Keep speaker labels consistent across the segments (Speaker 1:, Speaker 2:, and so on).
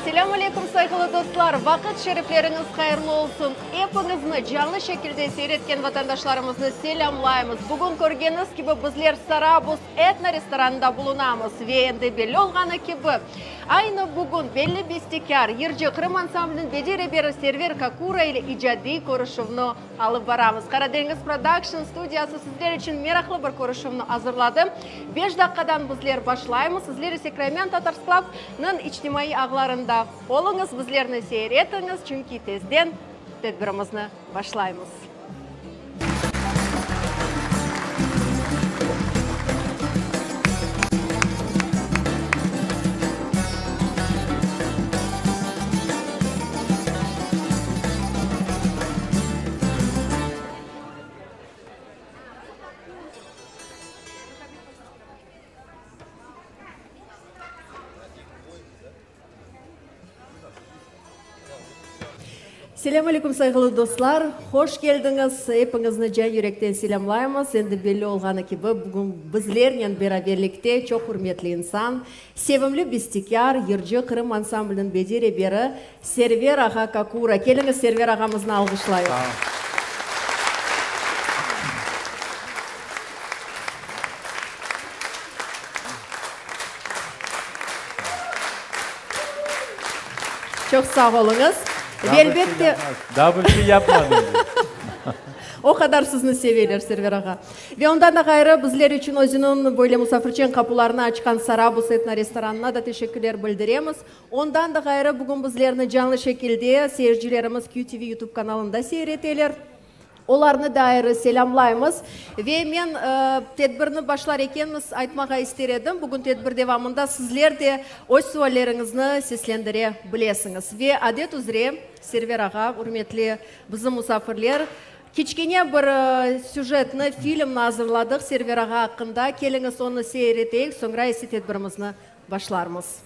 Speaker 1: Selâm aleyküm, sayğılı dostlar! Vaqıt şerifleriñiz hayırlı olsun! Epiñizni, canlı şekilde seyir etken vatandaşlarımıznı selâmlaymız. Bugün körgeniñiz kibi, bizler Sarabuz etno restoranında bulunamız ve endi belli olğanı kibi, aynı bugün belli bestekâr, yırcı, Qırım ansambliniñ bediy reberi Server Kakura ile icadiy körüşüvni Alıp baramız. Qaradeñiz Production studiyası sizler içün meraqlı bir körüşüvni azırladı. Beş daqqadan bizler başlaymız. Sizler ise Crimean Tatars Club nıñ içtimaiy ağlarında oluñız, bizlerni seyir etiñiz, çünki tezden tedbirimizni başlaymız. Selâm aleyküm, sayğılı dostlar! Hoş keldiñiz! Epiñizni can yürekten selâmlaymız. Endi belli olğanı kibi, bugün bizlernen beraberlikte çoq ürmetli insan, sevimli bestekâr, yırcı, Qırım ansambliniñ bediy reberi Server ağa Kakura. Keliñiz, Server ağamıznı alğışlayıq. Çoq sağ oluñız. Ve elbette.
Speaker 2: Daa bir şey yapmadım.
Speaker 1: O qadar sizni seveler, Server ağa. Ve ondan da ğayrı, bizler içün özüniñ böyle musafirçen qapularını açqan Sarabuz etno-restoranına da teşekkürler bildiremiz. Ondan da ğayrı, bugün bizlerni canlı şekilde seyircilerimiz QTV YouTube kanalında seyir eteler. Olarnı da ayrı selâmlaymız. Ve men tedbirni başlar ekenmiz, aytmağa ister edim, bugün tedbir devamında sizler de öz sualleriñizni seslendire bilesiñiz. Ve adet üzre, Server ağa, ürmetli bizim musafirler, kiçkene bir süjetni, filmni azırladıq Server ağa aqqında. Keliñiz, onı seyir eteyik, soñra ise tedbirimizni başlarmız.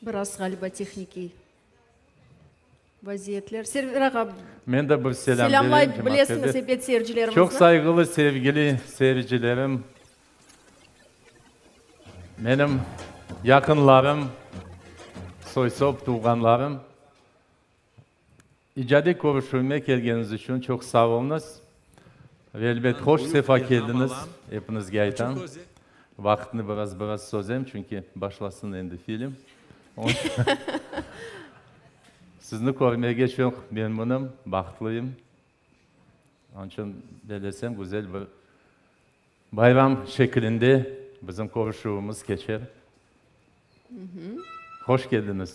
Speaker 1: Biraz, ğaliba, tehnikiy vaziyetler. Server ağa,
Speaker 2: Men de bir selâm
Speaker 1: selâmlay
Speaker 2: bereyim,
Speaker 1: bilesiñiz, ebet, seyircilerimizni.
Speaker 2: Çoq sayğılı, sevgili seyircilerim, menim yaqınlarım, soy-sop, tuvğanlarım, icadiy körüşüvime kelgeniñiz içün çoq sağ oluñız. Ve elbet, hoş sefa keldiñiz, epiñizge aytam. Vaqıtnı biraz biraz sozem, çünki başlasın endi film. Sizni körmege çoq memnunım, bahtlıyım. Onıñ içün, bellesem, güzel bir bayram şekilinde bizim körüşüvimiz keçer. Hoş keldiñiz!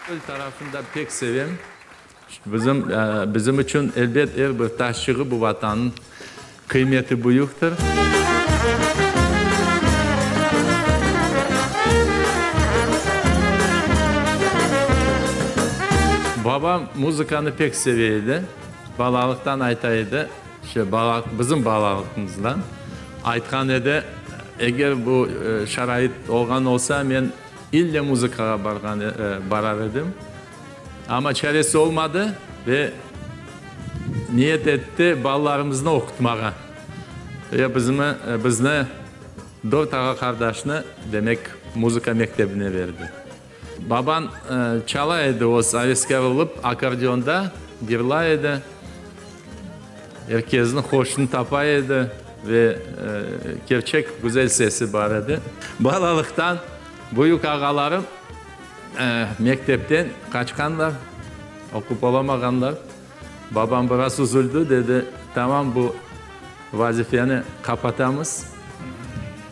Speaker 2: Çöl tarafını da pek sevem. Bizim, bizim içün, elbet, er bir taşçığı bu Vatannıñ qıymeti büyüktir. Babam muzıkanı pek seve edi. Balalıqtan ayta edi, işte bala, bizim balalıqımızdan aytqan edi, eger bu şarait olğan olsa, men ille muzıkağa barğan, barar edim. Amma çaresi olmadı ve niyet etti balalarımıznı oqutmağa. Ve bizmi, bizni, dört ağa-qardaşnı, demek, muzıka mektebine berdi. Babam çala edi, o aveskâr olıp, akkordeonda yırlay edi, er kesniñ hoşunı tapa edi ve kerçek güzel sesi bar edi. Balalıqtan büyük ağalarım mektepten qaçqanlar, oqup olamağanlar. Babam biraz üzüldi, dedi, Tamam, bu vazifeni qapatamız.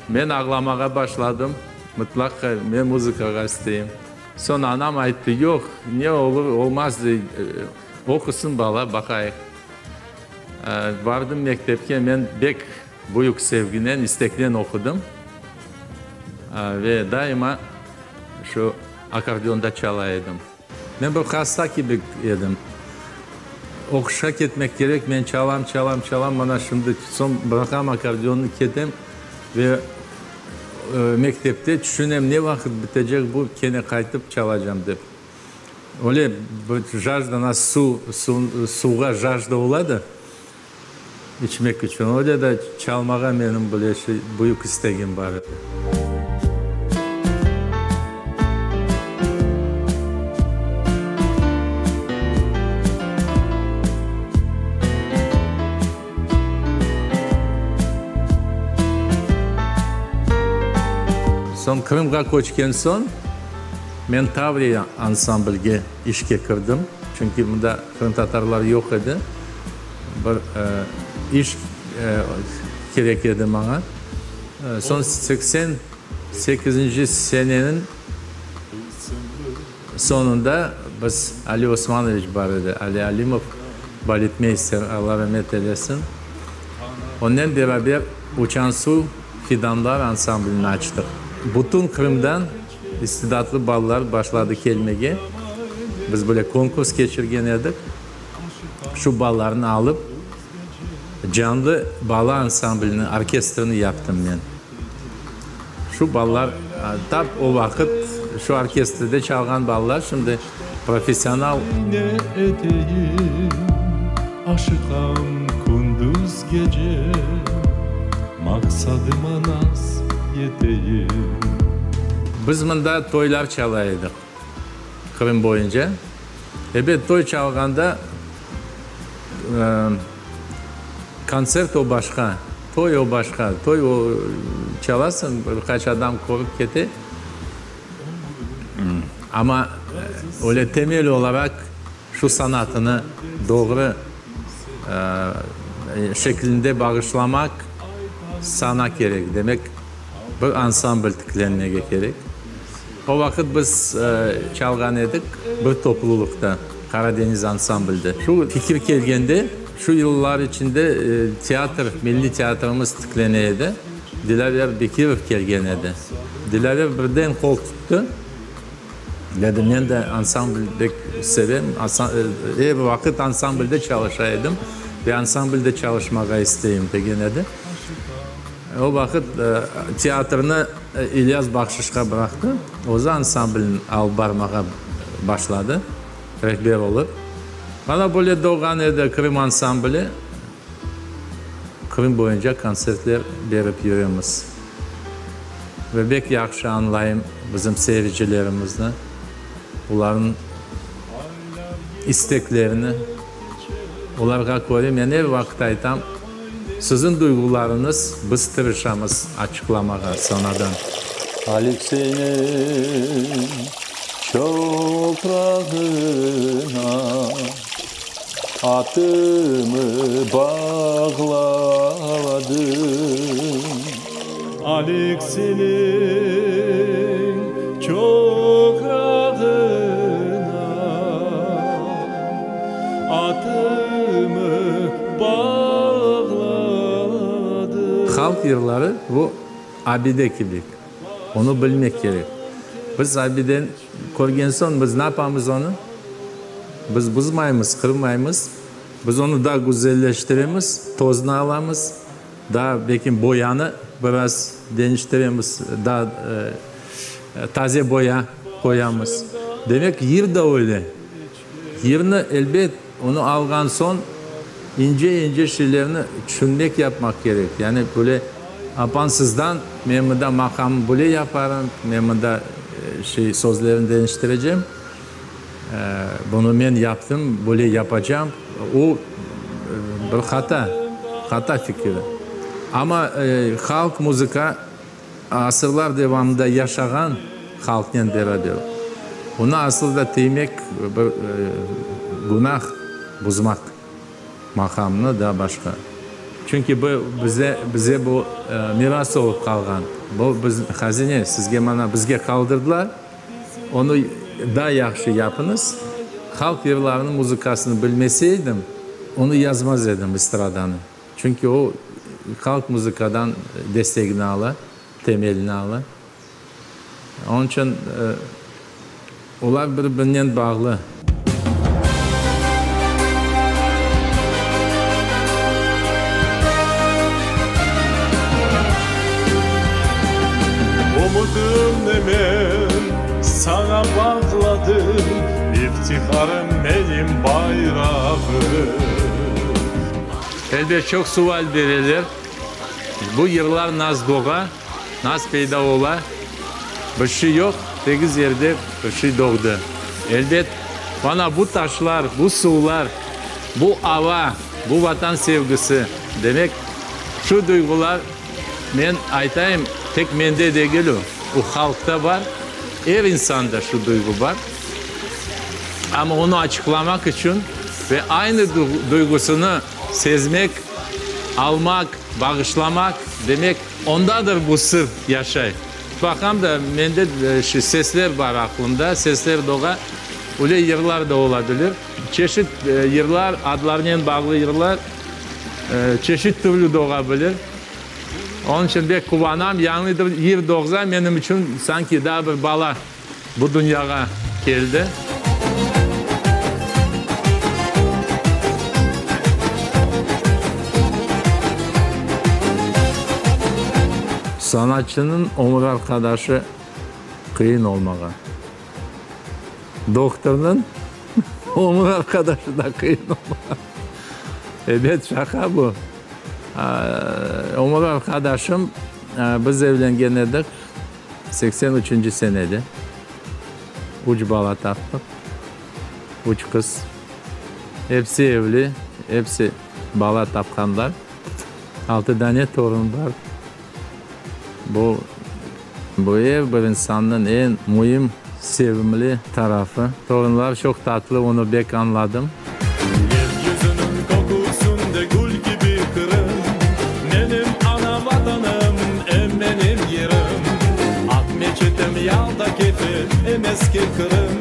Speaker 2: Men ağlamağa başladım, mıtlaq men muzıkağa isteyim. Soñ anam ayttı, Yoq, ne olur, olmaz, oqusın bala, baqayıq. Bardım mektepke, men bek büyük sevginen, isteknen oqudım ve daima. şu akkordeonda çala edim. Men bir hasta kibi edim. Oquşqa ketmek kerek, men çalam, çalam, çalam, mana şimdi soñ bıraqam akkordeonnı, ketem ve mektepte tüşünem, ne vaqıt bitecek bu, kene qaytıp çalacam dep. Öyle bir jajda, nasıl suv, suvğa jajda ola da, içmek içün, öyle de çalmağa menim böyle şey, büyük istegim bar edi. Soñ Qırımğa köçken soñ men Tavriya ansamblge işke kirdim, çünki mında qırımtatarlar yoq edi, bir iş kerek edi maña. Soñ 88-nci seneniñ soñunda biz, Ali Osmanoviç bar edi, Ali Alimov, baletmeyster, Alla ramet eylesin, onnen beraber Uçan suv fidanlar ansamblini açtıq. Bütün Qırımdan istidatlı balalar başladı kelmege. Biz böyle konkurs keçirgen edik. Şu balalarnı alıp, canlı bala ansamblini, orkestrini yaptım men. Şu balalar, tap o vaqıt şu orkestrde çalğan balalar şimdi professional.
Speaker 3: Ne eteyim, aşıqam kündüz gece, maqsadıma nas yeteyim.
Speaker 2: Biz mında toylar çala edik Qırım boyunca. Ebet, toy çalğanda kontsert o başqa, toy o başqa. Toy o çalasıñ, bir qaç adam körip kete. Amma öyle temel olaraq şu sanatını doğru şeklinde bağışlamaq sana kerek. Demek, bir ansambl tiklenmege kerek. O vaqıt biz çalğan edik bir toplulıqta, Qaradeñiz ansamblde. Şu fikir kelgende, şu yıllar içinde teatr, milliy teatrımız tiklene edi. Dilâver Bekirov kelgen edi. Dilâver birden qol tuttı, dedi, men de ansambl pek sevem, er vaqıt ansamblde çalışa edim ve ansamblde çalışmağa isteyim, degen edi. O vaqıt teatrnı İlyas Bahşışqa bıraqtı, özü ansamblni alıp barmağa başladı, rehber olıp. Mana böyle doğğan edi Krım ansambli. Qırım boyunca kontsertler berip yüremiz. Ve bek yahşı añlayım bizim seyircilerimizni, olarnıñ isteklerini. Olarğa köre men er vaqıt aytam, siziñ duyğularıñız biz tırışamız açıqlamağa sanadan.
Speaker 3: Alekseyniñ çoqrağına atımı bağladım. Alekseyniñ çoqrağına atımı bağladım.
Speaker 2: Halq yırları bu abide kibi, onı bilmek kerek. Biz abideni körgen soñ biz ne yapamız onı? Biz buzmaymız, qırmaymız, biz onı daa güzelleştiremiz, toznı alamız, daa belki boyanı biraz deñiştiremiz, daa taze boya qoyamız. Demek, yır da öyle. Yırnı, elbet, onı alğan soñ ince-ince şeylerni tüşünmek yapmaq kerek. Yani böyle apansızdan men mında maqamı böyle yaparım, men mında şey sözlerini deñiştirecem, bunı men yaptım, böyle yapacam, o bir hata, hata fikiri. Amma halq muzıka asırlar devamında yaşağan halqnen beraber. Onı asıl da tiymek bir günah, buzmaq maqamnı da başqa. Çünki bu bize, bize bu miras olıp qalğan. Bu biz hazine, sizge mana bizge qaldırdılar. Onı daa yahşı yapıñız. Halq yırlarınıñ muzıkasını bilmeseydim, onı yazmaz edim, estradanı. Çünki o, halq muzıkadan destegini ala, temelini ala. Onıñ içün olar bir-birinen bağlı.
Speaker 3: Ümüdimni men saña bağladım, İftiharım menim bayrağım.
Speaker 2: Elbet, çoq sual bereler, bu yırlar nas doğa, nas peyda ola? Bir şey yoq, tegiz yerde bir şey doğdı. Elbet, mana bu taşlar, bu suvlar, bu ava, bu Vatan sevgisi, demek, şu duyğular, men aytayım, tek mende degil o, o halqta bar, er insanda şu duyğu bar. Amma onı açıqlamaq içün ve aynı duyğusını sezmek, almaq, bağışlamaq, demek, ondadır bu sır yaşay. Baqam da, mende şu sesler bar aqlımda, sesler doğa, öyle yırlar da ola bilir. Çeşit yırlar, adlarnen bağlı yırlar çeşit türlü doğa bilir. Onıñ içün pek quvanam, yañı bir yır doğsa, menim içün sanki daa bir bala bu dünyağa keldi. Sanatçınıñ ömür arqadaşı qıyın olmağa. Dohtornıñ ömür arqadaşı da qıyın olmağa. Ebet, şaqa bu. Ömür arqadaşım, biz evlengen edik 83-nci senede. Üç bala taptıq, üç qız. Episi evli, episi bala tapqanlar. Altı dane torun bar. Bu, bu er bir insannıñ eñ müim, sevimli tarafı. Torunlar çoq tatlı, onı bek añladım.
Speaker 3: Yer yüzüniñ köküsinde gül kibi Qırım, Menim ana Vatanım, em menim yerim. Aqmeçitim, Yalta, Kefe, em eski Qırım,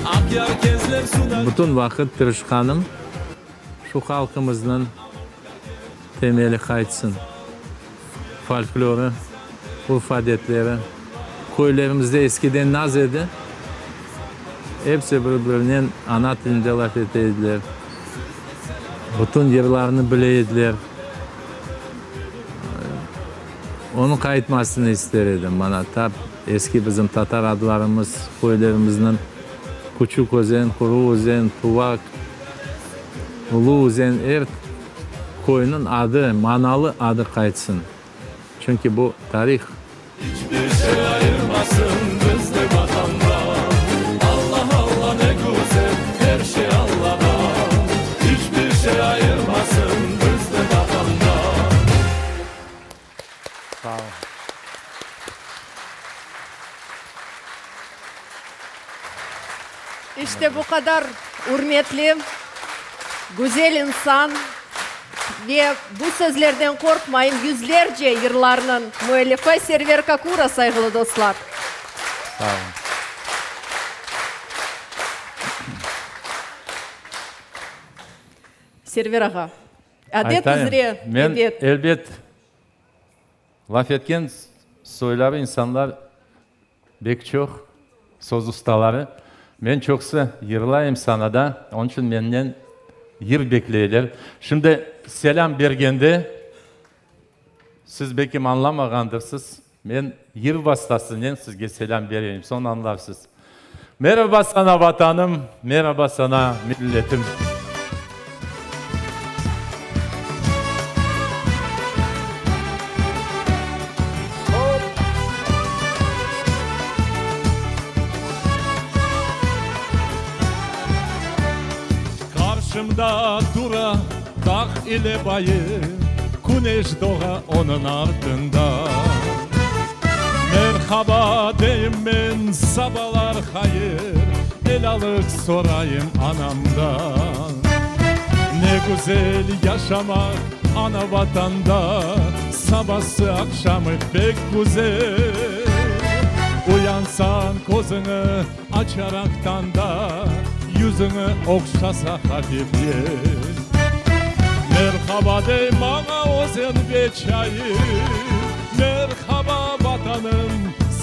Speaker 3: Aqyar, Kezlev, Sudaq.
Speaker 2: Bütün vaqıt tırışqanım, şu halqımıznıñ temeli qaytsın. Folklorı, urf-adetleri. Köylerimizde eskiden naz edi, episi bir-birinen ana tilinde laf ete ediler, bütün yırlarnı bile ediler. Onıñ qaytmasını ister edim. Mana, tap eski bizim tatar adlarımız, köylerimizniñ Küçük Özen, Quru Özen, Tuvaq, Ulu Özen, er Köyniñ adı, manalı adı qaytsın. Çünki bu tarih.
Speaker 3: İç bir şey ayırmasın bizni Vatandan Allah Allah ne güzel her şey Alladan İç bir şey ayırmasın bizni Vatandan.
Speaker 2: Sağ olun.
Speaker 1: İşte bu qadar ürmetli, güzel insan ve bu sözlerden qorqmayım, yüzlerce yırlarnıñ müellifi Server Kakura, sayğılı dostlar.
Speaker 2: Sağ olun.
Speaker 1: Server ağa, adet üzre,
Speaker 2: Men,
Speaker 1: ebet.
Speaker 2: elbet, laf etken soyları insanlar Bek çoq söz ustaları. Men çoqsı yırlayım sanada, onıñ içün menden yır bekleyler. Şimdi selâm bergende, siz belkim añlamağandırsız, men yır vastasınen sizge selâm bereyim, soñ añlarsız. Meraba sana, Vatanım, meraba sana, milletim.
Speaker 3: Qarşımda tura dağ ile bayır, Küneş doğa onıñ artında. Merhaba deyim men, sabalar hayır, Elâlıq sorayım anamdan. Ne güzel yaşamaq ana Vatanda, Sabası, aqşamı pek güzel. Uyansañ, közüñi açaraq tañda, Yüzüñi oqşasa hafif yel. Merhaba dey maña özen ve çayır, Merhaba, Vatanım,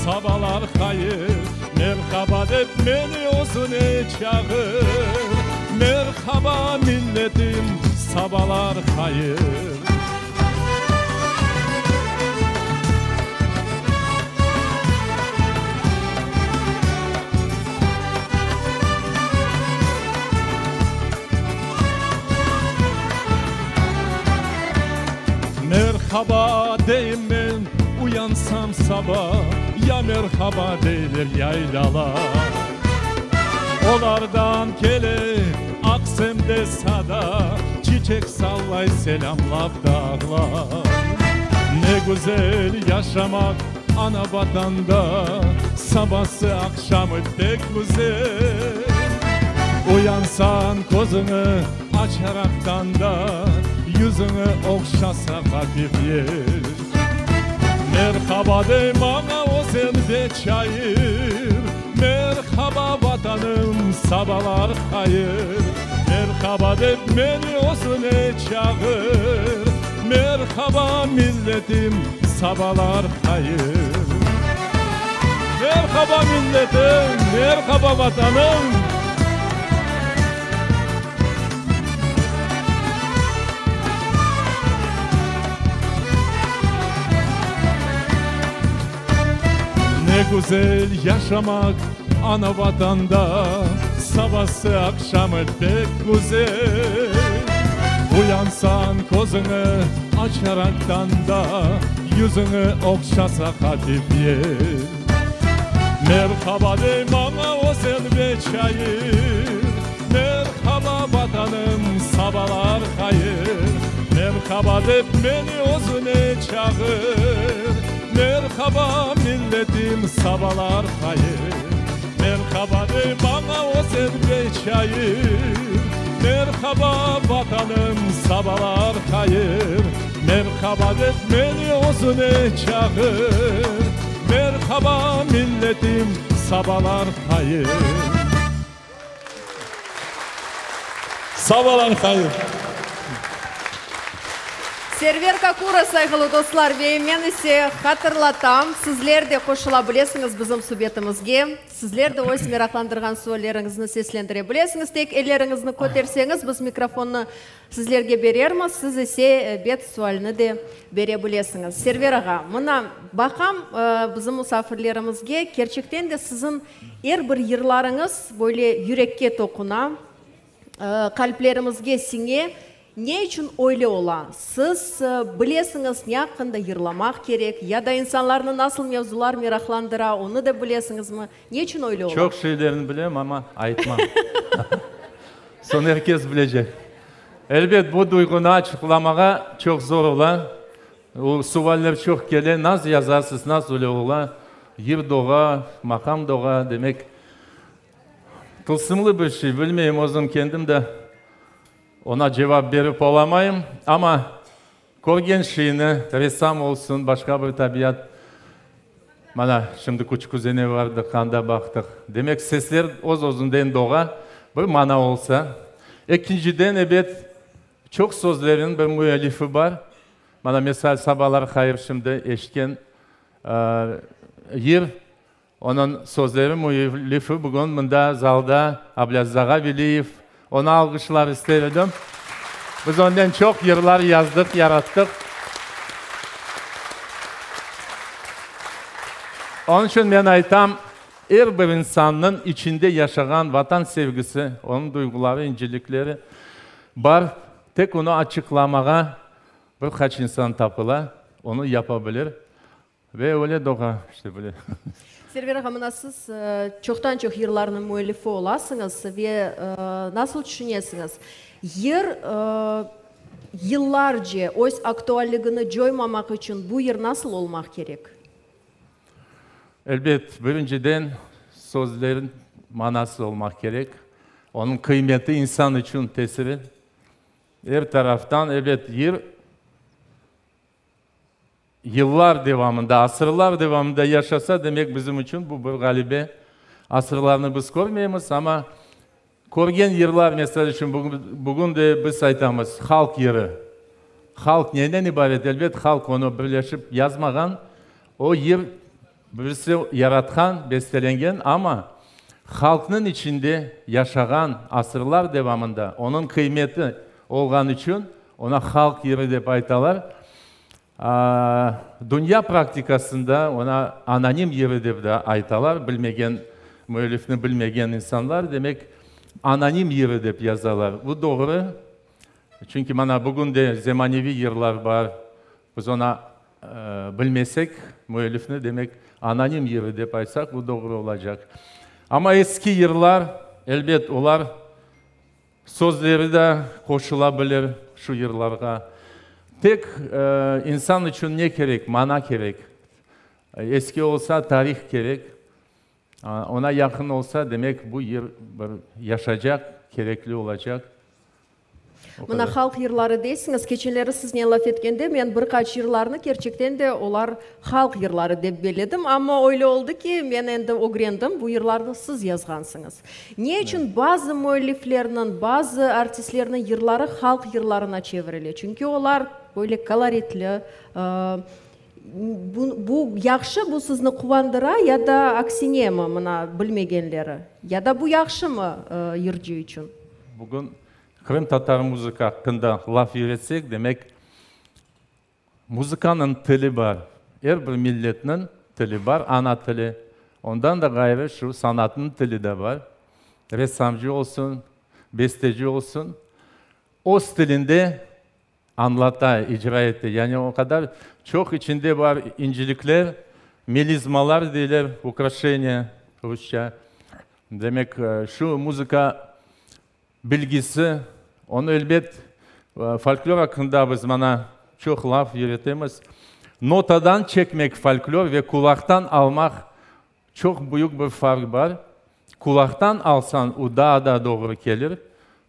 Speaker 3: sabalar. Sabalar hayır, Merhaba dep meni özüne çağır. Merhaba milletim, sabalar hayır. Merhaba deyim men, uyansam saba, Ya merhaba deyler yaylalar. Olardan kele aq de sada, Çiçek sallay selâmlap dağlar. Ne güzel yaşamaq ana vatanda, Sabası, aqşamı pek güzel. Uyansañ, közüñni açaraqtan da, Yüzüñni ohşasa hafif yel. Merhaba dey maña özen ve çayır, Merhaba, Vatanım, sabalar hayır. Merhaba dep meni özüne çağır, Merhaba, milletim, sabalar hayır. Merhaba, milletim, merhaba, Vatanım. Ne güzel yaşamaq ana vatanda, Sabası, aqşamı pek güzel. Uyansañ, közüñni açaraqtan da, Yüzüñni ohşasa hafif yel. Merhaba dey maña özen ve çayır, Merhaba, Vatanım, sabalar hayır. Merhaba dep meni özüne çağır, Merhaba, milletim, sabalar hayır. Merhaba dey maña özen ve çayır, Merhaba, Vatanım, sabalar hayır. Merhaba dep meni özüne çağır, Merhaba, milletim, sabalar hayır. Sabalar hayır.
Speaker 1: Server Kakura, sayğılı dostlar, ve men ise hatırlatam, sizler de qoşula bilesiñiz bizim subetimizge, sizler de öz meraqlandırğan sualleriñizni seslendire bilesiñiz, tek elleriñizni köterseñiz, biz mikrofonnı sizlerge berermiz, siz ise ebet sualni de bere bilesiñiz. Server ağa, mına, baqam bizim musafirlerimizge, kerçekten de siziñ er bir yırlarıñız böyle yürekke toquna, qalplerimizge siñe. Ne içün öyle ola? Siz bilesiñiz, ne aqqında yırlamaq kerek, ya da insanlarnı nasıl mevzular meraqlandıra, onı da bilesiñizmi? Ne içün öyle ola?
Speaker 2: Çoq şeylerni bilem, amma aytmam. Soñ er kes bilecek. Elbet, bu duyğunı açıqlamağa çoq zor ola. O sualler çoq kele, nasıl yazasız, nasıl öyle ola, yır doğa, maqam doğa, demek, tılsımlı bir şey, bilmeyim, özüm kendim de oña cevap berip olamayım, amma körgen şeyni, ressam olsun, başqa bir tabiat, mana, şimdi Küçük Özenge bardıq, anda baqtıq, demek, sesler öz-özünden doğa, bir mana olsa. Ekinciden, ebet, çoq sözlerniñ bir müellifi bar. Mana, misal, Sabalar hayır şimdi eşitken yır, onıñ sözleri müellifi bugün mında zalda Ablâziz ağa Veliyev. Onı alğışlar ister edim. Biz onen çoq yırlar yazdıq, yarattıq. Onıñ içün men aytam, er bir insannıñ içinde yaşağan Vatan sevgisi, onıñ duyğuları, incelikleri bar. Tek onı açıqlamağa bir qaç insan tapıla, onı yapa bilir. Ve öyle doğa, işte böyle.
Speaker 1: Server ağa, mına siz çoqtan-çoq yırlarnıñ müellifi olasıñız ve nasıl tüşünesiñiz, yır yıllarce öz aktualligini coymamaq içün bu yır nasıl olmaq kerek?
Speaker 2: Elbet, birinciden, sözlerin manası olmaq kerek, onıñ qıymeti insan içün tesiri. Er taraftan, ebet, yır yıllar devamında, asırlar devamında yaşasa, demek, bizim içün bu bir ğalebe. Asırlarnı biz körmeymiz, amma körgen yırlar, mesel içün, bugün de biz aytamız, halq yırı. Halq neden ibaret? Elbet, halq onı birleşip yazmağan, o yır. Birisi yaratqan, bestelengen, amma halqnıñ içinde yaşağan asırlar devamında onıñ qıymeti olğan içün oña halq yırı dep aytalar. Dünya praktikasında oña anonim yırı dep de aytalar, bilmegen, müellifni bilmegen insanlar, demek, anonim yırı dep yazalar. Bu doğru, çünki mana bugün de zemaneviy yırlar bar, biz oña bilmesek, müellifni, demek, anonim yırı dep aytsaq, bu doğru olacaq. Amma eski yırlar, elbet, olar Sözleri de qoşula bilir şu yırlarğa. Tek insan içün ne kerek? Mana kerek. Eski olsa, tarih kerek. Oña yaqın olsa, demek, bu yır bir yaşacaq, kerekli olacaq.
Speaker 1: Mına halq yırları deysiñiz. Keçenleri siznen laf etkende men bir qaç yırlarnı kerçekten de olar halq yırları dep belledim. Amma öyle oldı ki, men endi ögrendim, bu yırlarnı siz yazğansıñız. Ne içün bazı müelliflerniñ, bazı artistlerniñ yırları halq yırlarına çevirile? Çünki olar böyle koloritli. Bu, bu yahşı, bu sizni quvandıra ya da aksinemi, mına, bilmegenleri? Ya da bu yahşımı yırcı içün?
Speaker 2: Bugün qırımtatar muzıka aqqında laf yüretsek, demek, Muzıkanıñ tili bar. Er bir milletniñ tili bar, ana tili. Ondan da ğayrı şu sanatnıñ tili de bar. Ressamcı olsun, besteci olsun, öz tilinde añlata, icra ete. Yani o qadar çoq içinde bar incilikler, melizmalar deyler, ukraşeniya rusça. Demek, şu muzıka Bilgisi, onı elbet, folklor aqqında biz mana çoq laf yürütemiz. Notadan çekmek folklor ve qulaqtan almaq çoq büyük bir farq bar. Qulaqtan alsañ, o daa da doğru kelir,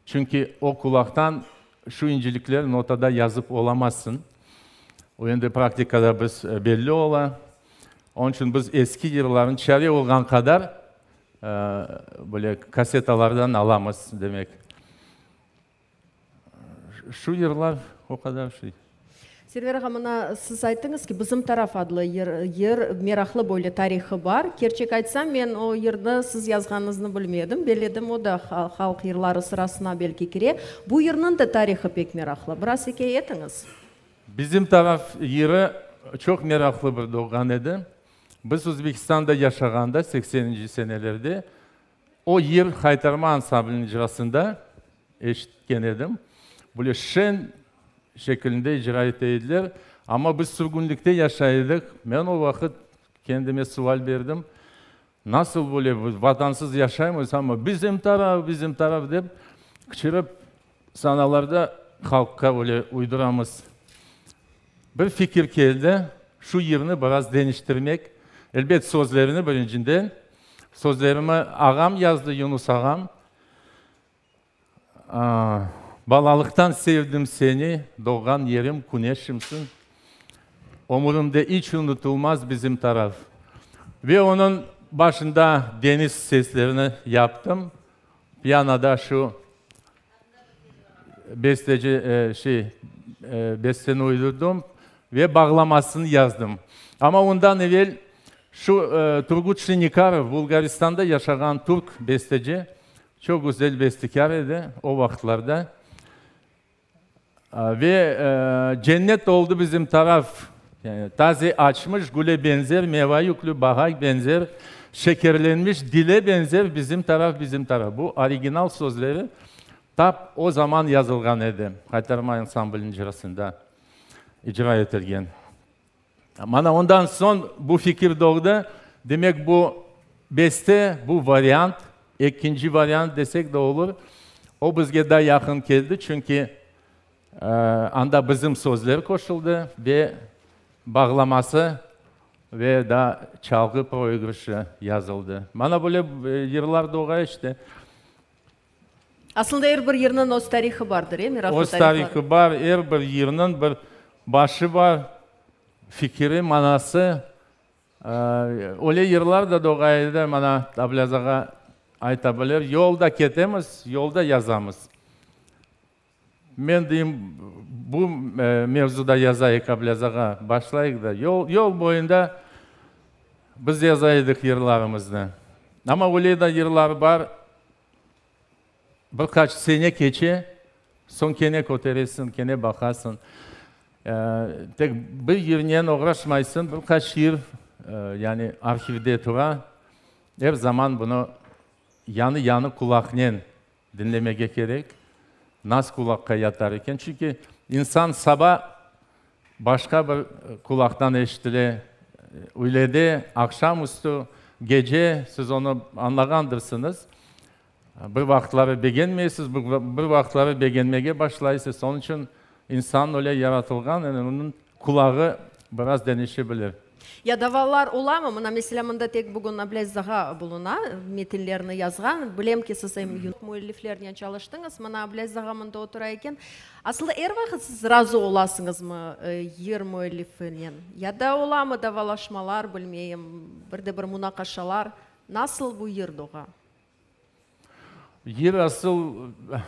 Speaker 2: çünki o qulaqtan şu incilikler notada yazıp olamazsıñ. O endi praktikada biz belli ola. Onıñ içün biz eski yırlarnı çare olğan qadar Böyle kassetalardan alamız, demek. Şu yırlar o qadar şey.
Speaker 1: Server ağa, mına siz ayttıñız ki, Bizim taraf adlı yır, yır meraqlı böyle tarihı bar. Kerçek aytsam, men o yırnı siz yazğanıñıznı bilmedim. Belledim, o da halq yırları sırasına belki kire. Bu yırnıñ da tarihı pek meraqlı. Biraz ikâye etiñiz.
Speaker 2: Bizim taraf yırı çoq meraqlı bir doğğan edi. Biz Özbekistanda yaşağanda, sekseninci senelerde, o yır Haytarma ansambliniñ icrasında eşitken edim. Böyle şeñ şekilinde icra ete ediler. Amma biz sürgünlikte yaşay edik. Men o vaqıt kendime sual berdim, nasıl böyle biz vatansız yaşaymız, amma bizim taraf, bizim taraf dep qıçırıp sanalarda halqqa öyle uyduramız. Bir fikir keldi, şu yırnı biraz deñiştirmek, elbet, sözlerini birincinden. Sözlerimi ağam yazdı, Yunus ağam. Balalıqtan sevdim seni, doğğan yerim, küneşimsiñ. Ömürimde iç unutılmaz bizim taraf. Ve onıñ başında deñiz seslerini yaptım. Pianoda şu Besteci, şey, besteni uydurdım ve bağlamasını yazdım. Amma ondan evel şu Turgut Şenikarov, Bulgaristanda yaşağan türk besteci, çoq güzel bestekâr edi o vaqıtlarda. Ve Cennet oldı bizim taraf, taze açmış güle benzer, meva yüklü bağa benzer, şekerlenmiş dile benzer bizim taraf, bizim taraf. Bu original sözleri Tap o zaman yazılğan edi, Qaytarma ansambliniñ icrasında icra etilgen. Mana ondan soñ bu fikir doğdı, demek bu beste, bu variant, ekinci variant desek de olur, o bizge daa yaqın keldi, çünki anda bizim sözler qoşuldı ve bağlaması ve daa çalğı proigrışı yazıldı. Mana böyle yırlar doğa işte.
Speaker 1: Aslında er bir yırnıñ öz tarihı bardır, e, meraqlı
Speaker 2: Öz tarihı bar, er bir yırnıñ bir başı bar, fikiri, manası. Öyle yırlar da doğa edi, mana Ablâz ağa ayta bilir, yolda ketemiz, yolda yazamız. Men deyim, bu mevzuda yazayıq, Ablâz ağa, başlayıq da, yol, yol boyunda. Biz yaza edik yırlarımıznı. Amma öyle de yırlar bar, bir qaç sene keçe, soñ kene köteresiñ, kene baqasıñ. Tek bir yırnen oğraşmaysıñ, bir qaç yır, yani arhivde tura. Er zaman bunı yañı-yañı qulaqnen Diñlemege kerek, naz qulaqqa yatar eken, çünki insan saba başqa bir qulaqtan eşitile, üylede, aqşam üstü, gece, siz onı añlağandırsıñız, bir vaqıtları begenmeysiz, bir vaqıtları begenmege başlaysız, onıñ içün insan öyle yaratılğan, yani onıñ qulağı biraz deñişe bilir.
Speaker 1: Ya davalar olamı? Mına, meselâ, mında tek bugün Ablâziz ağa buluna, metinlerni yazğan. Bilem ki, siz em müelliflernen çalıştıñız. Mına, Ablâziz ağa mında otura eken. Asılda er vaqıt siz razı olasıñızmı yır müellifinen? Ya da olamı davalaşmalar, bilmeyim, bir de bir munaqaşalar? Nasıl bu yır doğa?
Speaker 2: Yır asıl
Speaker 1: er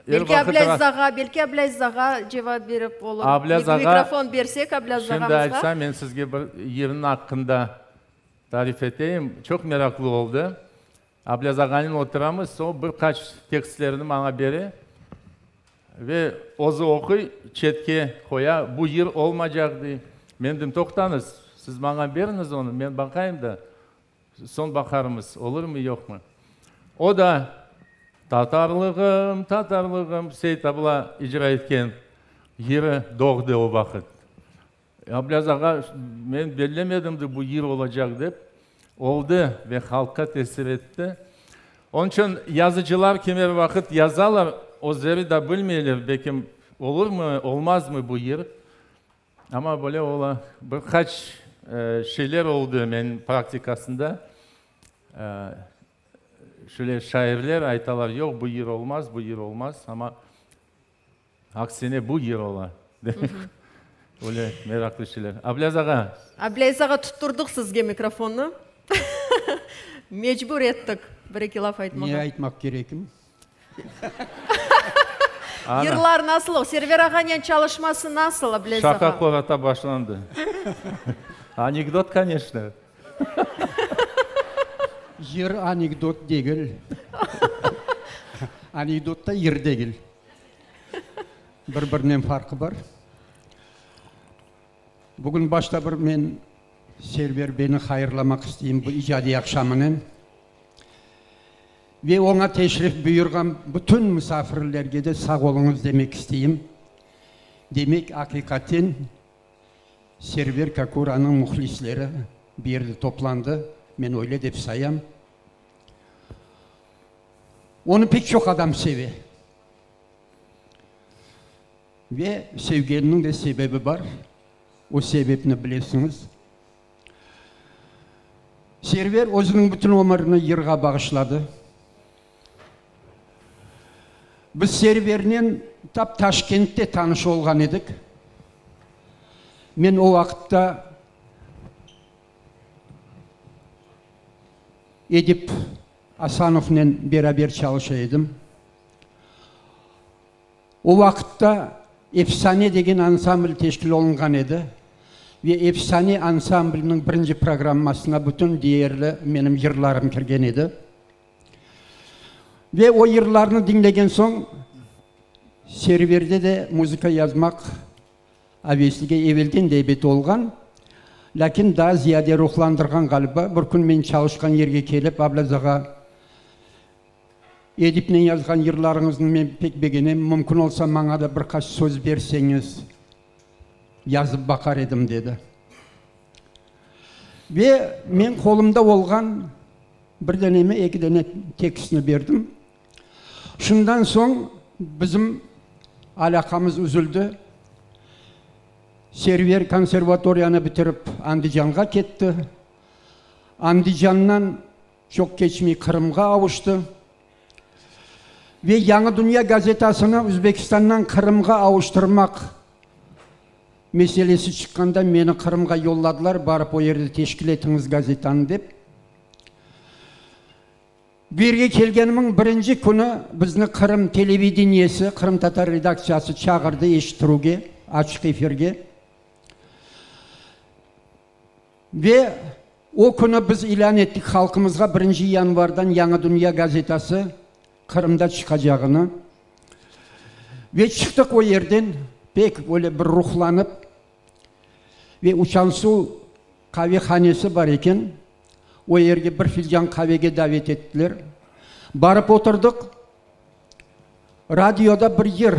Speaker 1: Belki vaqıt Ablâziz ağa, belki Ablâziz ağa cevap berip olur.
Speaker 2: Ablâziz ağa,
Speaker 1: Mikrofon bersek Ablâziz
Speaker 2: şimdi
Speaker 1: ağamızğa.
Speaker 2: aytsam, men sizge bir yırnıñ aqqında tarif eteyim. Çoq meraqlı oldı. Ablâziz ağanen oturamız, o bir qaç tekstlerini maña bere ve özü oquy, çetke qoya, bu yır olmacaq, dey. Men deyim, toqtañız, siz maña beriñiz onı, men baqayım da. Soñ baqarmız, olurmı, yoqmı. O da Tatarlığım, tatarlığım Seit abla icra etken yırı doğdı o vaqıt. Ablâz ağa, men bellemedim de bu yır olacaq dep, oldı ve halqqa tesir etti. Onıñ içün yazıcılar kim er vaqıt yazalar, özleri de bilmeyler, belkim olurmı, olmazmı bu yır. Amma böyle ola. Bir qaç şeyler oldı menim praktikasında. Şöyle şairler aytalar, yoq, bu yır olmaz, bu yır olmaz, amma aksine bu yır ola. Öyle meraqlı şeyler. Ablâz ağa.
Speaker 1: Ablâz ağa, tutturdıq sizge mikrofonnı. Mecbur ettik bir-eki laf aytmağa.
Speaker 4: Ne aytmaq kerekim?
Speaker 1: Yırlar nasıl? Server ağanen çalışması nasıl, Ablâziz ağa?
Speaker 2: Şaqa qorata başlandı. Anekdot, koneçno.
Speaker 4: Yır anekdot degil. Anekdot da yır degil. Bir-birinen farqı bar. Bugün başta bir men Server beyni hayırlamaq isteyim bu icadiy aqşamınen. Ve oña teşrif buyurğan bütün musafirlerge de sağ oluñız demek isteyim. Demek, aqiqaten Server Kakuranıñ mühlisleri bir yerde toplandı, men öyle dep sayam. Onı pek çoq adam seve. Ve sevgeniniñ de sebebi bar, o sebepni bilesiñiz. Server özüniñ bütün ömürini yırğa bağışladı. Biz Servernen tap Taşkentte tanış olğan edik. Men o vaqıtta Edip Asanovnen beraber çalışa edim. O vaqıtta Efsane degen ansambl teşkil olunğan edi ve Efsane ansambliniñ birinci programmasına bütün deyerli menim yırlarım kirgen edi. Ve o yırlarnı diñlegen soñ Serverde de muzıka yazmaq avesligi evelden de ebet olğan, lâkin daa ziyade ruhlandırğan ğaliba. Bir kün men çalışqan yerge kelip, Ablâz ağa, Edipniñ yazğan yırlarıñıznı men pek begenem, mümkün olsa maña da bir qaç söz berseñiz, yazıp baqar edim, dedi. Ve men qolumda olğan bir danemi, eki dane tekstni berdim. Şundan soñ bizim alâqamız üzüldi. Server konservatoriyanı bitirip Andijanğa ketti. Andijandan Çoq keçmey Qırımğa avuştı ve Yañı dünya gazetasını Özbekistandan Qırımğa avuştırmaq meselesi çıqqanda meni Qırımğa yolladılar, barıp o yerde teşkil etiñiz gazetanı dep. Bu yerge kelgenimiñ birinci künü bizni Qırım televideniyesi, qırımtatar redaktsiyası çağırdı eşittirüvge, açıq efirge. Ve. O künü biz ilân ettik halqımızğa birinci yanvardan Yañı dünya gazetası Qırımda çıqacağını. Ve çıqtıq o yerden pek öyle bir ruhlanıp ve Uçansuv qavehanesi bar eken, o yerge bir filcan qavege davet ettiler. Barıp oturdıq, radioda bir yır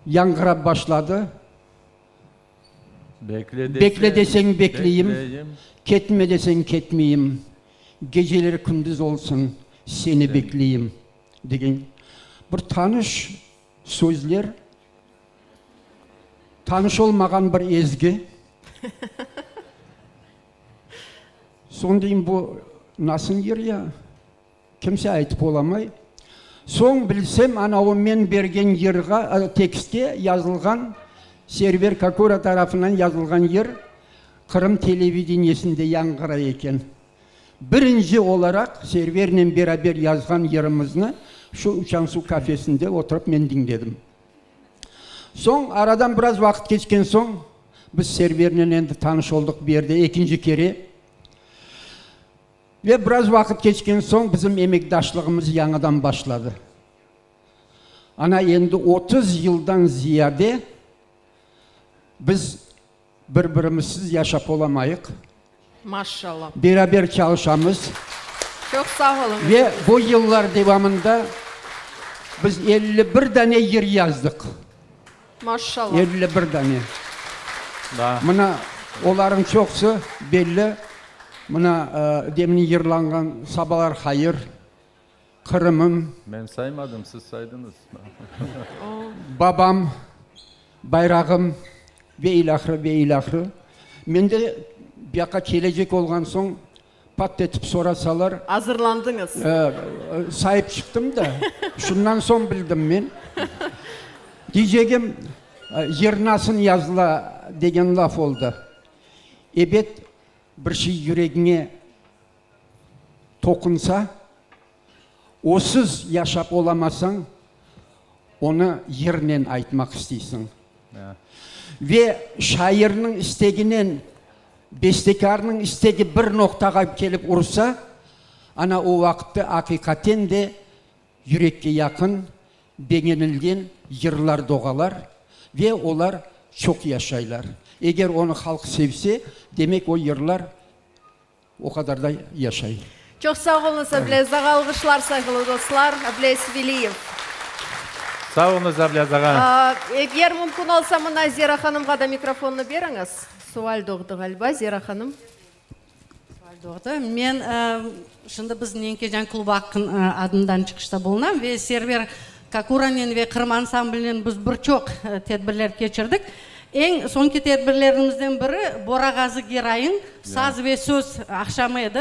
Speaker 4: yañğırap başladı. Bekle deseñ bekleyim, ketme deseñ ketmeyim, geceler kündüz olsun, seni bekleyim, degen bir tanış sözler, tanış olmağan bir ezgi. Soñ deyim, bu nasıl yır ya? Kimse aytıp olamay. Soñ bilsem, ana o men bergen yırğa, tekstke yazılğan, Server Kakura tarafından yazılğan yır Qırım televideniyesinde yañğıray eken. Birinci olaraq Servernen beraber yazğan yırımıznı şu Uçansuv kafesinde oturıp men diñledim. Soñ, aradan biraz vaqıt keçken soñ, biz Servernen endi tanış oldıq bu yerde ekinci kere. Ve biraz vaqıt keçken soñ bizim emekdaşlığımız yañıdan başladı. Ana endi 30 yıldan ziyade biz bir-birimizsiz yaşap olamayıq.
Speaker 1: Maşallah.
Speaker 4: Beraber çalışamız.
Speaker 1: Çoq sağ oluñız.
Speaker 4: Ve bu yıllar devamında biz 51 dane yır yazdıq.
Speaker 1: Maşallah.
Speaker 4: 51 dane. Mına olarnıñ çoqusı belli. Mına demin yırlanğan Sabalar hayır, Qırımım.
Speaker 2: Men saymadım, siz saydıñız.
Speaker 4: Babam, Bayrağım ve ilâhre, ve ilâhre. Mende bu yaqqa kelecek olğan soñ Pat etip sorasalar.
Speaker 1: Azırlandıñız.
Speaker 4: Sayıp çıqtım da, şundan soñ bildim men. Deycegim, yır nasıl yazıla degen laf oldı. Ebet, bir şey yüregiñe toqunsa, osız yaşap olamasañ, onı yırnen aytmaq isteysiñ. Ve şairniñ isteginen bestekârnıñ istegi bir noqtağa kelip ursa, ana o vaqıtta aqiqaten de yürekke yaqın, beñenilgen yırlar doğalar ve olar çoq yaşaylar. Eger onı halq sevse, demek o yırlar O qadar da yaşay.
Speaker 1: Çoq sağ oluñız, Ablâz ağa. Alğışlar, sayğılı dostlar, Ablâz Veliyev.
Speaker 2: Sağ oluñız, Ablâz ağa.
Speaker 1: Eger mümkün olsa, mına Zera hanımğa da mikrofonnı beriñiz. Sual doğdı, ğaliba, Zera hanım.
Speaker 5: Sual doğdı. Men şimdi biz Nenkecan klubı adından çıqışta bulunam ve Server Kakuranen ve Qırım ansamblinen biz bir çoq tedbirler keçirdik. Eñ soñki tedbirlerimizden biri Bora Ğazı Geray'ın Saz ve söz aqşamı edi.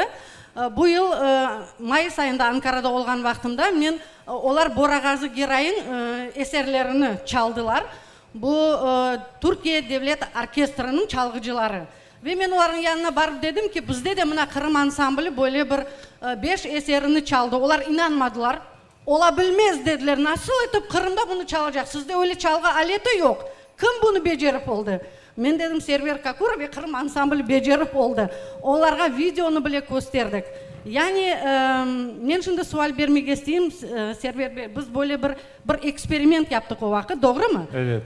Speaker 5: Bu yıl mayıs ayında Ankarada olğan vaqtımda men olar Bora Ğazı Geray'ın eserlerini çaldılar. Bu Türkiye devlet orkestriniñ çalğıcıları. Ve men olarnıñ yanına barıp dedim ki, bizde de mına Qırım ansambli böyle bir beş eserini çaldı. Olar inanmadılar. Ola bilmez, dediler, nasıl etip Qırımda bunı çalacaq, sizde öyle çalğı aleti yoq, kim bunı becerip oldı? Men dedim, Server Kakurov ve Qırım ansambli becerip oldı. Olarğa videonı bile kösterdik. Yani, men şimdi sual bermege isteyim, Server bey, biz böyle bir bir eksperiment yaptıq o vaqıt, doğrumı?
Speaker 2: Evet.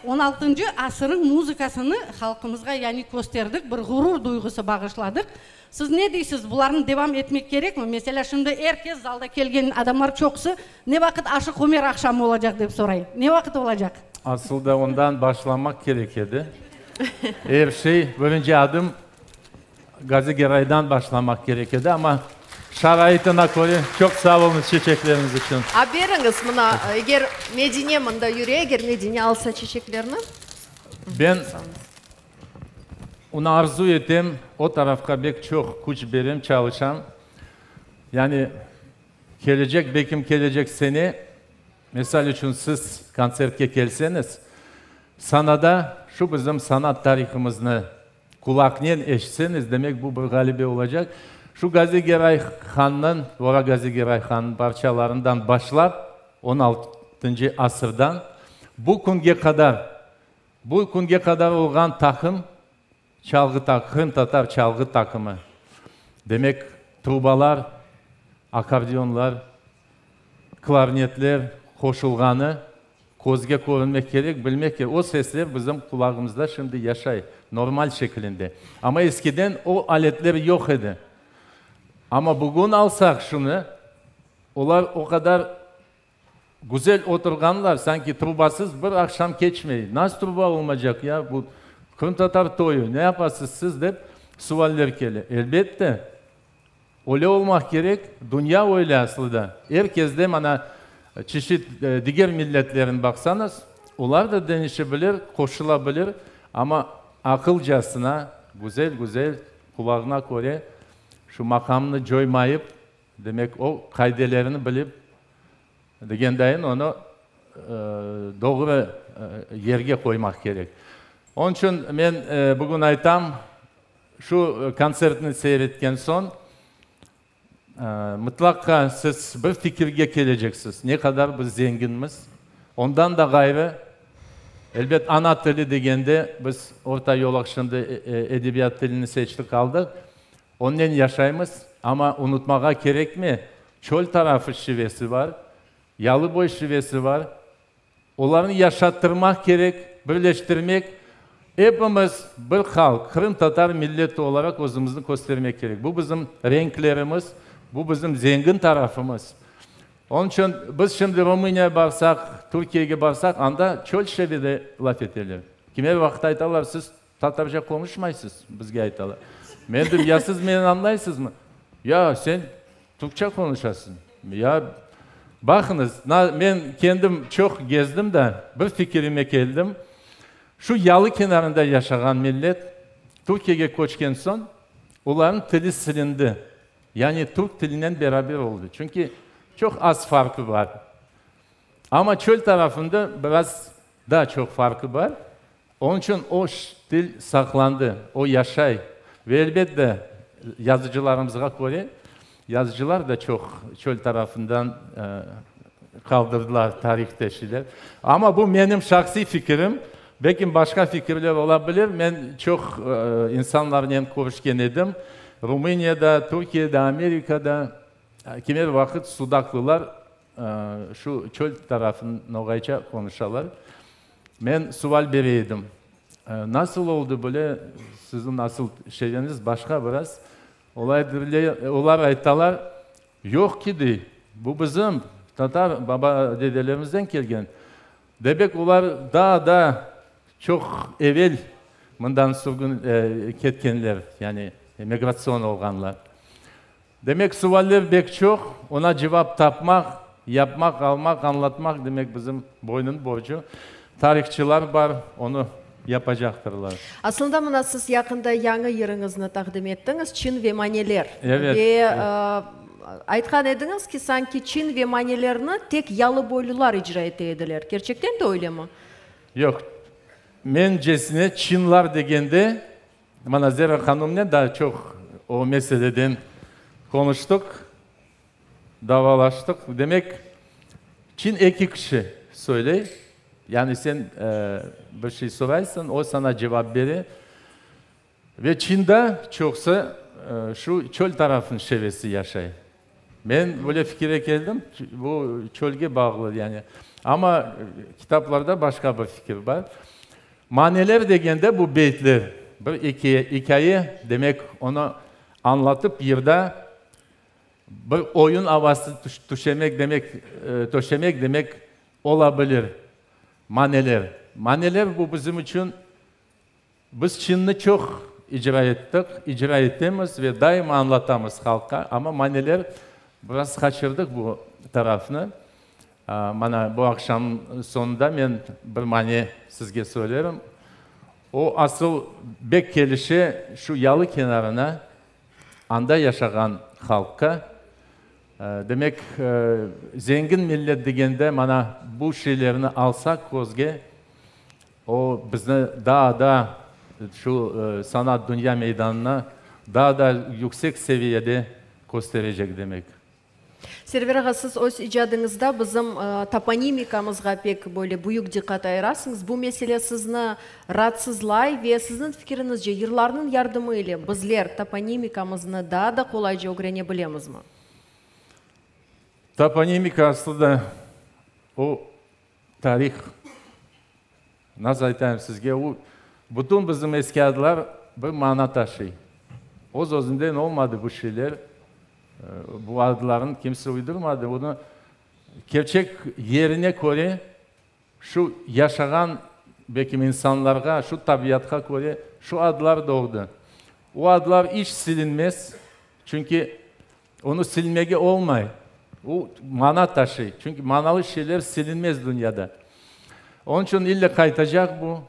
Speaker 5: On altıncı asırıñ muzıkasını halqımızğa, yani, kösterdik, bir ğurur duyğusı bağışladıq. Siz ne deysiz, bularnı devam etmek kerekmi? Meselâ, şimdi er kes, zalda kelgen adamlar çoqusı, ne vaqıt Aşıq Umer aqşamı olacaq, dep soray. Ne vaqıt olacaq?
Speaker 2: Asıl da ondan başlamaq kerek edi. Er şey, birinci adım Gazi Geraydan başlamaq kerek edi, amma şaraitına köre, çoq sağ oluñız çeçekleriñiz içün.
Speaker 1: A, beriñiz mına, eger Medine mında yüre, eger Medine alsa çeçeklerni.
Speaker 2: Ben Onı arzu etem, o tarafqa bek çoq küç berem, çalışam. Yani, kelecek, belkim kelecek sene, misal içün, siz kontsertke kelseñiz, sanada şu bizim sanat tarihımıznı qulaqnen eşitseñiz, demek bu bir ğalebe olacaq. Şu Gazi Geray hannıñ, Bora Gazi Geray hannıñ parçalarından başlap, on altıncı asırdan bu künge qadar Bu künge qadar olğan taqım. Çalğı taq, qırımtatar çalğı taqımı. Demek, trubalar, akkordeonlar, klarnetler qoşulğanı közge körünmek kerek, bilmek kerek. O sesler bizim qulağımızda şimdi yaşay, normal şekilinde. Amma eskiden o aletler yoq edi. Amma bugün alsaq şunı, olar o qadar Güzel oturğanlar, sanki trubasız bir aqşam keçmey. Nasıl truba olmacaq ya, bu qırımtatar toyu, ne yapasız siz dep sualler kele. Elbette, öyle olmaq kerek, dünya öyle aslı da. Er kezde mana çeşit diger milletlerni baqsañız, olar da deñişe bilir, qoşula bilir, amma aqılcasına, güzel-güzel, qulağına köre şu maqamnı coymayıp, Demek, o qaidelerini bilip, degendayın onı doğru yerge qoymaq kerek. Onıñ içün men bugün aytam, şu kontsertni seyir etken soñ, mıtlaqqa siz bir fikirge keleceksiz, ne qadar biz zenginmiz. Ondan da ğayrı, elbet, ana tili degende, biz orta yolaq şimdi edebiyat tilini seçtik, aldıq. Onnen yaşaymız, amma unutmağa kerekmi, çöl tarafı şivesi bar, yalıboy şivesi bar. Olarnı yaşattırmaq kerek, birleştirmek, epimiz bir halq, qırımtatar milleti olaraq özümizni köstermek kerek. Bu bizim renklerimiz, bu bizim zengin tarafımız. Onıñ içün biz şimdi Rumıniyağa barsaq, Türkiyege barsaq, anda çöl şivede laf eteler. Kimer vaqıt aytalar, siz Tatarca qonuşmaysız, bizge aytalar. Men deyim, ya siz meni añlaysızmı? Ya, sen türkçe qonuşasıñ. Ya, baqıñız, men kendim çoq gezdim da, bir fikirime keldim. Şu yalı kenarında yaşağan millet Türkiyege köçken soñ, olarnıñ tili silindi. Yani türk tilinen beraber oldı. Çünki çoq az farqı bar. Amma çöl tarafında biraz daa çoq farqı bar. Onıñ içün o til saqlandı, o yaşay. Ve elbet de, yazıcılarımızğa köre, yazıcılar da çoq çöl tarafından qaldırdılar tarihte şeyler. Amma bu menim şahsiy fikirim, belki başqa fikirler ola bilir. Men çoq insanlarnen körüşken edim, Rumıniyada, Türkiyede, Amerikada, kimer vaqıt sudaqlılar şu çöl tarafın noğayca qonuşalar. Men sual bere edim, Nasıl oldı böyle, siziñ asıl şeveñiz başqa biraz. Olar aytalar, Yoq ki, dey, bu bizim tatar baba-dedelerimizden kelgen. Demek, olar daa da çoq evel mından sürgün ketkenler, yani emigratsion olğanlar. Demek, sualler bek çoq, oña cevap tapmaq, yapmaq, almaq, añlatmaq, demek, bizim boynun borcu. Tarihçılar bar, onı yapacaqtırlar.
Speaker 1: Aslında, mına siz yaqında yañı yırıñıznı taqdim ettiñiz, Çin ve maneler.
Speaker 2: Evet.
Speaker 1: Ve aytqan ediñiz ki, sanki çin ve manelerni tek yalıboylular icra ete ediler. Kerçekten de öylemi?
Speaker 2: Yoq. Mencesine, çinlar degende, Mana Zera hanımnen daa çoq o meseleden qonuştıq, davalaştıq. Demek, çin eki kişi söyley. Yani sen bir şey soraysıñ, o saña cevap bere. Ve Çinda çoqusı şu çöl tarafınıñ şevesi yaşay. Men böyle fikirge keldim, bu çölge bağlı yani. Amma kitaplarda başqa bir fikir bar. Maneler degende bu beytler, bir ikâye, demek, onı añlatıp yırda bir oyun avası tüşemek demek, töşemek demek ola bilir. Maneler. Maneler bu bizim içün Biz Çinni çoq icra ettik, icra etemiz ve daima añlatamız halqqa, amma maneler biraz qaçırdıq bu tarafnı. Mana bu aqşam soñunda men bir mane sizge söylerim. O asıl bek kelişe şu yalı kenarına, anda yaşağan halqqa. Demek, zengin millet degende mana bu şeylerni alsaq közge, O, bizni daa da şu sanat dünya meydanına daa da yüksek seviyede kösterecek, demek.
Speaker 1: Server ağa, siz öz icadıñızda bizim toponimikamızğa pek böyle büyük diqqat ayırasıñız. Bu mesele sizni raatsızlay ve sizniñ fikiriñizce, yırlarnıñ yardımı ile bizler toponimikamıznı daa da qolayca ögrene bilemizmi?
Speaker 2: Toponimika aslı da o tarih. Nasıl aytayım sizge, o bütün bizim eski adlar bir mana taşıy. Öz-özünden olmadı bu şeyler, bu adlarnı kimse uydurmadı. Onı kerçek yerine köre, şu yaşağan belkim insanlarğa, şu tabiatqa köre şu adlar doğdı. O adlar iç silinmez, çünki onı silmege olmay. O mana taşıy. Çünki manalı şeyler silinmez dünyada. Onıñ içün ille qaytacaq bu,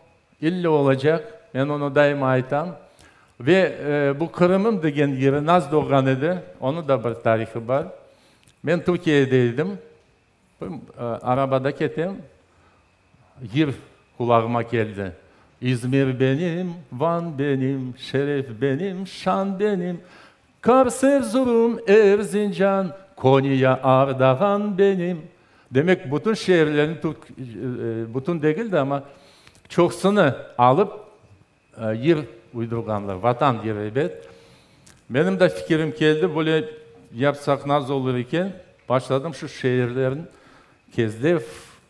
Speaker 2: ille olacaq. Men onı daima aytam. Ve bu Qırımım degen yırı nasıl doğğan edi, onıñ da bir tarihı bar. Men Türkiyede edim. Bir arabada ketem, yır qulağıma keldi. İzmir benim, Van benim, şeref benim, şan benim, Kars, Erzurum, Erzincan, Konya, Ardağan benim. Demek, bütün şeerlerni türk, bütün degil de, amma çoqsını alıp yır uydurğanlar, vatan yırı, ebet. Menim de fikirim keldi, böyle yapsaq nasıl olur eken, başladım şu şeerlerni Kezlev,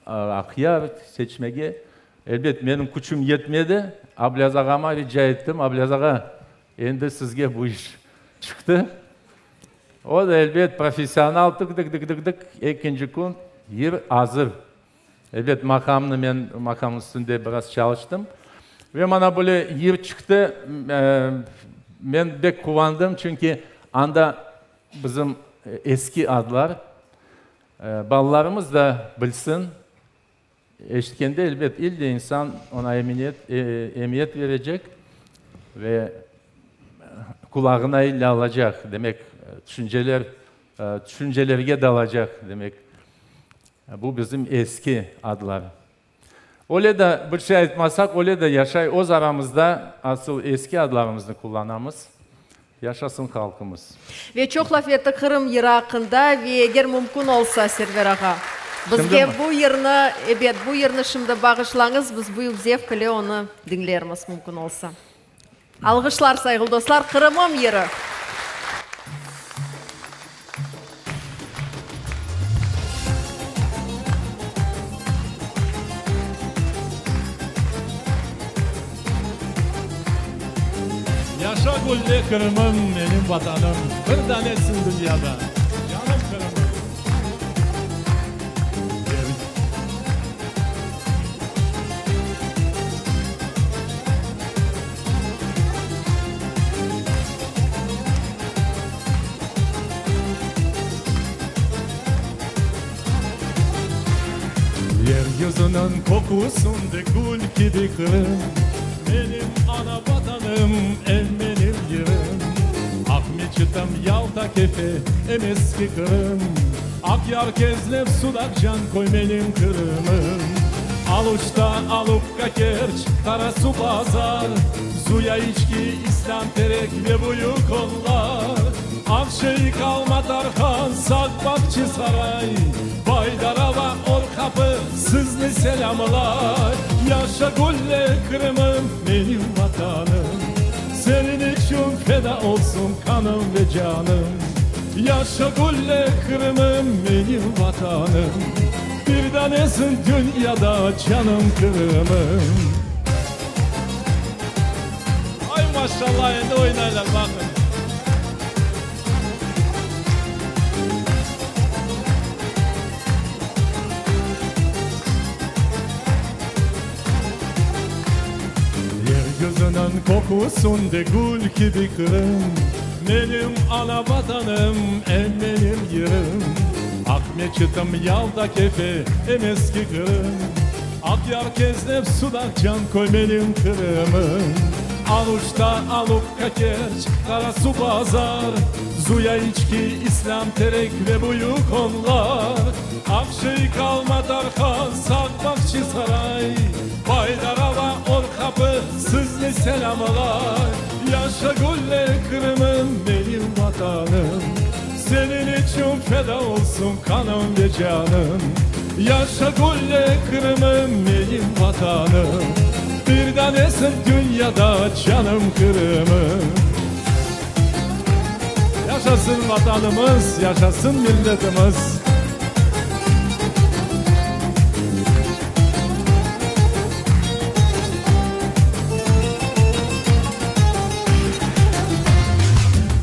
Speaker 2: Aqyar seçmege. Elbet, menim küçüm yetmedi, Ablâz ağama rica ettim, Ablâz ağa, endi sizge bu iş çıqtı. O da, elbet, professional, tık-tık-tık-tık-tık, ekinci kün yır azır. Elbet, maqamnı men maqam üstünde biraz çalıştım. Ve mana böyle yır çıqtı. Men bek quvandım, çünki anda bizim eski adlar, balalarımız da bilsin. Eşitkende, elbet, ille insan oña eminiyet, emiyet verecek ve qulağına ille alacaq, demek, tüşünceler, tüşüncelerge dalacaq, demek. Bu bizim eski adlar. Öyle de bir şey aytmasaq, öyle de yaşay, öz aramızda asıl eski adlarımıznı qullanamız. Yaşasın halqımız!
Speaker 1: Ve çoq laf ettik Qırım yırı aqqında, ve eger mümkün olsa, Server ağa, bizge bu yırnı, ebet, bu yırnı şimdi bağışlañız, biz büyük zevk ile onı diñlermiz, mümkün olsa. Alğışlar, sayğılı dostlar, Qırımım yırı!
Speaker 3: Yaşa gülle Qırımım, menim Vatanım, bir danesiñ dünyada, canım Qırımım. Yeryüzüniñ qoqusında gül kibi Qırım, Menim ana Vatanım, em menim yerim. Aqmeçitim, Yalta, Kefe, em eski Qırım, Aqyar, Kezlev, Sudaq, Canköy menim Qırımım. Aluşta, Alupka, Kerç, Qarasuvbazar, Zuya, İçki, İslâm Terek ve Büyük Onlar, Aqşeyh, Alma Tarhan, Saq, Bağçasaray, Baydarava, Orqapı sizni selâmlay. Yaşa gülle Qırımım, menim Vatanım, Seniñ içün feda olsun qanım ve canım. Yaşa gülle Qırımım, menim Vatanım, Bir danesiñ dünyada canım Qırımım. Ay maşallah endi oynaylar baqın. Yeryüzüniñ qoqusında gül kibi Qırım, Menim ana Vatanım, em menim yerim. Aqmeçitim, Yalta, Kefe, em eski Qırım, Aqyar, Kezlev, Sudaq, Canköy menim Qırımım. Aluşta, Alupka, Kerç, Qarasuvbazar, Zuya, İçki, İslâm Terek ve Büyük Onlar, Aqşeyh, Alma Tarhan, Saq, Bağçasaray, Baydarava, Orqapı sizni selâmlay. Yaşa gülle Qırımım, menim Vatanım, Seniñ içün feda olsun. olsun kanım ve canım Yaşa gülle Kırımım menim vatanım Bir tanesin dünyada canım Kırımım Yaşasın vatanımız, yaşasın milletimiz.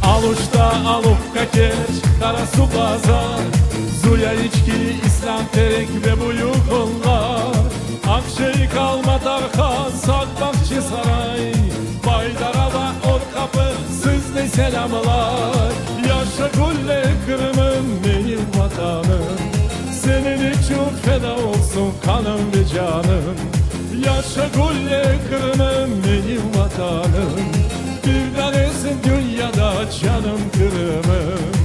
Speaker 3: Aluşta, Alupka, Kerç, Qarasuvbazar, Zuya, İçki, İslâm Terek ve Büyük Onlar, Aqşeyh, Alma Tarhan, Saq, Bahçesaray, Baydarava, Or Qapı sizni selâmlay. Yaşa gülle Qırımım, menim Vatanım, Seniñ içün feda olsun qanım ve canım. Yaşa gülle Qırımım, menim Vatanım, Bir danesiñ dünyada canım Qırımım.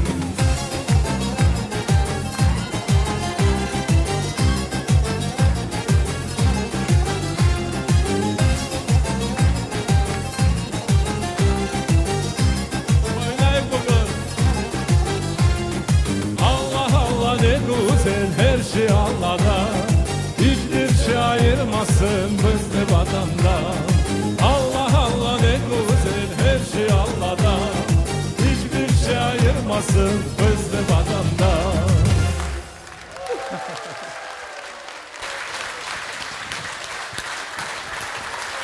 Speaker 3: Oynayıq bugün. Alla, alla, ne güzel her şey Allada, İç bir şey ayırmasın bizni Vatandan. Alla, alla, ne güzel her şey Allada, İç bir şey ayırmasın bizni Vatandan.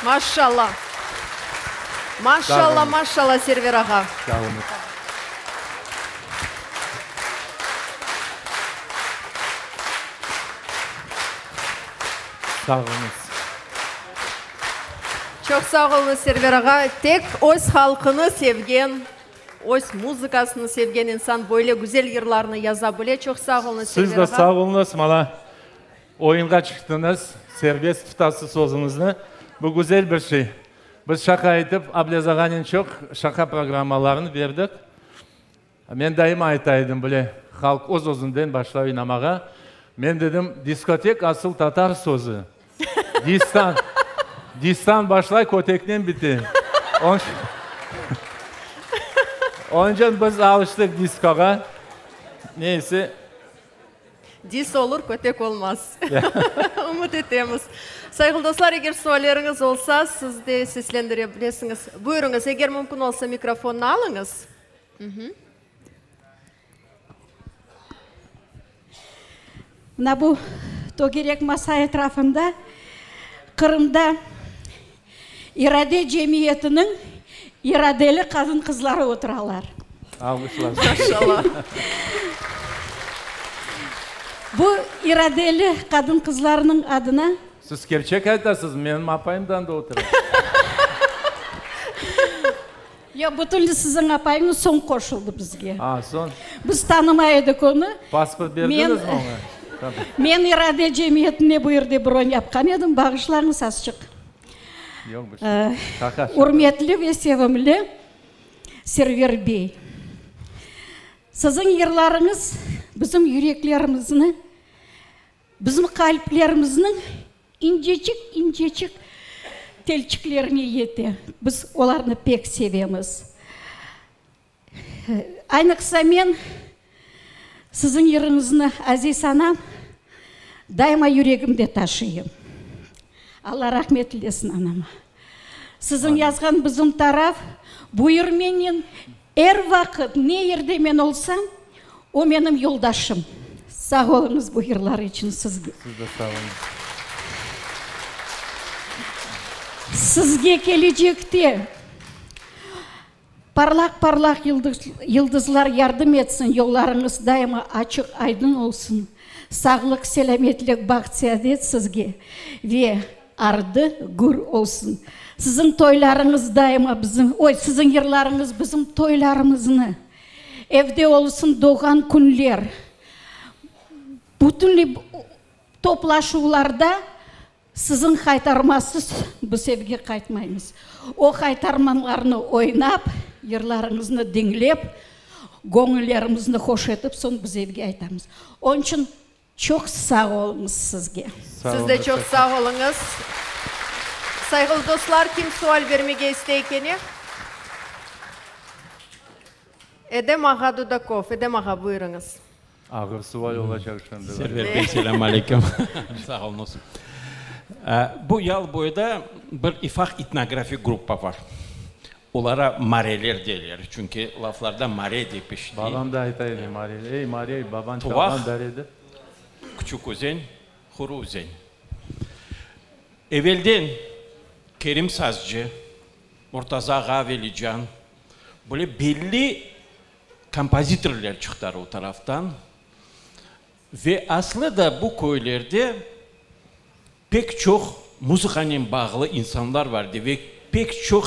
Speaker 1: Maşşalla! Maşşalla, maşşalla, Server ağa!
Speaker 2: Sağ oluñız. Sağ oluñız.
Speaker 1: Çoq sağ oluñız, Server ağa. Tek öz halqını sevgen, öz muzıkasını sevgen insan böyle güzel yırlarnı yaza bile. Çoq sağ oluñız, Server
Speaker 2: Siz de
Speaker 1: ağa.
Speaker 2: sağ oluñız, mana oyunğa çıqtıñız, serbest tutasız özüñizni. Bu güzel bir şey. Biz şaqa etip, Ablâz ağanen çoq şaqa programmalarını berdik. Men daima ayta edim, bile, halq öz-özünden başlay oynamağa. Men dedim, diskotek asıl tatar sözü. Distan, distan başlay, köteknen bite. Onıñ içün biz alıştıq diskoğa. Neyse.
Speaker 1: Dis olur, kötek olmaz. Ümüt etemiz. Sayğılı dostlar, eger sualleriñiz olsa, siz de seslendire bilesiñiz. Buyurıñız, eger mümkün olsa, mikrofonnı alıñız.
Speaker 6: Mına bu tögerek masa etrafında Qırımda İrade cemiyetiniñ iradeli qadın-qızları oturalar.
Speaker 2: Alğışlar.
Speaker 1: Maşallah.
Speaker 6: Bu iradeli qadın-qızlarnıñ adına.
Speaker 2: Siz kerçek aytasız, menim apayım da anda otura.
Speaker 6: Yoq, bütünley siziñ apayıñız soñ qoşuldı bizge.
Speaker 2: A, soñ.
Speaker 6: Biz tanımay edik onı.
Speaker 2: Pasport berdiñizmi oña?
Speaker 6: Men İrade cemiyetine bu yerde bron yapqan edim, bağışlañız azçıq.
Speaker 2: Yoq, bir şey. Şaqa, şaqa.
Speaker 6: Ürmetli ve sevimli Server bey, siziñ yırlarıñız bizim yüreklerimizni, bizim qalplerimizniñ İnceçik-inceçik telçiklerine yete. Biz olarnı pek sevemiz. Aynıqsa men siziñ yırıñıznı, aziz anam, daima yüregimde taşıyım. Alla rahmet eylesin anama. Siziñ yazğan Bizim taraf bu yır menen er vaqıt, ne yerde men olsam, o menim yoldaşım. Sağ oluñız bu yırlar içün sizge.
Speaker 2: Siz de sağ oluñız.
Speaker 6: Sizge kelecekte parlaq-parlaq yıldızlar yardım etsin, yollarıñız daima açıq-aydın olsun. Sağlıq, selâmetlik, baht-seadet sizge ve ardı gür olsun. Siziñ toylarıñız daima bizim, oy, siziñ yırlarıñız bizim toylarımıznı, evde olsun doğğan künler, bütünley toplaşuvlarda siziñ qaytarmasız biz evge qaytmaymız. O qaytarmalarnı oynap, yırlarıñıznı diñlep, göñüllerimizni hoş etip soñ biz evge aytamız. Onıñ içün Çoq sağ oluñız sizge.
Speaker 1: Siz de çoq sağ oluñız. Sayğılı dostlar, kim sual bermege istey kene? Edem ağa Dudakov. Edem ağa, buyurıñız.
Speaker 2: Ağır sual olacaq şimdi.
Speaker 7: Server bey, selâm aleyküm. Sağ oluñız. Bu Yal boyda bir ifaq etnografik gruppa bar. Olara mareler deyler, çünki laflarda mare dep işley.
Speaker 2: Babam da ayta edi, mareler. Ey, mare, babañ çalğan daredir.
Speaker 7: Küçük özen, Quru özen. Evelden Kerim Sazcı, Murtaza ağa Velican, böyle belli kompozitorlar çıqtılar o taraftan. Ve aslı da bu köylerde pek çoq muzıkanen bağlı insanlar var edi ve pek çoq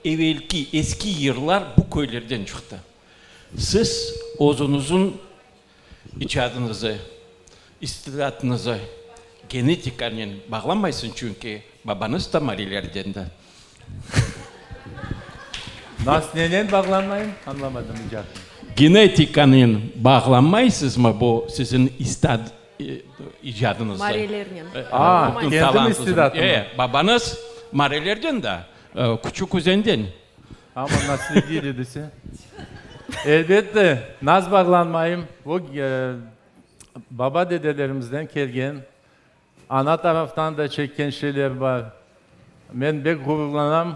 Speaker 7: evelki, eski yırlar bu köylerden çıqtı. Siz özüñizniñ icadıñızı, istidatınızı genetikanen bağlamaysıñ, çünki babañız da marilerden de.
Speaker 2: Nas nenen bağlanmayım? Añlamadım icatnı.
Speaker 7: Genetikanen bağlanmaysızmı bu siziñ istat icadıñızda?
Speaker 1: Marilernen.
Speaker 2: A, kendim istidatımı?
Speaker 7: E, babañız marilerden da, Küçük Üzenden.
Speaker 2: Amma nasledili dese. Elbette, naz bağlanmayım. Bu baba-dedelerimizden kelgen Ana taraftan da çekken şeyler bar. Men bek ğururlanam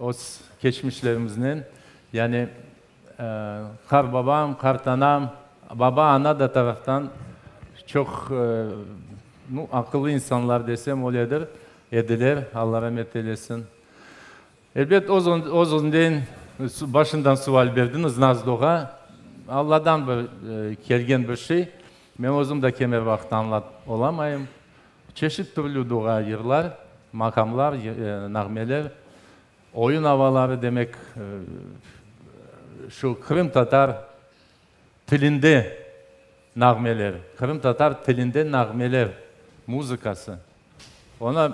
Speaker 2: öz keçmişlerimiznen. Yani qarbabam, qartanam, baba, ana da taraftan çoq, nu, aqıllı insanlar desem öyledir, ediler, Alla ramet eylesin. Elbet, öz-özünden, başından sual berdiñiz, naz doğa, Alladan bir kelgen bir şey. Men özüm de kemer vaqıt añlap olamayım. Çeşit türlü doğa yırlar, maqamlar, nağmeler, oyun avaları, demek, şu qırımtatar tilinde nağmeler, qırımtatar tilinde nağmeler muzıkası. Oña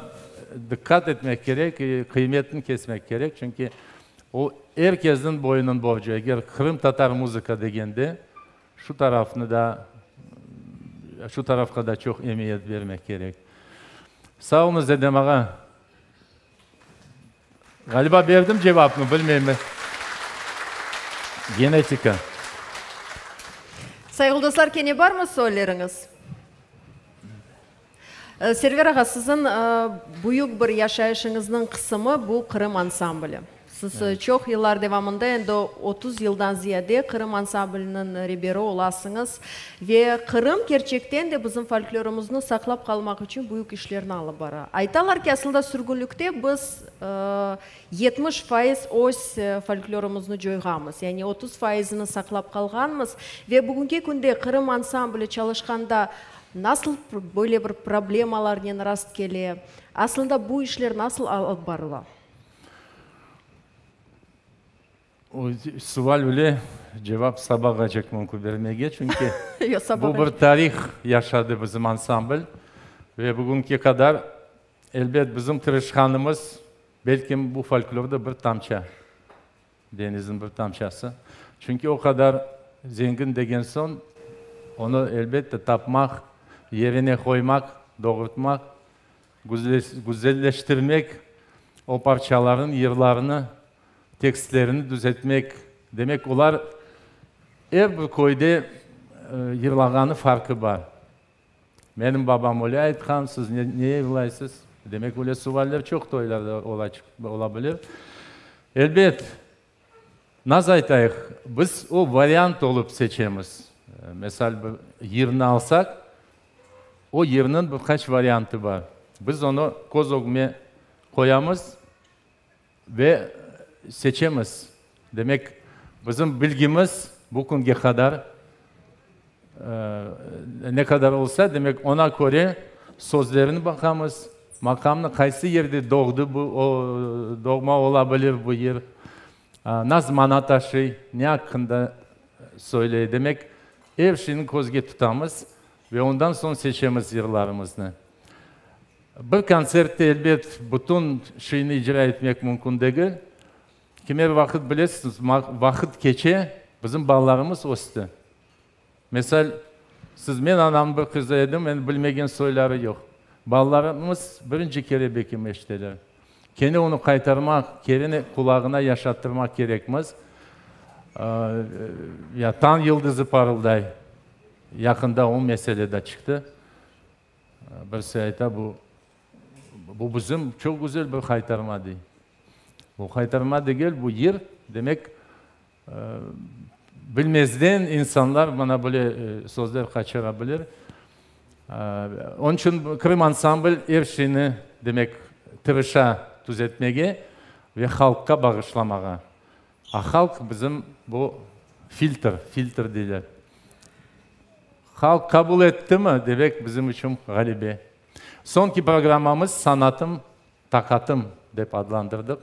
Speaker 2: diqqat etmek kerek, qıymetini kesmek kerek, çünki o er kesniñ boyunıñ borcu. Eger qırımtatar muzıka degende, şu tarafnı da, şu tarafqa da çoq emiyet bermek kerek. Sağ oluñız, Edem ağa. Ğaliba berdim cevapnı, bilmeyim. Genetika.
Speaker 1: Sayğılı dostlar, kene barmı sualleriñiz? Server ağa, siziñ büyük bir yaşayışıñıznıñ qısımı bu Qırım ansambli. Siz çoq yıllar devamında, endi 30 yıldan ziyade Qırım ansambliniñ reberi olasıñız ve Qırım kerçekten de bizim folklorımıznı saqlap qalmaq içün büyük işlerni alıp bara. Aytalar ki, aslında sürgünlikte biz 70% öz folklorımıznı coyğanmız, yani 30 faizini saqlap qalğanmız ve bugünki künde Qırım ansambli çalışqanda Nasıl böyle bir problemalarnen rast kele? Aslında bu işler nasıl alıp barıla?
Speaker 2: O sual bile cevap sabağacek mümkün bermege, çünki bu bir tarih yaşadı bizim ansambl ve bugünki qadar, elbet, bizim tırışqanımız, belkim, bu folklorda bir tamça. Deñizniñ bir tamçası. Çünki o qadar zengin degen soñ, onı, elbette, tapmaq, yerine qoymaq, doğurtmaq, güzelleştirmek, o parçalarnıñ yırlarını, tekstlerini düzetmek, demek, olar er bir köyde yırlağanı farqı bar. Menim babam öyle aytqan, siz ne yırlaysız? Demek, öyle sualler çoq toylarda ola bilir. Elbet, naz aytayıq, biz o variant olıp seçemiz. Mesal, bir yırnı alsaq, o yırnıñ bir qaç variantı bar. Biz onı köz ögüme qoyamız ve seçemiz. Demek, bizim bilgimiz bu künge qadar ne qadar olsa, demek, oña köre sözlerini baqamız, maqamnı, qaysı yerde doğdı bu, o, doğma ola bilir bu yır, nasıl mana taşıy, ne aqqında söyley. Demek, er şeyni közge tutamız ve ondan soñ seçemiz yırlarımıznı. Bir kontsertte, elbet, bütün şeyni icra etmek mümkün degil. Kimer vaqıt, bilesiñiz, vaqıt keçe, bizim balalarımız östi. Mesal, siz, men anamnıñ bir qızı edim, endi bilmegen soyları yoq. Balalarımız birinci kere bekim eşiteler. Kene onı qaytarmaq, kerene qulağına yaşattırmaq kerekmiz. Ya Tañ yıldızı parılday. Yaqında o mesele de çıqtı. Birisi ayta, bu, bu bizim çoq güzel bir haytarma, dey. Bu haytarma degil, bu yır, demek, bilmezden insanlar mana böyle sözler qaçıra bilir. Onıñ içün Krım ansambl er şeyni, demek, tırışa tüzetmege ve halqqa bağışlamağa. A halq bizim bu filtr, filtr deyler. Halq qabul ettimi, demek, bizim içün ğalebe. Soñki programmamız Sanatım, taqatım dep adlandırdıq.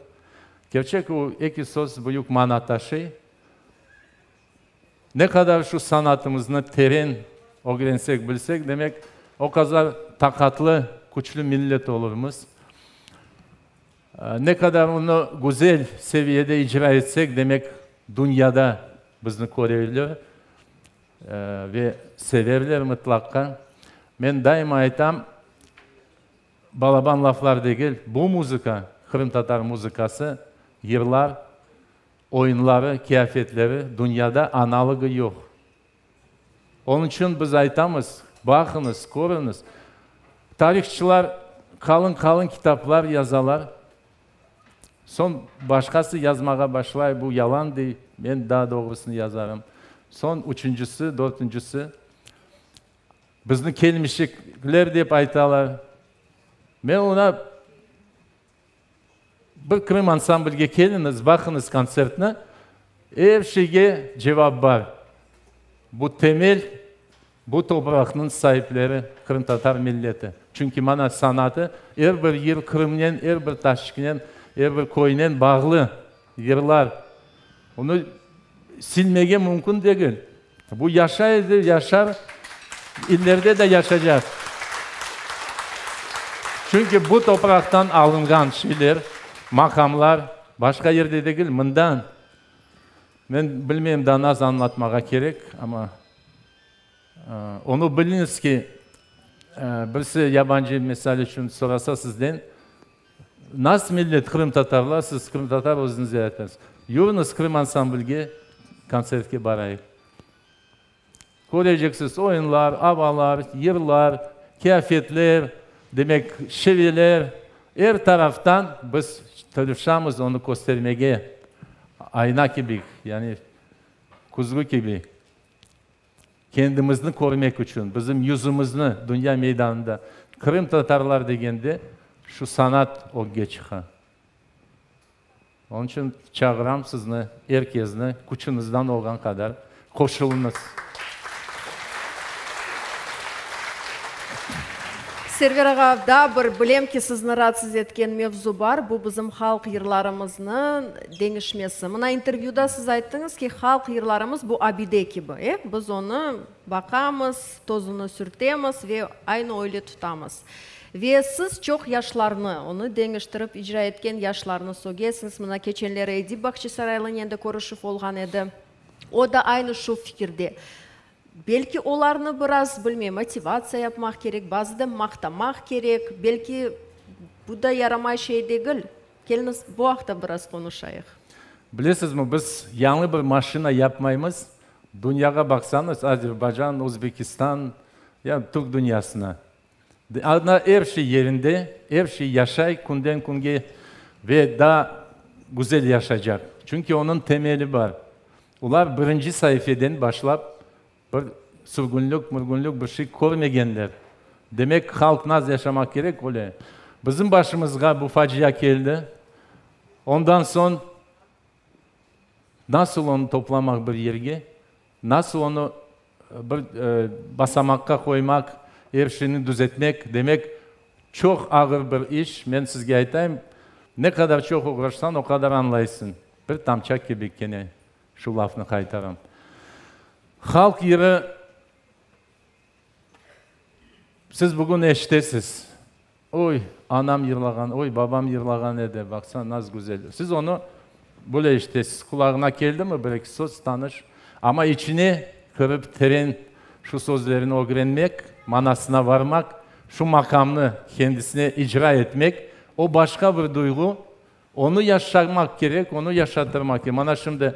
Speaker 2: Kerçek, o eki söz büyük mana taşıy. Ne qadar şu sanatımıznı teren ögrensek, bilsek, demek, o qadar taqatlı, küçlü millet olurmız. Ne qadar onı güzel seviyede icra etsek, demek, dünyada bizni körerler ve severler mıtlaqqa. Men daima aytam, balaban laflar degil, bu muzıka, qırımtatar muzıkası, yırlar, oyunları, kıyafetleri dünyada analogı yoq. Onıñ içün biz aytamız, baqıñız, körüñiz. Tarihçılar qalın-qalın kitaplar yazalar. Soñ başqası yazmağa başlay, bu yalan dey, men daa doğrusını yazarım. Soñ üçüncisi, dörtüncisi. Bizni kelmişikler dep aytalar. Men oña Bir Krım ansamblge keliñiz, baqıñız kontsertni, er şeyge cevap bar. Bu temel, bu topraqnıñ saipleri, qırımtatar milleti. Çünki mana sanatı er bir yır Qırımnen, er bir taşçıqnen, er bir köynen bağlı yırlar. Onı silmege mümkün degil. Bu yaşay edi, yaşar, ileride de yaşacaq. Çünki bu topraqtan alınğan şeyler, maqamlar başqa yerde degil, mından. Men bilmeyim, daa nasıl añlatmağa kerek, amma onı biliñiz ki, birisi yabancı, misal içün, sorasa sizden, Nasıl millet qırımtatarlar, siz qırımtatar özüñiz aytasız. Yürüñiz Krım ansamblge kontsertke barayıq. Köreceksiz oyunlar, avalar, yırlar, kıyafetler, demek şiveler, er taraftan biz tırışamız onı köstermege, ayna kibi, yani küzgü kibi. Kendimizni körmek içün, bizim yüzümizni dünya meydanında qırımtatarlar degende şu sanat ögge çıqa. Onıñ içün çağıram sizni, er kezni, küçüñizden olğan qadar qoşuluñız.
Speaker 1: Server ağa, daa bir, bilem ki, sizni raatsız etken mevzu bar, bu bizim halq yırlarımıznıñ deñişmesi. Mına intervyuda siz ayttıñız ki, halq yırlarımız bu abide kibi, e? Biz onı baqamız, tozunı sürtemiz ve aynı öyle tutamız. Ve siz çoq yaşlarnı, onı deñiştirip icra etken yaşlarnı sögesiñiz. Mına keçenleri Edip Bahçesaraylınen de körüşüv olğan edi. O da aynı şu fikirde. Belki olarnı biraz, bilmeyim, motivatsiya yapmaq kerek, bazıda maqtamaq kerek, belki bu da yaramay şey degil. Keliñiz, bu aqta biraz qonuşayıq.
Speaker 2: Bilesizmi, biz yañı bir maşina yapmaymız. Dünyağa baqsañız, Azerbaycan, Özbekistan, ya türk dünyasına, anda er şey yerinde, er şey yaşay künden künge ve daa güzel yaşaycaq. Çünki onıñ temeli bar. Olar birinci saifeden başlap bir sürgünlik, mürgünlik bir şey körmegenler. Demek, halq naz yaşamaq kerek öyle. Bizim başımızğa bu facia keldi. Ondan soñ nasıl onı toplamaq bir yerge, nasıl onı bir basamaqqa qoymaq, er şeyni düzetmek, demek, çoq ağır bir iş. Men sizge aytayım, ne qadar çoq oğraşsañ, o qadar añlaysıñ. Bir tamça kibi kene şu lafnı qaytaram. Halq yırı, siz bugün eşitesiz, Oy, anam yırlağan, oy, babam yırlağan edi, baqsa, naz güzel. Siz onı böyle eşitesiz, qulağına keldimi bir-eki söz, tanış, amma içine kirip teren şu sözlerini ögrenmek, manasına varmaq, şu maqamnı kendisine icra etmek, o başqa bir duyğu, Onı yaşamaq kerek, onı yaşatırmaq kerek. Mana şimdi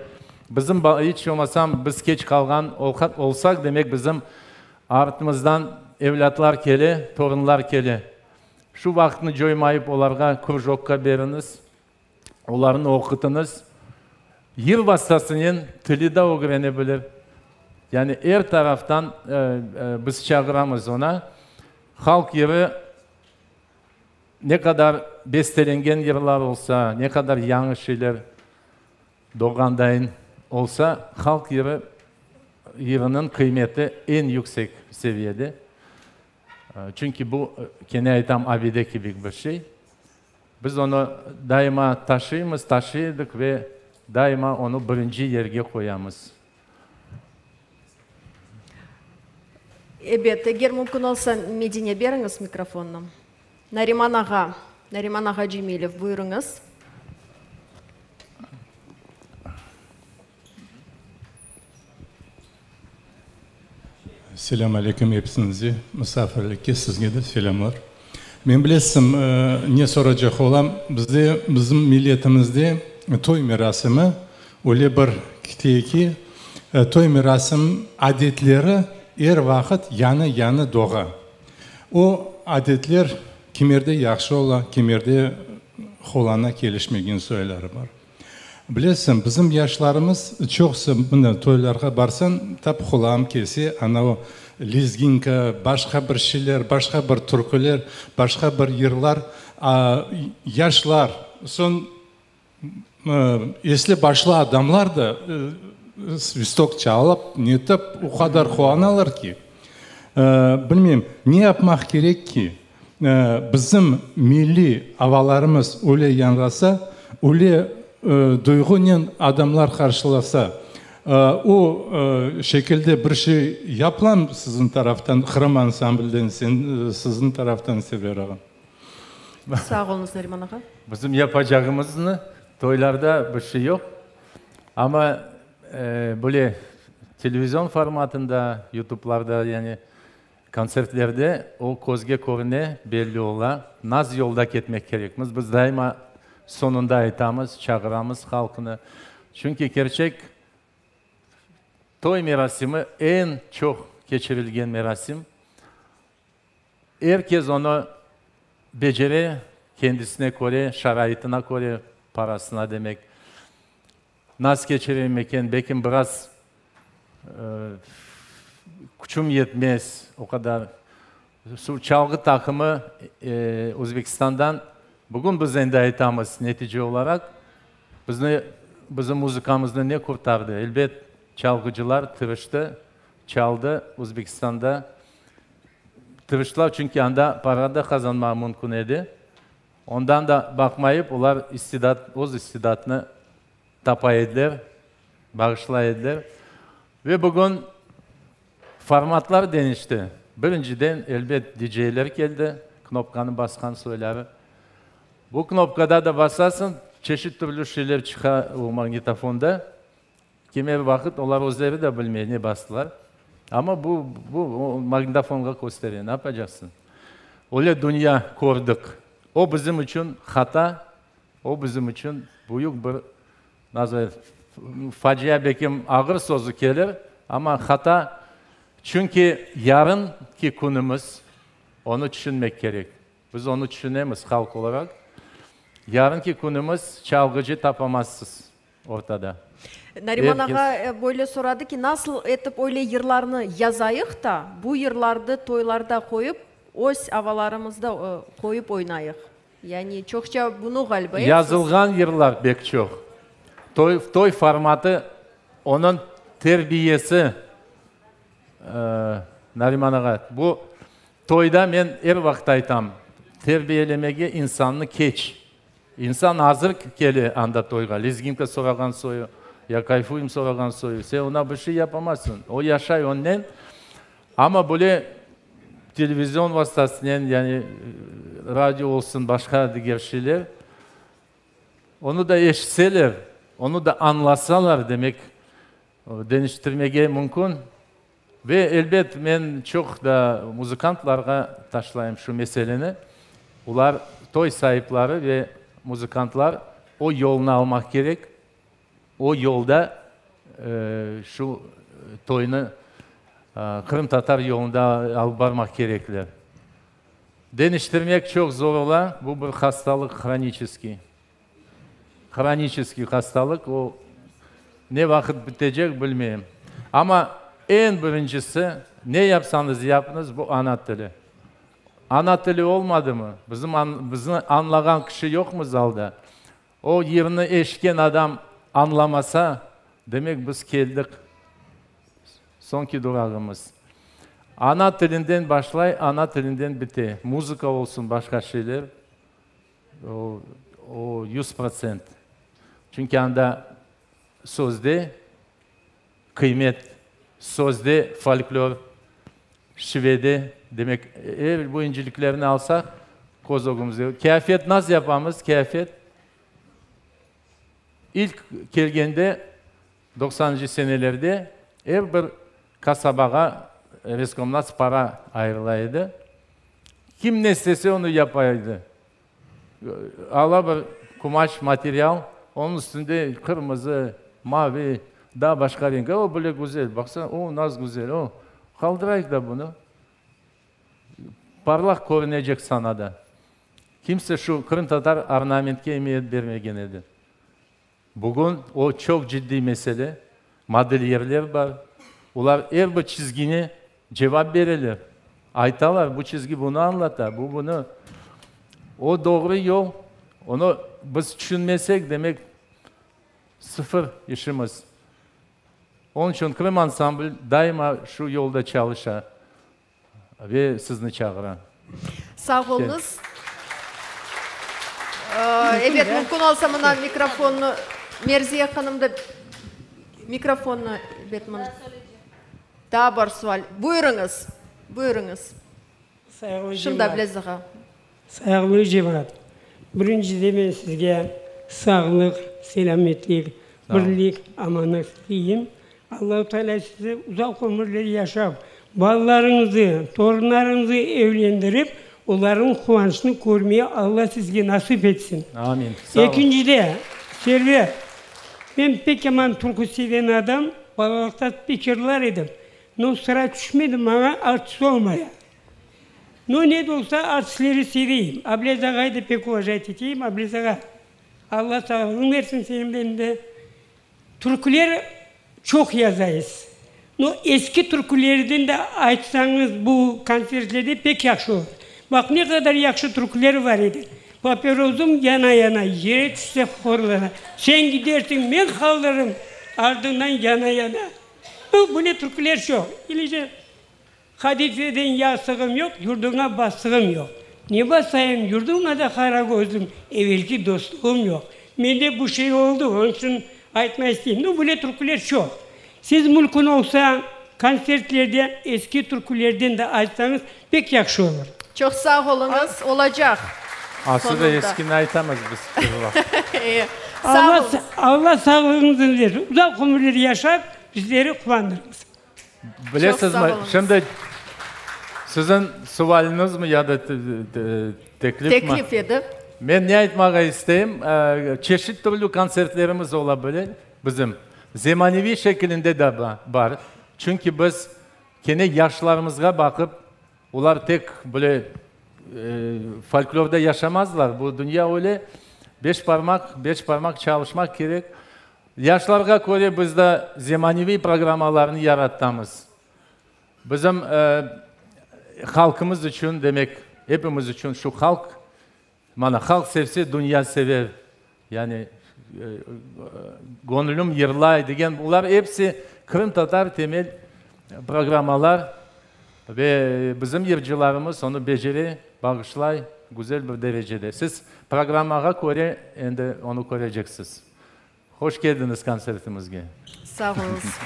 Speaker 2: bizim iç olmasam biz keç qalğan olsaq, demek bizim. Artımızdan evlâtlar kele, torunlar kele. Şu vaqıtnı coymayıp olarğa krujokqa beriñiz, olarnı oqutıñız. Yır vastasınen tili da ögrene bilir. Yani er taraftan biz çağıramız oña. Halq yırı ne qadar bestelengen yırlar olsa, ne qadar yañı şeyler doğğandayın olsa, halq yırı yırınıñ qıymeti eñ yüksek seviyede. Çünki bu, kene aytam, abide kibi bir şey. Biz onı daima taşıymız, taşıy edik ve daima onı birinci yerge qoyamız.
Speaker 1: Ebet, eger mümkün olsa, Medine, beriñiz mikrofonnı. Nariman ağa, Nariman ağa Cemilev, buyurıñız.
Speaker 8: Selâm aleyküm episiñize, musafirlikke sizge de selâmlar. Men bilesiñ, ne soracaq olam, bizde, bizim milletimizde toy merasimi öyle bir kite ki, toy merasim adetleri er vaqıt yañı-yañı doğa. O adetler kimerde yahşı ola, kimerde holana kelişmegen soyları bar. Bilesiñ, bizim yaşlarımız çoqusı mına toylarğa barsañ, tap qulağım kese, ana o lezginka, başqa bir şeyler, başqa bir türküler, başqa bir yırlar, yaşlar, soñ esli-başlı adamlar da svistok çalıp, netip, o qadar quvanalar ki, bilmeyim, ne yapmaq kerek ki, Bizim milliy avalarımız öyle yañrasa, öyle duyğunen adamlar qarşılasa, o şekilde bir şey yapılamı siziñ taraftan, Qırım ansamblden, siziñ taraftan, Server ağa?
Speaker 1: Sağ oluñız, Nariman ağa.
Speaker 2: Bizim yapacağımıznı toylarda bir şey yoq, amma böyle televizion formatında, YouTube'larda, yani Kontsertlerde o közge körüne, belli ola. Naz yolda ketmek kerekmiz. Biz daima soñunda aytamız, çağıramız halqnı. Çünki kerçek toy merasimi eñ çoq keçirilgen merasim. Er kes onı becere, kendisine köre, şaraitına köre, parasına demek. Naz keçireyim eken, belkim biraz küçüm yetmez o qadar. Şu çalğı taqımı Özbekistandan, bugün biz endi aytamız netice olaraq, bizni, bizim muzıkamıznı ne qurtardı? Elbet, çalğıcılar tırıştı, çaldı Özbekistanda. Tırıştılar, çünki anda para da qazanmağa mümkün edi. Ondan da baqmayıp, olar istidat, öz istidatnı tapa ediler, bağışlay ediler. Ve bugün formatlar deñişti. Birinciden, elbet, diceyler keldi, knopkanı basqan soyları. Bu knopkada da basasıñ, çeşit türlü şeyler çıqa o magnitofonda. Kimer vaqıt olar özleri de bilmey, ne bastılar. Amma bu, bu magnitofonğa köstere, ne yapacaqsıñ? Öyle dünya kördik. O bizim içün hata, o bizim içün büyük bir, nasıl facia belkim ağır sözü kelir, amma hata, çünki yarınki künümiz, onı tüşünmek kerek. Biz onı tüşünemiz halq olaraq. Yarınki künümiz çalğıcı tapamazsız ortada.
Speaker 1: Nariman ağa böyle soradı ki, nasıl etip öyle yırlarnı yazayıq da, bu yırlardı toylarda qoyıp, öz avalarımızda qoyıp oynayıq? Yani çoqça bunı ğaliba, e, siz?
Speaker 2: Yazılğan yırlar pek çoq. Toy, toy formatı, onıñ terbiyesi, Nariman ağa, bu toyda men er vaqıt aytam, terbiyelemege insannı keç. İnsan azır kele anda toyğa, lezginka sorağan soyu, ya kayfuyım sorağan soyu, sen oña bir şey yapamazsıñ, o yaşay onnen, amma böyle televizion vastasınen, yani radio olsun, başqa diger şeyler, onı da eşitseler, onı da añlasalar, demek, deñiştirmege mümkün. Ve, elbet, men çoq da muzıkantlarğa taşlayım şu meseleni. Olar, toy saipleri ve muzıkantlar o yolnı almaq kerek, o yolda şu toynı. Qırımtatar yolunda alıp barmaq kerekler. Deñiştirmek çoq zor ola, bu bir hastalıq, hroniçeskiy. Hroniçeskiy hastalıq, o ne vaqıt bitecek bilmeyim. Amma eñ birincisi, ne yapsañız yapıñız, bu ana tili. Ana tili olmadımı, bizim bizni añlağan kişi yoqmı zalda? O yırnı eşitken adam añlamasa, demek biz keldik soñki durağımız. Ana tilinden başlay, ana tilinden bite. Muzıka olsun, başqa şeyler, o, o 100%. Çünki anda sözde qıymet, sözde folklor, şivede, demek, er bu inciliklerni alsaq, köz ögümizde. Kâfet nasıl yapamız, kâfet? İlk kelgende, doqsanıncı senelerde, er bir qasabağa Reskomnats para ayırıla edi. Kim ne istese, onı yapa edi. Ala bir qumaş, material, onıñ üstünde qırmızı, mavi, daa başqa renk. O, böyle güzel, baqsa, o, nasıl güzel, o. Qaldırayıq da bunı. Parlaq körünecek sanada. Kimse şu qırımtatar ornamentke emiyet bermegen edi. Bugün o çoq ciddiy mesele, modelyerler bar, olar er bir çizgine cevap bereler, aytalar, bu çizgi bunı añlata, bu bunı. O doğru yol, onı biz tüşünmesek, demek, sıfır işimiz. Onıñ içün Krım ansambl daima şu yolda çalışa. Ve sizni çağıra.
Speaker 1: Sağ oluñız. Ebet, mümkün olsa, mına mikrofonnı Merziye hanım da mikrofonnı, ebet, mına. Daa bir sual. Buyurıñız, buyurıñız.
Speaker 9: Sayğılı
Speaker 1: Şimdi
Speaker 9: cemaat.
Speaker 1: Ablâziz ağa.
Speaker 9: Sayğılı cemaat, birincide men sizge sağlıq, selâmetlik, birlik, amanlıq tileyim. Allahu Teala sizi uzaq ömürler yaşap, balalarıñızı, torunlarıñızı evlendirip, olarnıñ quvançını körmeye Alla sizge nasip etsin.
Speaker 2: Amin. Sağ olun.
Speaker 9: Ekincide, Server, men pek yaman türkü seven adam, balalıqta pek yırlar edim. No, sıra tüşmedi maña artist olmaya. No, ne de olsa, artistleri seveyim. Ablâz ağay da pek uvajayt eteyim. Ablâz ağa, Alla sağlığıñ bersin seniñ de. Türküler çoq yazayız. No, eski türkülerden de aytsañız bu kontsertlerde pek yahşı olur. Baq, ne qadar yahşı türküler bar edi. Papirozım yana-yana, yere tüşse horlana. Sen gidersiñ, men qalırım, ardıñdan yana-yana. No, böyle türküler çoq. İlece Qadifeden yastığım yoq, yurduña bastığım yoq. Ne basayım yurduña da qara közlüm, evelki dostluğım yoq. Mende bu şey oldı, onıñ içün aytmay isteyim. Nu, böyle türküler çoq. Siz mülkün olsa, kontsertlerde eski türkülerden de aytsañız, pek yahşı olur.
Speaker 1: Çoq sağ oluñız, olacaq
Speaker 2: Aslı da
Speaker 1: sonunda.
Speaker 2: eskini aytamız biz bir vaqıt.
Speaker 1: Sağ
Speaker 9: Alla,
Speaker 1: oluñız.
Speaker 9: Alla sağlığıñıznı bersin, uzaq ömürler yaşap, bizleri quvandırıñız.
Speaker 2: Bilesizmi, şimdi siziñ sualiñizmi ya da teklifmi?
Speaker 1: Teklif edi.
Speaker 2: Men ne aytmağa isteyim, çeşit türlü kontsertlerimiz ola bile bizim. Zemaneviy şekilinde de bar. Çünki biz kene yaşlarımızğa baqıp, olar tek böyle folklorda yaşamazlar, bu dünya öyle, beş parmaq, beş parmaq çalışmaq kerek. Yaşlarğa köre biz de zemaneviy programmalarnı yarattamız. Bizim halqımız içün, demek, epimiz içün şu halq, mana, halq sevse, dünya sever, yani göñlüm yırlay degen, bular episi qırımtatar temel programmalar ve bizim yırcılarımız onı becere, bağışlay güzel bir derecede. Siz programmağa köre endi onı köreceksiz. Hoş keldiñiz kontsertimizge.
Speaker 1: Sağ oluñız.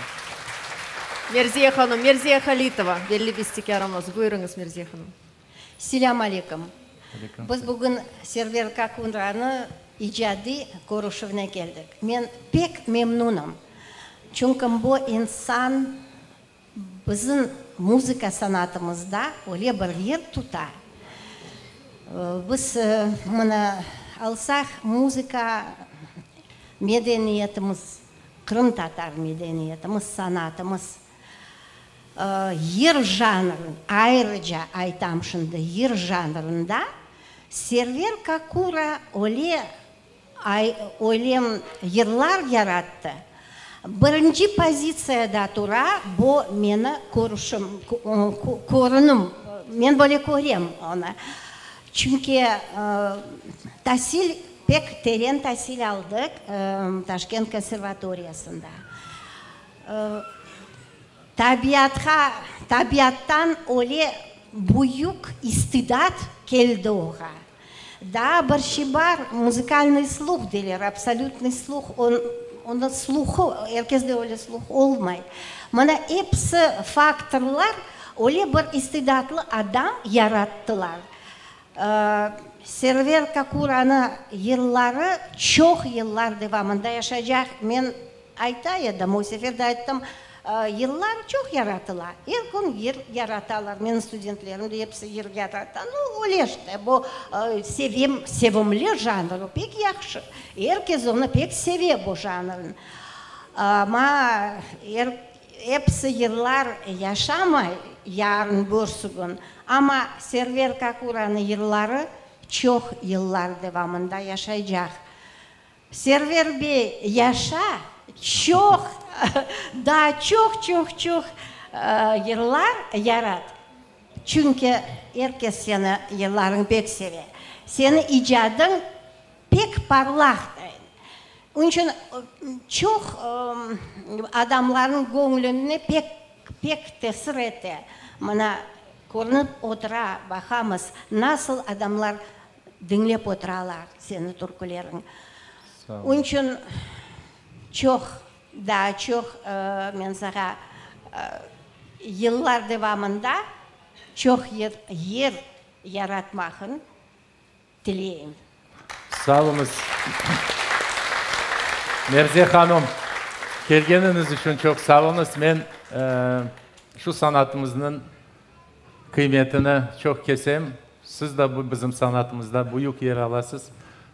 Speaker 1: Merziye hanım, Merziye Halitova, belli bestekârımız. Buyurıñız, Merziye hanım.
Speaker 10: Selâm aleyküm. Biz bugün Server Kakuranı icadiy körüşüvine keldik. Men pek memnunım, çünki bu insan bizim muzıka sanatımızda öyle bir yer tuta. Biz mına alsaq, muzıka medeniyetimiz, qırımtatar medeniyetimiz, sanatımız. Yır janrın, ayrıca aytam şimdi, yır janrında Server Kakura öyle öyle yırlar yarattı. Birinci pozitsiyada tura, bu meni körüşim, körünim, men böyle körem onı. Çünki tasil, pek teren tasil aldıq Taşkent konservatoriyasında. Tabiatqa, tabiattan öyle büyük istidat keldi oğa. Daa bir şey bar, muzıkalnıy sluh deyler, absolyutnıy sluh, onıñ sluhı, er kesde öyle sluh olmay. Mına episi faktorlar öyle bir istidatlı adam yarattılar. Server Kakuranı yırları çoq yıllar devamında yaşaycaq. Men ayta edim, o sefer de ayttım, yırlar çoq yaratıla, er kün yır yaratalar, menim studentlerim de episi yır yarata, nu, öyle işte, bu sevim, sevimli janr, o pek yahşı, er kes onı pek seve bu janrnı, amma er, episi yırlar yaşamay yarın, börsü kün, amma Server Kakuranıñ yırları çoq yıllar devamında yaşaycaq. Server bey, yaşa, çoq, daa çoq, çoq, çoq yırlar yarat, çünki er kes seni yırlarıñ pek seve, seni icadıñ pek parlaqtır. Onıñ içün çoq adamlarnıñ göñlüne pek, pek tesir ete. Mına, körünip otura, baqamız, nasıl adamlar Diñlep oturalar seni türküleriñ. Onıñ içün çoq, daa çoq men saña yıllar devamında çoq yır yaratmağın tileyim.
Speaker 2: Sağ oluñız, Merziye hanım, kelgeniñiz içün çoq sağ oluñız. Men şu sanatımıznıñ qıymetini çoq kesem. Siz de bu bizim sanatımızda büyük yer alasız,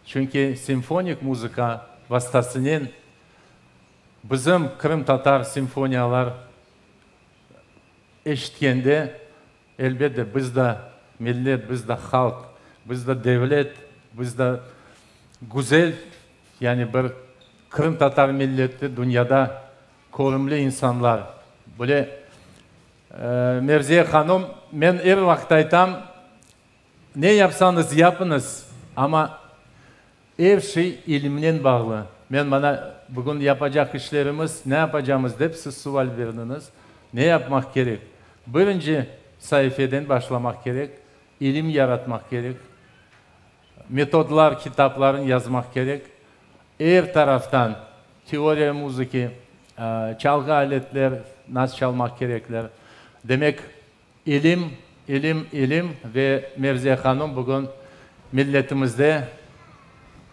Speaker 2: çünki simfonik muzıka vastasınen bizim qırımtatar simfoniyalar eşitkende, elbet de, biz de millet, biz de halq, biz de devlet, biz de güzel, yani bir qırımtatar milleti dünyada körümli insanlar. Böyle Merziye hanım, men er vaqıt aytam, ne yapsañız yapıñız, amma er şey ilimnen bağlı. Men mana bugün yapacaq işlerimiz, ne yapacamız dep siz sual berdiñiz, ne yapmaq kerek? Birinci saifeden başlamaq kerek, ilim yaratmaq kerek, metodlar kitaplarını yazmaq kerek, er taraftan teoriya muzıki, çalğı aletler nasıl çalmaq kerekler. Demek, ilim, ilim, ilim ve Merziye hanım bugün milletimizde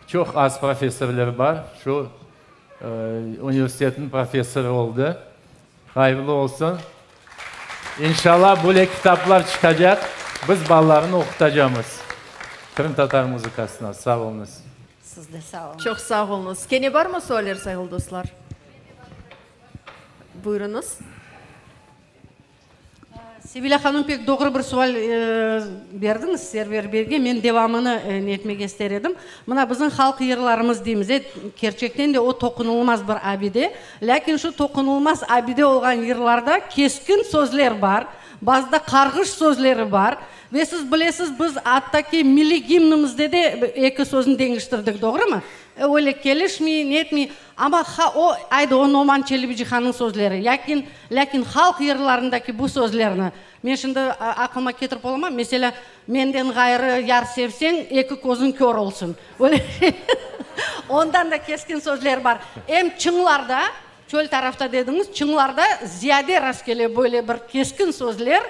Speaker 2: çoq az professorlar bar, şu universitetniñ professorı oldı. Hayırlı olsun. İnşallah böyle kitaplar çıqacaq, biz balalarnı oqutacamız qırımtatar muzıkasına. Sağ oluñız.
Speaker 10: Siz de sağ oluñız.
Speaker 1: Çoq sağ oluñız. Kene barmı sualler, sayğılı dostlar? Buyurıñız.
Speaker 5: Sevilâ hanım, pek doğru bir sual berdiñiz Server beyge. Men devamını netmege ister edim. Mına bizim halq yırlarımız deymiz, e, kerçekten de o toqunılmaz bir abide. Lâkin şu toqunılmaz abide olğan yırlarda keskin sözler bar, bazıda qarğış sözleri bar. Ve siz bilesiz, biz atta ki milliy gimnimizde de eki sözni deñiştirdik, doğrumı? Öyle kelişmey, netmey. Amma ha o, aydı, o Noman Çelebicihannıñ sözleri, lâkin, lâkin halq yırlarındaki bu sözlerni men şimdi aqlıma ketirip olamam. Meselâ, menden ğayrı yar sevseñ, eki közüñ kör olsun. Öyle şey. Ondan da keskin sözler bar. Em çıñlarda, çöl tarafta dediñiz, çıñlarda ziyade rastkele böyle bir keskin sözler,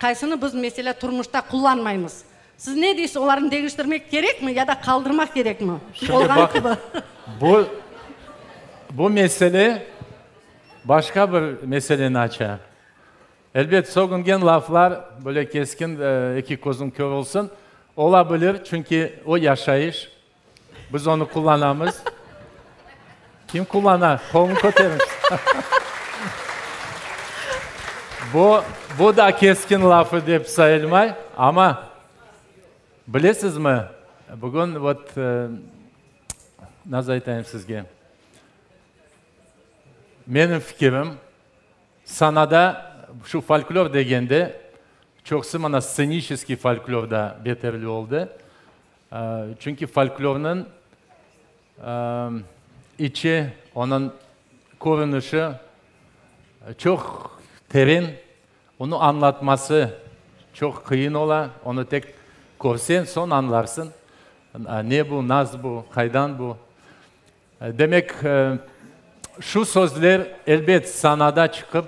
Speaker 5: qaysını biz, meselâ, turmuşta qullanmaymız. Siz ne deysiz, olarnı deñiştirmek kerekmi ya da qaldırmaq kerekmi?
Speaker 2: Şimdi baq, bu, bu mesele başqa bir meseleni aça. Elbet, sögüngen laflar, böyle keskin, eki közüñ kör olsun, ola bilir, çünki o yaşayış, biz onı qullanamız. Kim qullana? Qolunı köteriñiz. Bu, bu da keskin lafı dep sayılmay, amma bilesizmi, bugün vot, nasıl aytayım sizge, menim fikirim, sanada şu folklor degende, çoqusı mına stseniçeskiy folklor da beterli oldı, çünki folklornıñ İçi, onıñ körünişi çoq teren, onı añlatması çoq qıyın ola, onı tek körseñ, soñ añlarsıñ, ne bu, nasıl bu, qaydan bu. Demek, şu sözler, elbet, sanada çıqıp,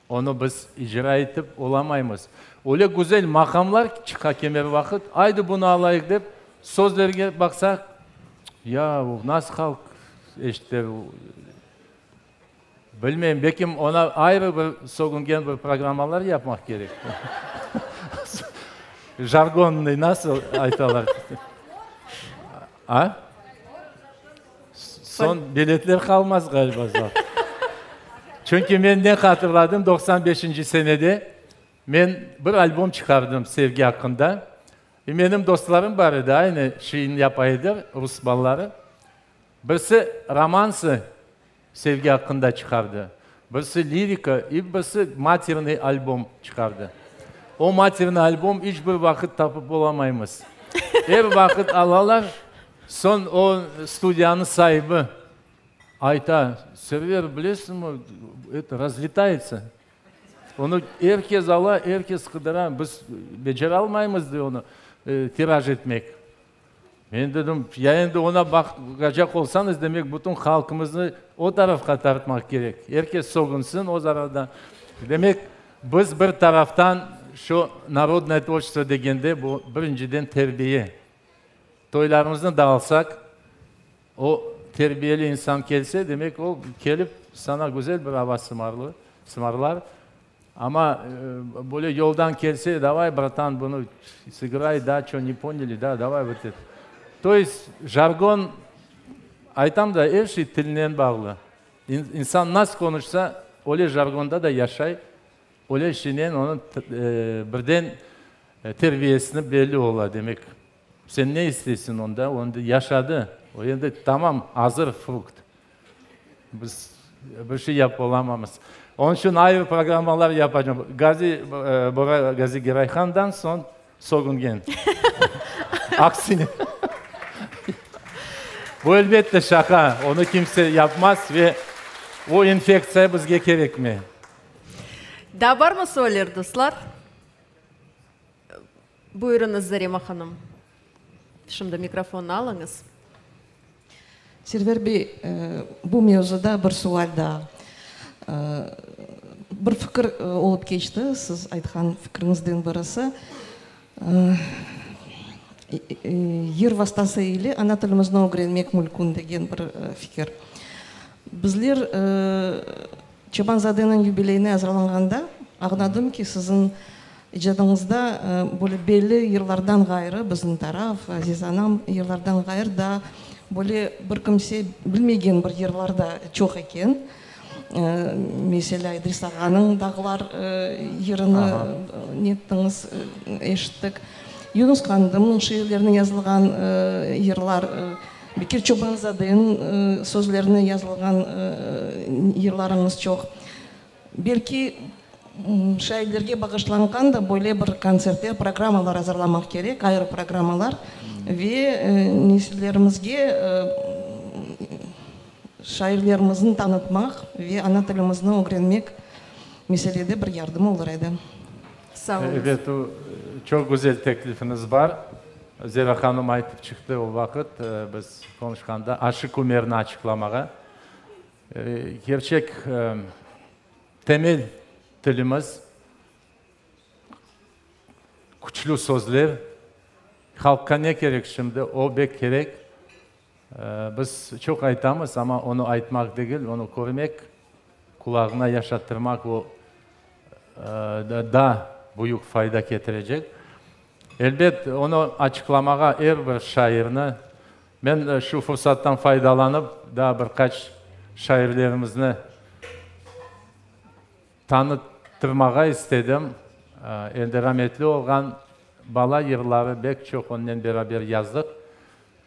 Speaker 2: onı biz icra etip olamaymız. Öyle güzel maqamlar çıqa kemer vaqıt, aydı bunı alayıq dep, sözlerge baqsaq, ya, nasıl halq eşiter, bilmeyim, belkim oña ayrı bir sögüngen bir programmalar yapmaq kerek. Jargonnıy nasıl aytalar? A? Soñ biletler qalmaz ğaliba zal. Çünki men ne hatırladım, 95-nci senede men bir albom çıqardım sevgi aqqında. E menim dostlarım bar edi, aynı şeyni yapa edi, rus balaları. Birisi romansı sevgi aqqında çıqardı, birisi lirika, i birisi materniy albom çıqardı. O materniy albom iç bir vaqıt tapıp olamaymız. Er vaqıt alalar, Soñ o studiyanıñ saibi ayta, Server, bilesiñmi, eto, razletayetsâ. Onı er kes ala, er kes qıdıra, biz beceralmaymız, dey, onı tiraj etmek. Men dedim, ya endi oña baqacaq olsañız, demek, bütün halqımıznı o tarafqa tartmaq kerek. Er kes sögünsin o zarardan. Demek, biz bir taraftan şu narodnoye tvorçestvo degende, bu birinciden terbiye. Toylarımıznı da alsaq, o terbiyeli insan kelse, demek o kelip sana güzel bir ava sımarlı, sımarlar. Amma böyle yoldan kelse, davay, bratan, bunı sıgray, da, ço, ne ponyali, da, davay, vot eto. To est, jargon, aytam da, er şey tilnen bağlı. İnsan nasıl qonuşsa, öyle jargonda da yaşay. Öyle şeynen onıñ birden terbiyesini belli ola, demek, sen ne isteysiñ onda, o endi yaşadı, o endi tamam azır frukt. Biz bir şey yapıp olamamız. Onıñ içün ayrı programmalar yapacam. Gazi, Bora Gazi Gerayhandan soñ sögüngen. Aksine. Bu elbette şaqa, onı kimse yapmaz ve o infektsiya bizge kerekmey.
Speaker 1: Daa barmı sualler, dostlar? Buyurıñız, Zarema hanım. Şimdi mikrofonnı alıñız.
Speaker 11: Server bey, bu mevzuda bir sual daa. Bir fikir olıp keçti, siz aytqan fikriñizden birisi. Yır vastası ile ana tilimizni ögrenmek mülkün degen bir fikir. Bizler Çobanzadeniñ yubileyine azırlanğanda añladım ki, siziñ icadıñızda böyle belli yırlardan ğayrı, Bizim taraf, Aziz anam yırlardan ğayrı daa böyle bir kimse bilmegen bir yırlar da çoq eken. Meselâ, İdris ağanıñ Dağlar yırını nettiñiz, eşittik. Yunus Qandımnıñ şiirlerine yazılğan yırlar. Bekir Çobanzadeniñ sözlerine yazılğan yırlarıñız çoq. Belki, şairlerge bağışlanğan da böyle bir kontsertler, programmalar azırlamaq kerek, ayrı programmalar ve nesillerimizge şairlerimizni tanıtmaq ve ana tilimizni ögrenmek meselede bir yardım olur edi.
Speaker 1: Sağ oluñız.
Speaker 2: Evet, çoq güzel teklifiñiz bar. Zera hanım aytıp çıqtı o vaqıt, biz qonuşqanda, Aşıq Ümerni açıqlamağa. Kerçek, temel tilimiz, küçlü sözler. Halqqa ne kerek şimdi? O bek kerek. Biz çoq aytamız, amma onı aytmaq degil, onı körmek, qulağına yaşattırmaq o daa büyük fayda ketirecek. Elbet, onı açıqlamağa er bir şairni, men şu fursattan faydalanıp, daa bir qaç şairlerimizni. Tırmağa istedim. Endi rametli olğan bala yırları bek çoq onnen beraber yazdıq.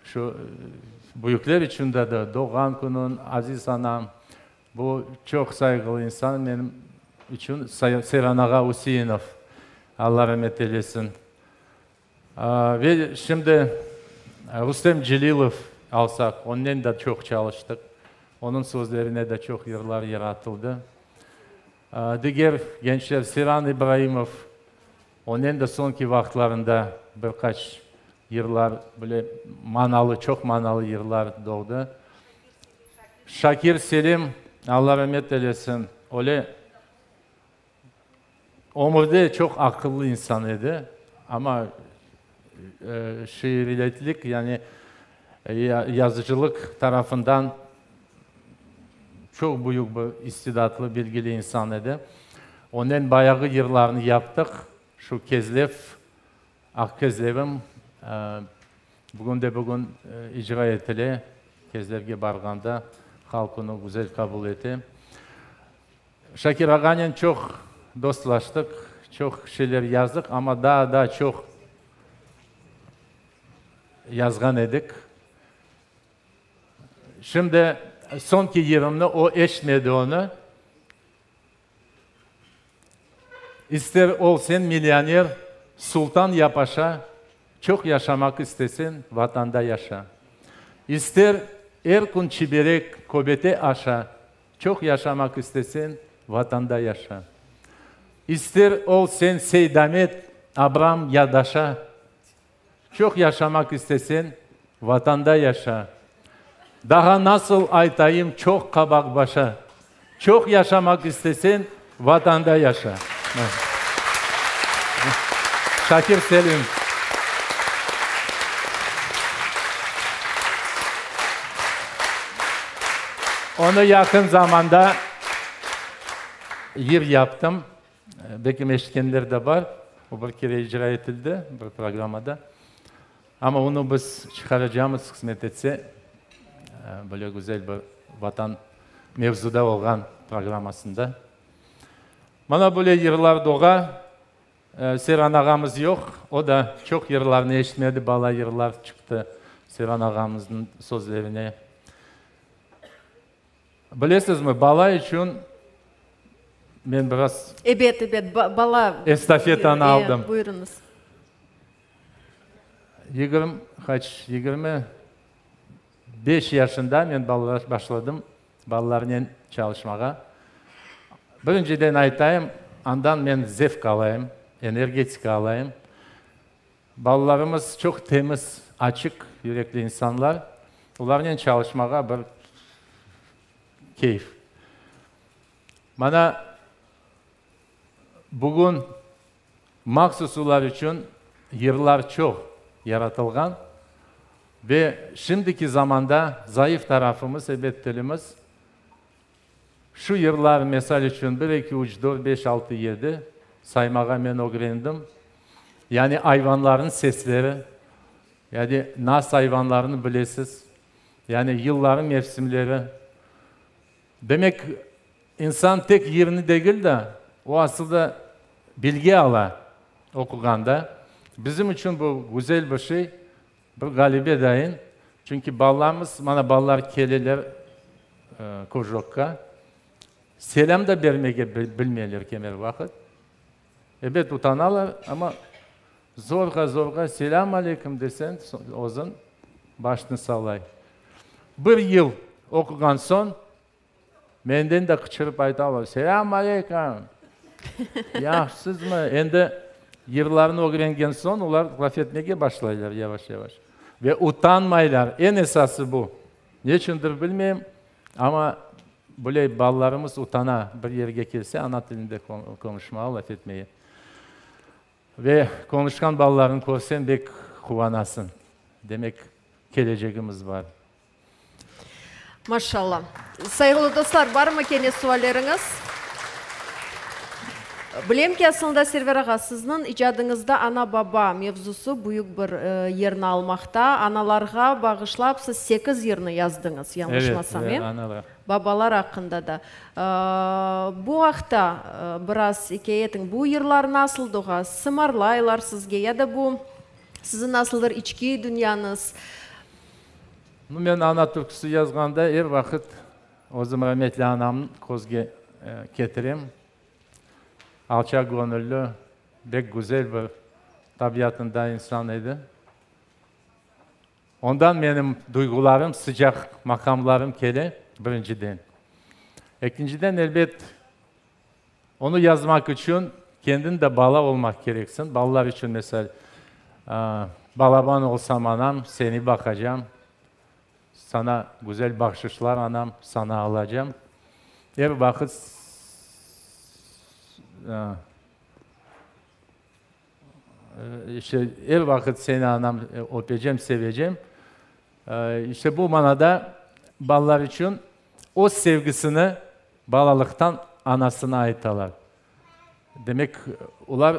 Speaker 2: Şu büyükler içün de de Doğğan künün, Aziz anam. Bu çoq sayğılı insan menim içün, Seyran ağa Üseinov, Alla ramet eylesin. Ve şimdi Rustem Celilov alsaq, onnen de çoq çalıştıq. Onıñ sözlerine de çoq yırlar yaratıldı. Diger gençler, Seyran İbraimov, onen de soñki vaqıtlarında bir qaç yırlar, böyle manalı, çoq manalı yırlar doğdı. Şakir Selim, Alla ramet eylesin, öyle ömürde çoq aqıllı insan edi, amma şiiriyetlik, yani yazıcılıq tarafından çoq büyük bir istidatlı, bilgili insan edi. Onen bayağı yırlarnı yaptıq, şu Kezlev, Aq Kezlevim bugün de bugün icra etile, Kezlevge barğanda halq onı güzel qabul ete. Şakir ağanen çoq dostlaştıq, çoq şeyler yazdıq, amma daa da çoq yazğan edik. Şimdi soñki yırımnı o eşitmedi onı. İster ol sen millioner, sultan ya paşa, Çoq yaşamaq istesen, Vatanda yaşa. İster er kün çiberek, köbete aşa, Çoq yaşamaq istesen, Vatanda yaşa. İster ol sen Seydamet, Abram ya Daşa, Çoq yaşamaq istesen, Vatanda yaşa. Daha nasıl aytayım çoq qabaq başa, Çoq yaşamaq istesen, Vatanda yaşa. Şakir Selim. Onı yaqın zamanda yır yaptım. Belkim eşitkenler de bar. O bir kere icra etildi bir programmada. Amma onı biz çıqaracamız, qısmet etse, böyle güzel bir Vatan mevzuda olğan programmasında. Mana böyle yırlar doğa. Seyran ağamız yoq, o da çoq yırlarnı eşitmedi, bala yırlar çıqtı Seyran ağamıznıñ sözlerine. Bilesizmi, bala içün men biraz.
Speaker 1: Ebet, ebet, bala.
Speaker 2: Estafetanı aldım.
Speaker 1: Buyurıñız.
Speaker 2: Yigirmi, qaç, 25 yaşında men balalar başladım, balalarnen çalışmağa. Birinciden aytayım, andan men zevq alayım, energetika alayım. Balalarımız çoq temiz, açıq yürekli insanlar, olarnen çalışmağa bir keyf. Mana bugün mahsus olar içün yırlar çoq yaratılğan ve şimdiki zamanda zayıf tarafımız, ebet, tilimiz. Şu yırlar, mesal içün, bir, eki, üç, dört, beş, altı, yedi, saymağa men ögrendim. Yani ayvanlarnıñ sesleri, yani nasıl ayvanlarnı bilesiz, yani yıllarnıñ mevsimleri. Demek, insan tek yırnı degil de, o asıl da bilgi ala oquğanda. Bizim içün bu güzel bir şey, bir ğalebe dayın. Çünki balalarımız, mana balalar keleler krujokqa, selâm da bermege bilmeyler kemer vaqıt. Ebet, utanalar, amma zorğa-zorğa selâm aleyküm desen, özün başını sallay. Bir yıl oquğan soñ, menden de qıçırıp aytalar, Selâm aleyküm! Yahşısızmı? Endi yırlarnı ögrengen soñ, olar laf etmege başlaylar yavaş-yavaş. Ve utanmaylar. Eñ esası bu. Neçündir bilmeyim, amma böyle balalarımız utana, bir yerge kelse, ana tilinde qonuşmağa, laf etmege. Ve qonuşqan balalarnı körseñ, bek quvanasıñ. Demek, kelecegimiz bar.
Speaker 1: Maşallah. Sayğılı dostlar, barmı kene sualleriñiz? Bilem ki, asılında, Server ağa, sizniñ icadıñızda ana-baba mevzusı büyük bir yerni almaqta. Analarğa bağışlap siz sekiz yırnı yazdıñız, yañlışmasam, e?
Speaker 2: Evet, analar.
Speaker 1: Babalar aqqında da. Bu aqta biraz ikâye etiñ. Bu yırlar nasıl doğa? Sımarlaylar sizge ya da bu siziñ nasıldır içki dünyañız?
Speaker 2: Men ana türküsi yazğanda er vaqıt özüm rametli anamnı közge ketirem. Alçaq göñülli, bek güzel bir tabiatında insan edi. Ondan menim duyğularım, sıcaq maqamlarım kele, birinciden. Ekinciden, elbet, onı yazmaq içün kendiñ de bala olmaq kereksiñ. Balalar içün, mesel, Balaban olsam, anam, seni baqacam, Sana güzel bahşışlar, anam, sana alacam. Er vaqıt İşte, er vaqıt seni, anam, öpecem, sevecem. İşte, bu manada balalar içün öz sevgisini balalıqtan anasına aytalar. Demek, olar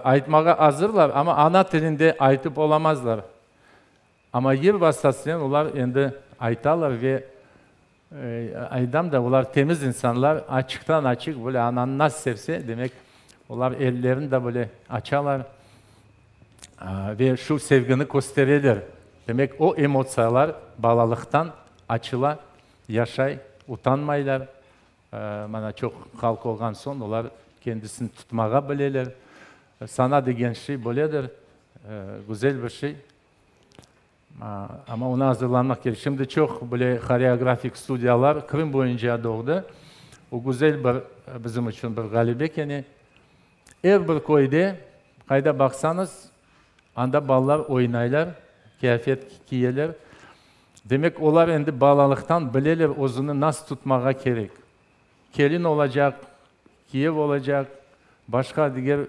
Speaker 2: aytmağa azırlar, amma ana tilinde aytıp olamazlar. Amma yır vastasınen olar endi aytalar ve aytam da, olar temiz insanlar, açıqtan-açıq böyle ananı nasıl sevse, demek, olar ellerini de böyle açalar ve şu sevgini köstereler. Demek, o emotsiyalar balalıqtan açıla, yaşay, utanmaylar. Mana çoq halq olğan soñ olar kendisini tutmağa bileler. Sana degen şey böyledir, güzel bir şey. Amma ona azırlanmaq kerek. Şimdi çoq böyle horeografik studiyalar Qırım boyunca doğdı. O güzel bir bizim içün bir ğalebe kene. Er bir köyde, qayda baqsañız, anda balalar oynaylar, kıyafet kiyeler. Demek, olar endi balalıqtan bileler özüni nasıl tutmağa kerek. Kelin olacaq, kiyev olacaq, başqa diger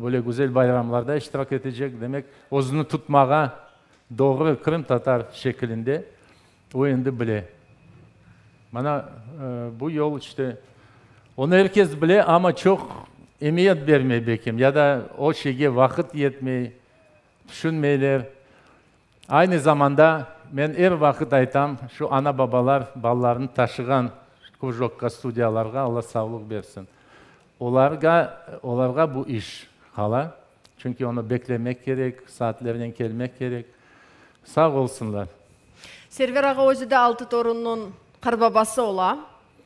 Speaker 2: böyle güzel bayramlarda iştirak etecek. Demek, özüni tutmağa doğru qırımtatar şekilinde o endi bile. Mana bu yol işte, onı er kes bile, amma çoq emiyet bermey belkim, ya da o şeyge vaqıt yetmey, tüşünmeyler. Aynı zamanda men er vaqıt aytam, şu ana-babalar balalarını taşığan krujokqa, studiyalarğa Alla savlıq bersin. Olarğa, olarğa bu iş qala, çünki onı beklemek kerek, saatlernen kelmek kerek. Sağ olsunlar.
Speaker 1: Server ağa özü de altı torunnıñ qarbabası ola.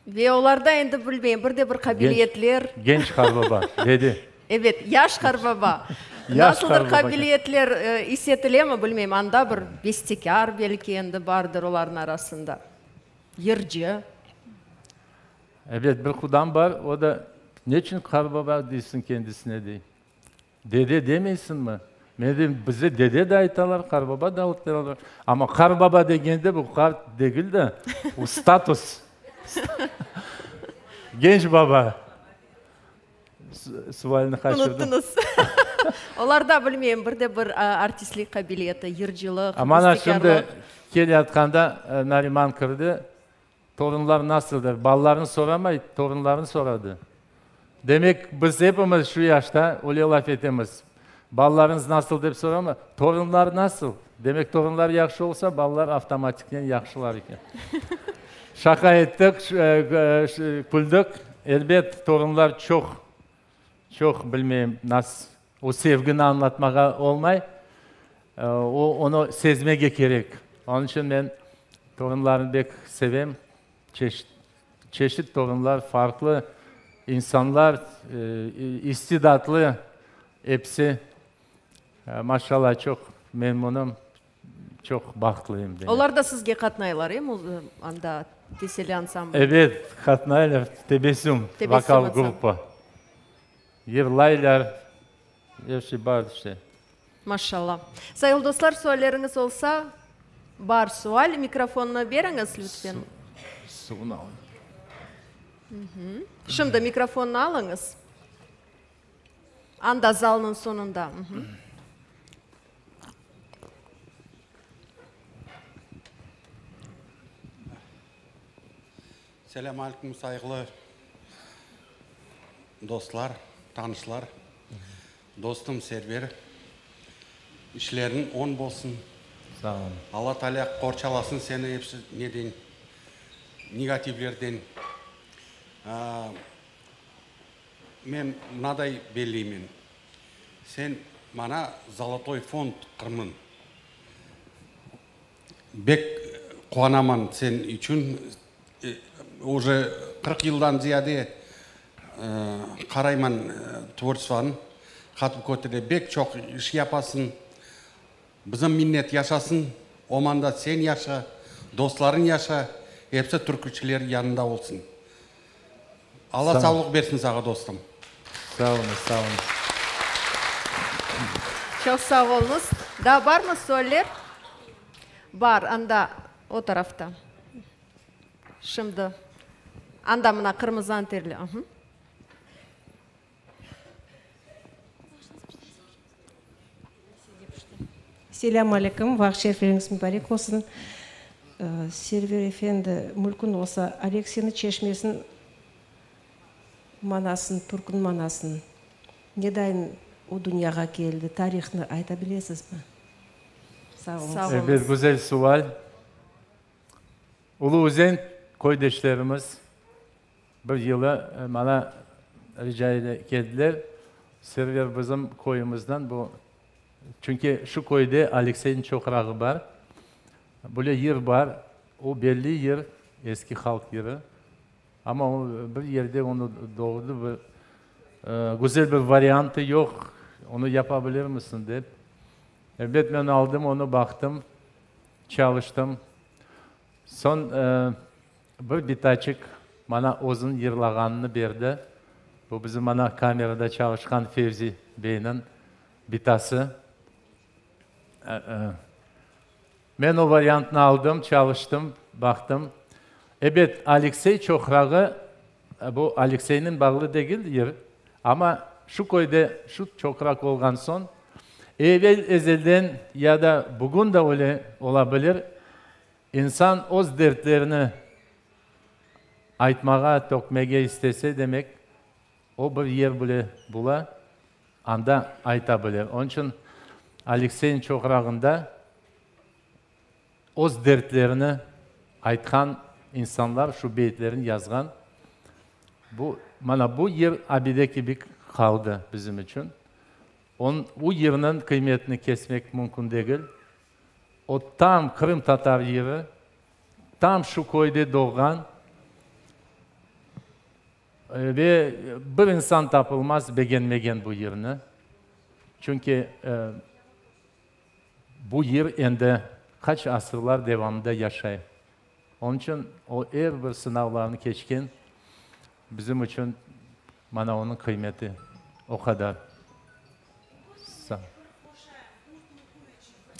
Speaker 1: Ve olarda endi bilmeyim, bir de bir qabiliyetler.
Speaker 2: Genç qarbaba, dedi.
Speaker 1: Ebet, yaş qarbaba. Nasıldır qabiliyetler is etilemi, bilmeyim, anda bir bestekâr belki endi bardır olarnıñ arasında, yırcı.
Speaker 2: Ebet, bir qudam bar, o da, Neçün qarbaba deysiñ kendisine, dey. Dede demeysiñmi? Men deyim, bizde dede de aytalar, qarbaba da aytalar. Amma qarbaba degende bu qart degil de, bu status. Genç baba. Sualni qaçırdım.
Speaker 1: Unuttıñız. Olarda, bilmeyim, bir de bir artistlik qabiliyeti, yırcılıq,
Speaker 2: Mana şimdi keleyatqanda Nariman kirdi. Torunlar nasıldır? Balalarını soramay, torunlarını soradı. Demek, biz epimiz şu yaşta öyle laf etemiz. Balalarıñız nasıl dep soramay, torunlar nasıl? Demek, torunlar yahşı olsa, balalar avtomatiknen yahşılar eken. Şaqa ettik, küldik. Elbet, torunlar çoq, çoq, bilmeyim, nas, o sevgini añlatmağa olmay. O, onı sezmege kerek. Onıñ içün men torunlarnı bek sevem. Çeşit, çeşit torunlar, farqlı insanlar, istidatlı episi. Maşallah, çoq memnunım, çoq bahtlıyım demek.
Speaker 1: Olar da sizge qatnaylar, e, anda Teselli ansambline?
Speaker 2: Ebet, qatnaylar, Tebessüm vokal gruppa. Yırlaylar, er şey bar işte.
Speaker 1: Maşallah. Sayılı dostlar, sualleriñiz olsa, bar sual, mikrofonnı beriñiz lütfen.
Speaker 2: Suvnı alıñ.
Speaker 1: Şimdi mikrofonnı alıñız. Anda zalnıñ soñunda.
Speaker 12: Selâm aleyküm, sayğılı dostlar, tanışlar. Dostum Server, işleriñ oñ bolsun.
Speaker 2: Sağ ol.
Speaker 12: Alla Taalâ qorçalasın seni episi neden. negativlerden. Men mınaday belleymen, sen mana zolotoy fond Qırımnıñ. Bek quvanaman sen içün. Uje 40 yıldan ziyade qarayman tvorçestvanı, qatıp kötere bek çoq iş yapasıñ. Bizim millet yaşasın, omanda sen yaşa, dostlarıñ yaşa, episi türküçiler yanında olsun. Alla savlıq bersin sağa dostum.
Speaker 2: Sağ oluñız, sağ oluñız.
Speaker 1: Çoq sağ oluñız. Daa barmı sualler? Bar, anda, o tarafta. Şimdi. Anda, mına, qırmızı anterli.
Speaker 11: Selâm aleyküm, vaqıt şerifleriñiz mübarek olsun. Server efendi, mülkün olsa, Aleksiyniñ çeşmesiniñ manasını, türküniñ manasını, nedayın o dünyağa keldi, tarihnı ayta bilesizmi? Sağ oluñız.
Speaker 2: Ebet, güzel sual. Ulu Özen köydeşlerimiz bir yılı maña rica ile keldiler, Server bizim köyümizden bu, çünki şu köyde Alekseyniñ çoqrağı bar, böyle yır bar, o belli yır, eski halq yırı, amma o bir yerde onı doğru bir güzel bir variantı yoq, onı yapa bilirmisiñ dep. Elbet men aldım onı, baqtım, çalıştım. Soñ bir bitaçıq maña özüniñ yırlağanını berdi. Bu bizim mana kamerada çalışqan Fevzi beyniñ bitası. Men o variantnı aldım, çalıştım, baqtım. Ebet, Aleksey çoqrağı, bu Alekseyniñ bağlı degil yır, amma şu köyde şu çoqraq olğan soñ, evel ezelden ya da bugün de öyle ola bilir, İnsan öz dertlerini aytmağa, tökmege istese, demek, o bir yer bile bula, anda ayta bilir. Onıñ içün Alekseyniñ çoqrağında öz dertlerini aytqan insanlar şu beyitlerini yazğan. Bu, mana bu yer abide kibi qaldı bizim içün. Onıñ, bu yerniñ qıymetini kesmek mümkün degil. O tam qırımtatar yeri, tam şu köyde doğğan ve bir insan tapılmaz begenmegen bu yerni. Çünki bu yer endi qaç asırlar devamında yaşay. Onıñ içün o er bir sınavlarnı keçken, bizim içün mana onıñ qıymeti o qadar.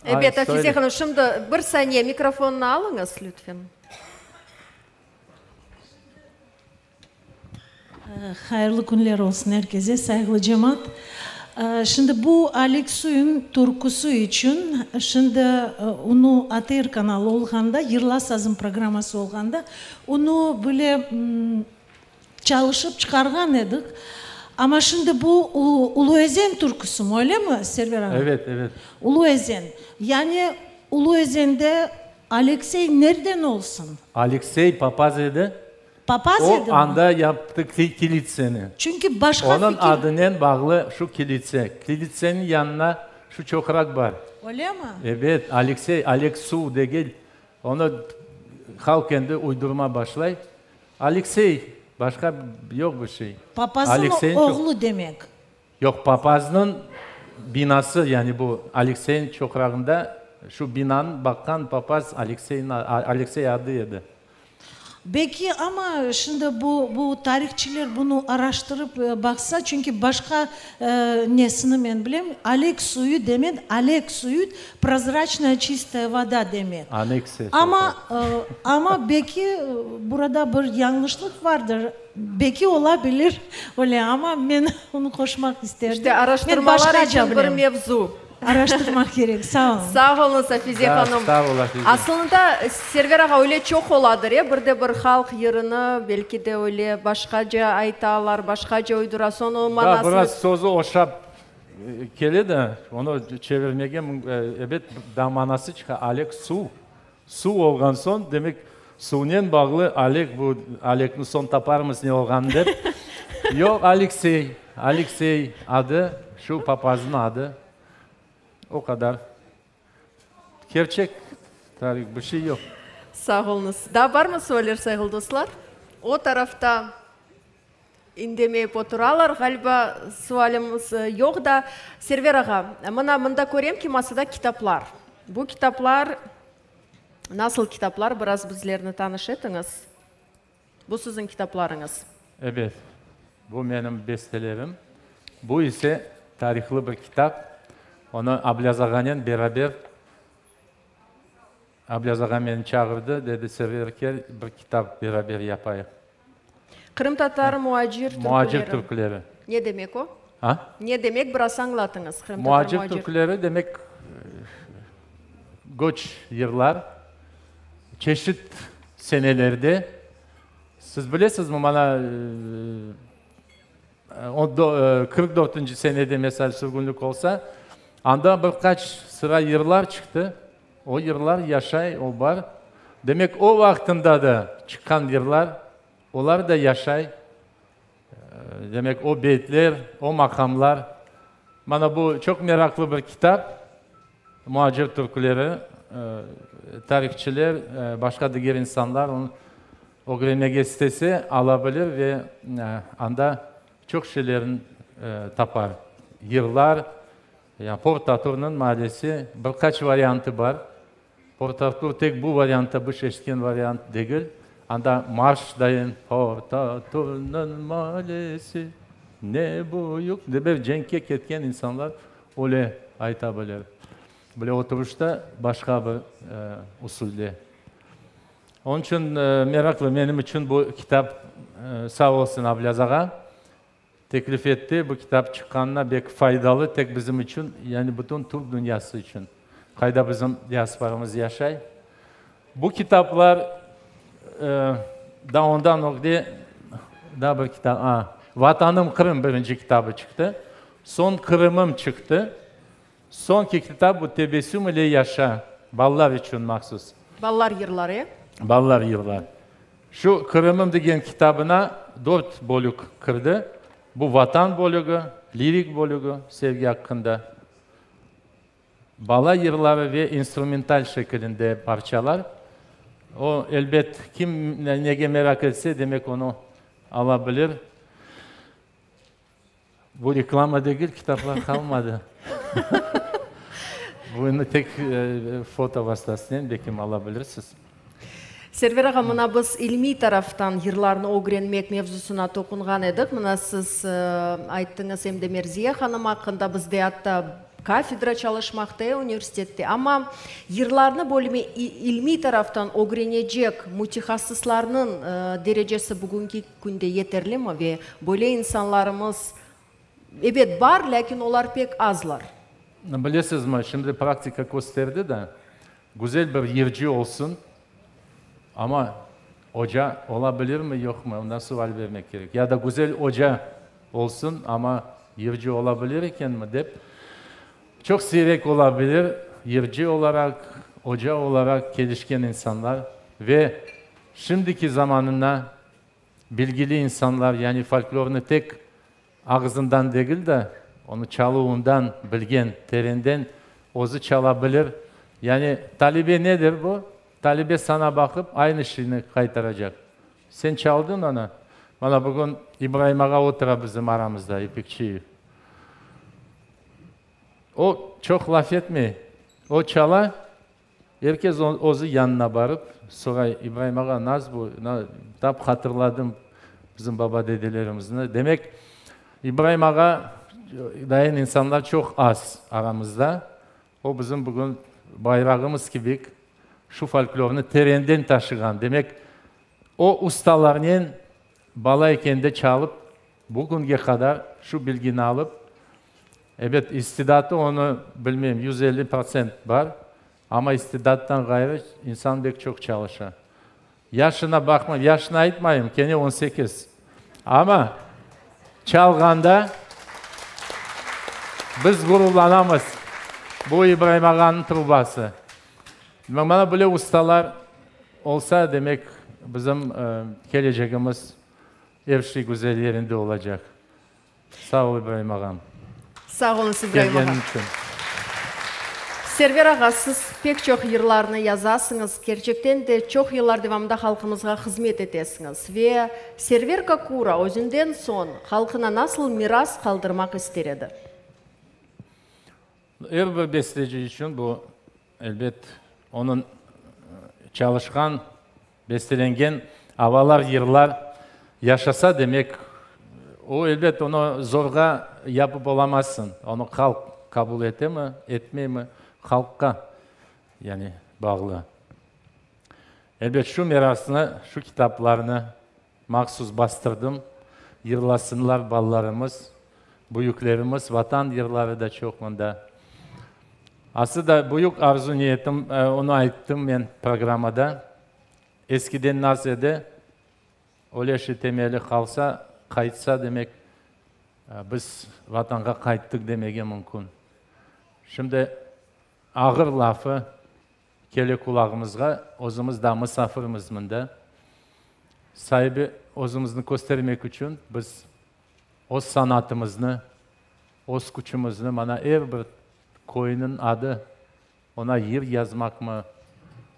Speaker 1: Ebet, Afize hanım, şimdi bir saniye mikrofonnı alıñız, lütfen.
Speaker 13: Hayırlı künler olsun er kese, sayğılı cemaat. Şimdi bu Alik Suyun türküsi içün, şimdi onı ATR kanalı olğanda, Yırla sazım programması olğanda, onı böyle çalışıp çıqarğan edik. Amma şimdi bu Ulu Özen türküsimi, öylemi, Server ağa?
Speaker 2: Evet, evet.
Speaker 13: Ulu Özen. Yani Ulu Özende Aleksey nereden olsun?
Speaker 2: Aleksey papaz edi.
Speaker 13: Papaz
Speaker 2: O
Speaker 13: edimi?
Speaker 2: anda yaptı kilitseni.
Speaker 13: Çünki başqa
Speaker 2: Onıñ
Speaker 13: fikir.
Speaker 2: adınen bağlı şu kilitse. Kilitseniñ yanına şu çoqraq bar.
Speaker 13: Öylemi?
Speaker 2: Ebet, Aleksey, Alek suv degil. Onı halq endi uydurma başlay. Aleksey, başqa yoq bir şey.
Speaker 13: Papaznıñ
Speaker 2: Alekseyniñ çoq.
Speaker 13: oğlu demek.
Speaker 2: Yoq, papaznıñ binası, yani bu Alekseyniñ çoqrağında şu binanı baqqan papaz Alekseyniñ, Aleksey adı edi.
Speaker 13: Belki, amma şimdi bu, bu tarihçiler bunı araştırıp baqsa, çünki başqa nesini men bilem, Alek suyu demek, Alek suyu, prozraçnaya çistaya voda demek.
Speaker 2: Aneksiya
Speaker 13: Amma, amma belki burada bir yañlışlıq vardır, belki ola bilir öyle, amma men onı qoşmaq isterdim.
Speaker 1: İşte
Speaker 13: Men
Speaker 1: araştırmalar
Speaker 13: başqaca
Speaker 1: içün bir
Speaker 13: bilem.
Speaker 1: mevzu.
Speaker 13: Araştırmaq kerek. Sağ oluñ.
Speaker 1: Sağ oluñız, Afize hanım.
Speaker 2: Sağ ol, Afize.
Speaker 1: Aslında, Server ağa, öyle çoq oladır, e, bir de bir halq yırını, belki de öyle başqaca aytalar, başqaca uydura, soñ o
Speaker 2: Da,
Speaker 1: manasını.
Speaker 2: biraz sözü oşap kele de, onı çevirmege, ebet, da manası çıqa, Alek suv, suv olğan soñ, demek. Suvnen bağlı Oleg, bu Olegni soñ taparmız ne olğanını dep. Yoq, Aleksey, Aleksey adı, şu papaznıñ adı. O qadar. Kerçek tarih, bir şey yoq.
Speaker 1: Sağ oluñız. Daa barmı sualler, sayğılı dostlar? O tarafta indemeyip oturalar, ğaliba, sualimiz yoq da. Server ağa, mına mında körem ki, masada kitaplar. Bu kitaplar nasıl kitaplar, biraz bizlerni tanış etiñiz. Bu siziñ kitaplarıñız.
Speaker 2: Ebet, bu menim bestelerim. Bu ise tarihlı bir kitap. Onı Ablâz ağanen beraber, Ablâz ağa meni çağırdı, dedi, Server, kel, bir kitap beraber yapayıq.
Speaker 1: Qırımtatar muacir türküleri.
Speaker 2: Muacir türküleri.
Speaker 1: Ne demek o?
Speaker 2: A?
Speaker 1: Ne demek, biraz añlatıñız, qırımtatar
Speaker 2: muacir. Muacir türküleri demek, göç yırlar. Çeşit senelerde, siz bilesizmi, mana, 44-nci senede, mesal, sürgünlik olsa, anda bir qaç sıra yırlar çıqtı, o yırlar yaşay, o bar. Demek, o vaqtında da çıqqan yırlar, olar da yaşay. Demek, o beytler, o maqamlar. Mana bu çoq meraqlı bir kitap, Muacir türküleri, tarihçiler, başqa diger insanlar onı ögrenmege istese, ala bilir ve anda çoq şeylerni tapar. Yırlar, yani Port-Arturnıñ maalesi, bir qaç variantı bar. Port-Artur tek bu variantta, bu şeşken variant degil. Anda marş dayın, Port-Arturnıñ maalesi ne büyük, dep cenkke ketken insanlar öyle ayta bilir. Böyle oturışta başqa bir usulde. Onıñ içün meraqlı menim içün bu kitap, sağ olsun Ablâz ağa, teklif etti. Bu kitap çıqqanına bek faydalı tek bizim içün, yani bütün türk dünyası içün, qayda bizim diasporamız yaşay. Bu kitaplar, daa ondan ögde daa bir kitap, a, Vatanım Qırım birinci kitabı çıqtı. Soñ Qırımım çıqtı. Soñki kitap bu Tebessüm ile yaşa, balalar içün mahsus.
Speaker 1: Balalar yırları, e?
Speaker 2: Balalar yırları. Şu Qırımım degen kitabına dört bölük kirdi. Bu Vatan bölügi, lirik bölügi, sevgi aqqında, bala yırları ve instrumental şekilinde parçalar. O, elbet, kim nege meraq etse, demek onı ala bilir. Bu reklama degil, kitaplar qalmadı. Bunı tek foto vastasınen belkim ala bilirsiz.
Speaker 1: Server ağa, mına biz ilmiy taraftan yırlarnı ögrenmek mevzusına toqunğan edik. Mına siz ayttıñız em de Merziye hanım aqqında, bizde atta kafedra çalışmaqta universitette. Amma yırlarnı bölüme ilmiy taraftan ögrenecek mütehassıslarnıñ derecesi bugünki künde yeterlimi ve böyle insanlarımız, ebet, bar, lâkin olar pek azlar?
Speaker 2: Bilesizmi, şimdi praktika kösterdi da, güzel bir yırcı olsun, amma oca ola bilirmi, yoqmı, ondan sual bermek kerek. Ya da güzel oca olsun, amma yırcı ola bilir ekenmi dep. Çoq siyrek ola bilir yırcı olaraq, oca olaraq kelişken insanlar ve şimdiki zamanına bilgili insanlar, yani folklornı tek ağızından degil de, onı çaluvından bilgen, terenden özü çala bilir. Yani talebe nedir bu? Talebe saña baqıp aynı şeyni qaytaracaq. Sen çaldıñ onı. Mana bugün İbraim ağa otura bizim aramızda, İpekçiyev. O çoq laf etmey. O çala. Er kes özü yanına barıp soray, İbraim ağa, nas bu, tap hatırladım bizim baba-dedelerimizni. Demek, İbraim ağa dayın insanlar çoq az aramızda. O bizim bugün bayrağımız kibik şu folklornı terenden taşığan. Demek, o ustalarnen bala ekende çalıp, bugünge qadar şu bilgini alıp, Ebet, istidatı onı, bilmeyim, 150 protsent bar, amma istidattan ğayrı insan bek çoq çalışa. Yaşına baqmay, yaşını aytmayım, kene 18. Amma çalğanda biz ğururlanamız. Bu İbraim ağanıñ trubası. Mana böyle ustalar. olsa, demek, bizim kelecegimiz er şey güzel yerinde olacaq. Sağ ol, İbraim ağam.
Speaker 1: Sağ oluñız, İbraim ağa.
Speaker 2: Kelgeniñ içün.
Speaker 1: Server ağa, siz pek çoq yırlarnı yazasıñız, kerçekten de çoq yıllar devamında halqımızğa hızmet etesiñiz. Ve Server Kakura özünden soñ halqına nasıl miras qaldırmaq ister edi?
Speaker 2: Er bir besteci içün bu, elbet, onıñ çalışqan, bestelengen avalar, yırlar yaşasa, demek, o, elbet, onı zorğa yapıp olamazsıñ. Onı halq qabul etemi, etmeymi, halqqa, yani, bağlı. Elbet, şu mirasnı, şu kitaplarnı Mahsus bastırdım, yırlasınlar balalarımız, büyüklerimiz, vatan yırları da çoq mında. Aslı da büyük arzu-niyetim, onı ayttım men programmada, eskiden nasıl edi, öyle şey temeli qalsa, qaytsa, demek, biz Vatanğa qayttıq demege mümkün. Şimdi ağır lafı Kele qulağımızğa, özümiz da musafirmiz mında. Saibi özümizni köstermek içün biz öz sanatımıznı, öz küçümizni, mana er bir köyniñ adı, oña yır yazmaqmı,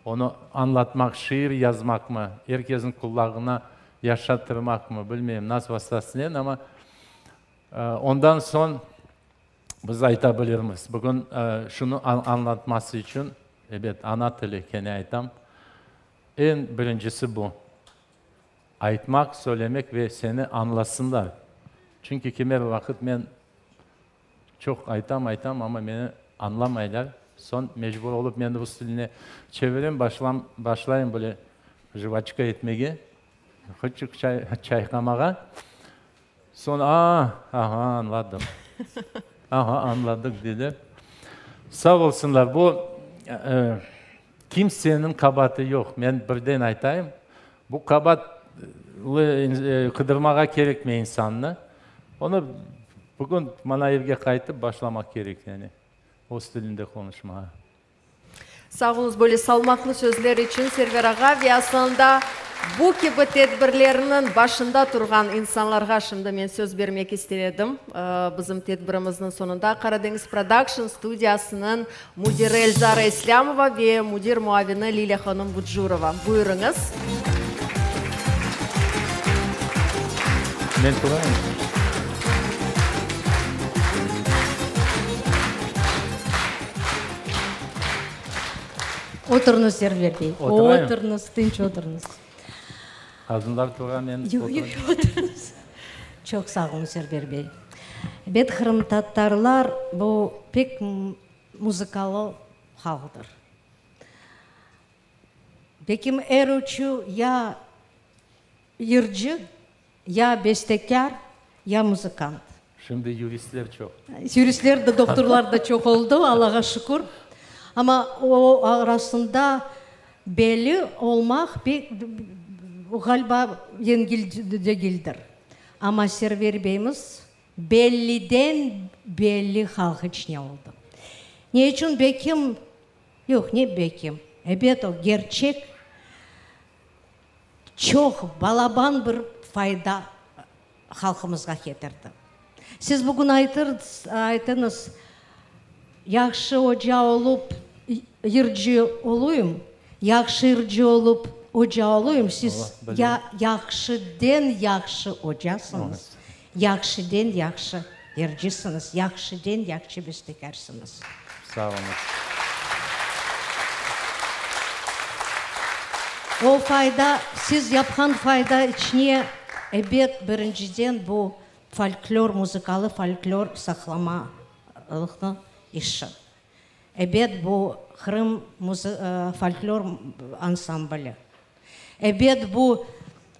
Speaker 2: onı añlatmaq, şiir yazmaqmı, er kesniñ qulağına yaşattırmaqmı, bilmeyim nasıl vastasınen, amma ondan soñ Biz ayta bilirmiz, bugün şunı añlatması içün, ebet, ana tili, kene aytam, eñ birincisi bu, aytmaq, söylemek ve seni añlasınlar. Çünki kimer vaqıt men çoq aytam, aytam, amma meni añlamaylar. Soñ mecbur olıp men rus tiline çevirem, başlam, başlayım böyle jvaçka etmege, hıçıq çayqamağa. Soñ, a, aha, añladım. Aha, añladıq, dediler. Sağ olsunlar. Bu, kimseniñ qabaatı yoq. Men birden aytayım, bu qabaatlı qıdırmağa kerekmey insannı. Onı bugün mana evge qaytıp başlamaq kerek, yani, öz tilinde qonuşmağa.
Speaker 1: Sağ oluñız böyle salmaqlı sözler içün, Server ağa. Ve aslında bu kibi tedbirlerniñ başında turğan insanlarğa şimdi men söz bermek ister edim. Bizim tedbirimizniñ soñunda Qaradeñiz Production studiyasınıñ müdiri Elzara İslâmova ve müdir muavini Lilâ hanım Bucurova. Buyurıñız.
Speaker 2: Men turayım.
Speaker 5: Oturıñız, Server bey.
Speaker 2: Oturayım.
Speaker 5: Oturıñız, tınç oturıñız.
Speaker 2: Qadınlar tura, men
Speaker 5: Yoq,
Speaker 2: oturayım.
Speaker 5: yoq, oturıñız. Çoq sağ oluñ, Server bey. Ebet, qırımtatarlar bu pek muzıkalı halqtır. Bekim er üçü ya yırcı, Ya bestekâr, ya muzıkant.
Speaker 2: Şimdi yuristler çoq.
Speaker 5: Yuristler de, doktorlar da çoq oldı, Allağa şükür. Amma o arasında belli olmaq pek, ğaliba, yengil degildir. Amma Server beyimiz belliden belli halq içine oldı. Ne içün bekim, yoq, ne bekim, ebet o gerçek Çoq balaban bir fayda halqımızğa ketirdi. Siz bugün aytıñız, yahşı oca olıp yırcı oluyım, yahşı yırcı olıp oca oluyım, siz ya yahşıden yahşı ocasıñız, yahşıden yahşı yırcısıñız, yahşıden yahşı bestekârsıñız.
Speaker 2: Sağ oluñız.
Speaker 5: O fayda, siz yapqan fayda içine, ebet, birinciden bu folklor, muzıkalı folklor saqlamalıqnıñ işi. Ebet, bu Qırım folklor ansambli. Ebet, bu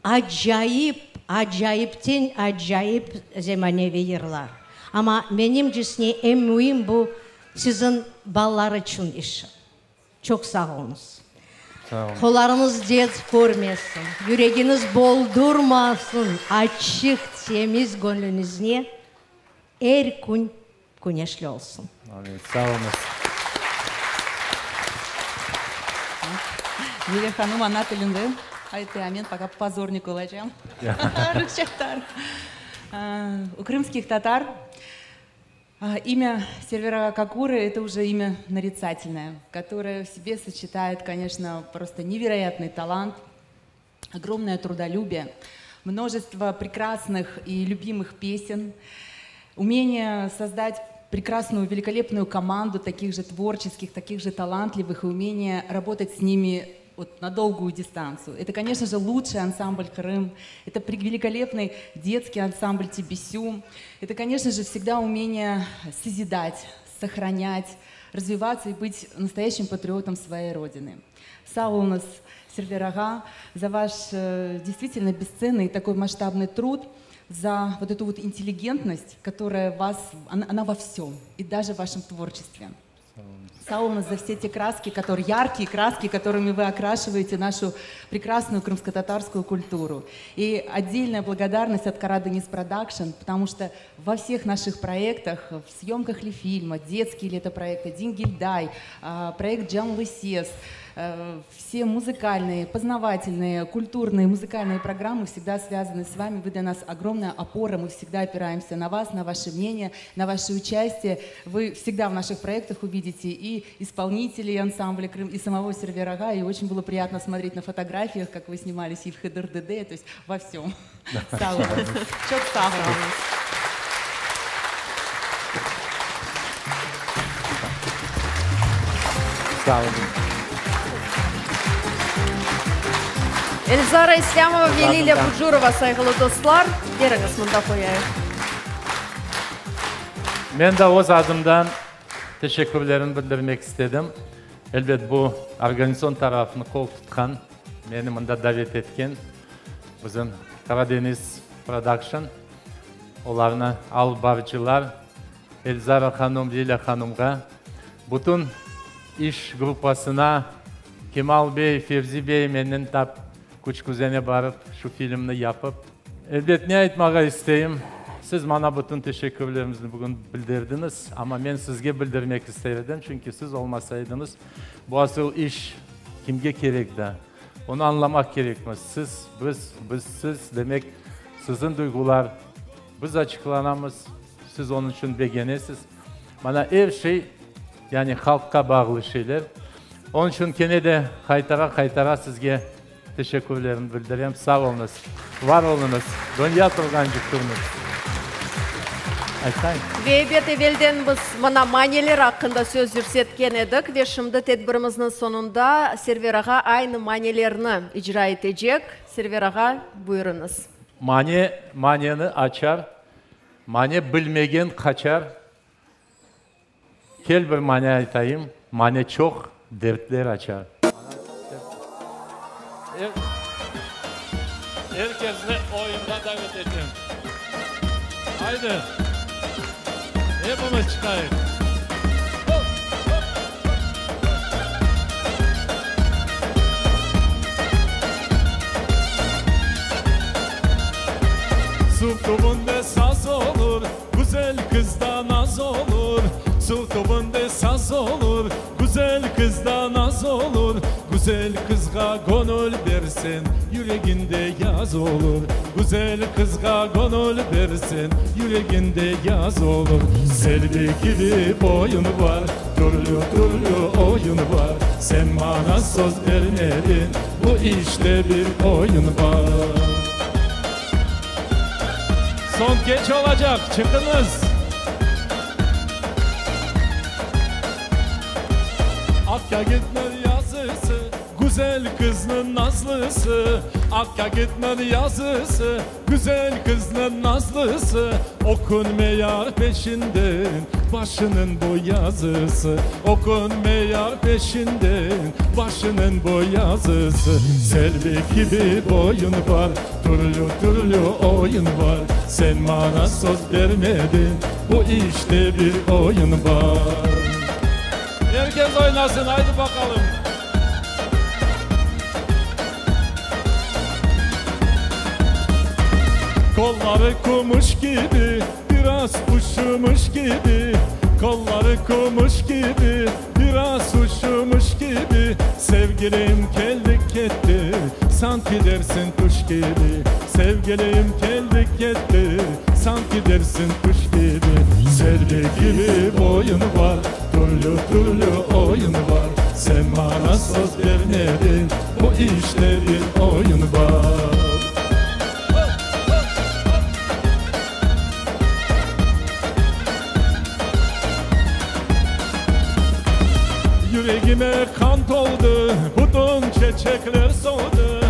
Speaker 5: acayip, acayipten acayip zemaneviy yırlar. Amma menimcesine eñ müim bu siziñ balalar içün işi. Çoq sağ oluñız. Qollarıñız dert körmesin, yüregiñiz boldurmasın, açıq, temiz göñlüñizne er kün küneşli olsun.
Speaker 2: Amin. Sağ oluñız.
Speaker 14: Lilâ hanım ana tilinde ayttı, a men poka pozornik olacam. Rusça U krımskih tatar imя Сервер ağa Кокуры это уже имя нарицательное, которое в себе сочетает, конечно, просто невероятный талант, огромное трудолюбие, множество прекрасных и любимых песен, умение создать прекрасную, великолепную команду таких же творческих, таких же талантливых и умение работать с ними вот на долгую дистанцию. Это, конечно же, лучший ансамбль «Крым», это великолепный детский ансамбль «Тебесю», это, конечно же, всегда умение созидать, сохранять, развиваться и быть настоящим патриотом своей Родины. Sağ oluñız, Сервер ağa, за ваш э, действительно бесценный и такой масштабный труд, за вот эту вот интеллигентность, которая вас, она, она во всем, и даже в вашем творчестве. Sağ oluñız за все те краски, которые, яркие краски, которыми вы окрашиваете нашу прекрасную крымско-татарскую культуру. И отдельная благодарность от Karadeniz Production, потому что во всех наших проектах, в съемках ли фильма, детские ли это проекты, Дингильдай, а, проект Canlı Ses, э, все музыкальные, познавательные, культурные, музыкальные программы всегда связаны с вами. Вы для нас огромная опора, мы всегда опираемся на вас, на ваше мнение, на ваше участие. Вы всегда в наших проектах увидите и исполнителей ансамбля «Крым», и самого Сервер ağa, и очень было приятно смотреть на фотографиях, как вы снимались и в Хыдыр-Деде, то есть во всем. Sağ oluñız. Çoq sağ oluñız.
Speaker 2: Sağ olun.
Speaker 1: Elzara İslâmova ve Lilâ Bucurova, sayğılı dostlar, beriñiz mında qoyayıq.
Speaker 2: Men de öz adımdan teşekkürlerimi bildirmek istedim. Elbet, bu organizasyon tarafını qol tutqan, meni mında davet etken bizim Karadeniz Production, olarnı alıp barıcılar Elzara hanım, Lilâ hanımğa, bütün iş gruppasına, Kemal bey, Fevzi bey mennen tap Küçük-Özenge barıp, şu filmni yapıp. Elbet, ne aytmağa isteyim, siz maña bütün teşekkürlerimizni bugün bildirdiñiz, amma men sizge bildirmek ister edim, çünki siz olmasaydıñız, bu asıl iş kimge kerek da? Onı añlamaq kerekmiz. Siz, biz, biz, siz, demek, siziñ duyğular, biz açıqlanamız, siz onıñ içün begenesiz. Mana er şey, yani halqqa bağlı şeyler. Onıñ içün kene de qaytara-qaytara sizge teşekkürlerimni bildirem. Sağ oluñız, var oluñız, dünya turğancıq turıñız. Aytayım.
Speaker 1: Ve ebet, evelden biz mına maneler aqqında söz yürsetken edik ve şimdi tedbirimizniñ soñunda Server ağa aynı manelerni icra etecek. Server ağa, buyurıñız.
Speaker 2: Mane maneni açar, mane bilmegen qaçar. Kel bir mane aytayım, mane çoq dertler açar.
Speaker 3: Er kesni oyunğa davet etem. Haydi, epimiz çıqayıq. Suv tübünde saz olur, Güzel qızda naz olur. Suv tübünde saz olur, Güzel qızda naz olur. Güzel qızğa göñül berseñ, Yüreginde yaz olur. Güzel qızğa göñül berseñ, Yüreginde yaz olur. Selbi kibi boyuñ bar, Türlü-türlü oyun bar. Sen maña söz bermediñ, Bu işte bir oyun bar. Soñ keç olacaq, çıqıñız! Aq kâgitniñ yazısı, Güzel qıznıñ nazlısı. Aq kâgitniñ yazısı, Güzel qıznıñ nazlısı. Ökünme yar peşinden, Başınıñ bu yazısı. Ökünme yar peşinden, Başınıñ bu yazısı. Selbi kibi boyuñ bar, Türlü-türlü oyun bar. Sen maña söz bermediñ, Bu işte bir oyun bar. Er kes oynasın, aydı baqalım. Qolları kümüş kibi, biraz üşümüş kibi. Qolları kümüş kibi, biraz. Biraz üşümüş kibi Sevgilim keldi ketti Sanki dersin tüş kibi Sevgilim keldi ketti Sanki dersin tüş kibi Selvi kibi boyun var Türlü türlü oyun var Sen maña söz bermedin Bu işte bir oyun var. Yüregime qan toldı, bütün çeçekler soldı.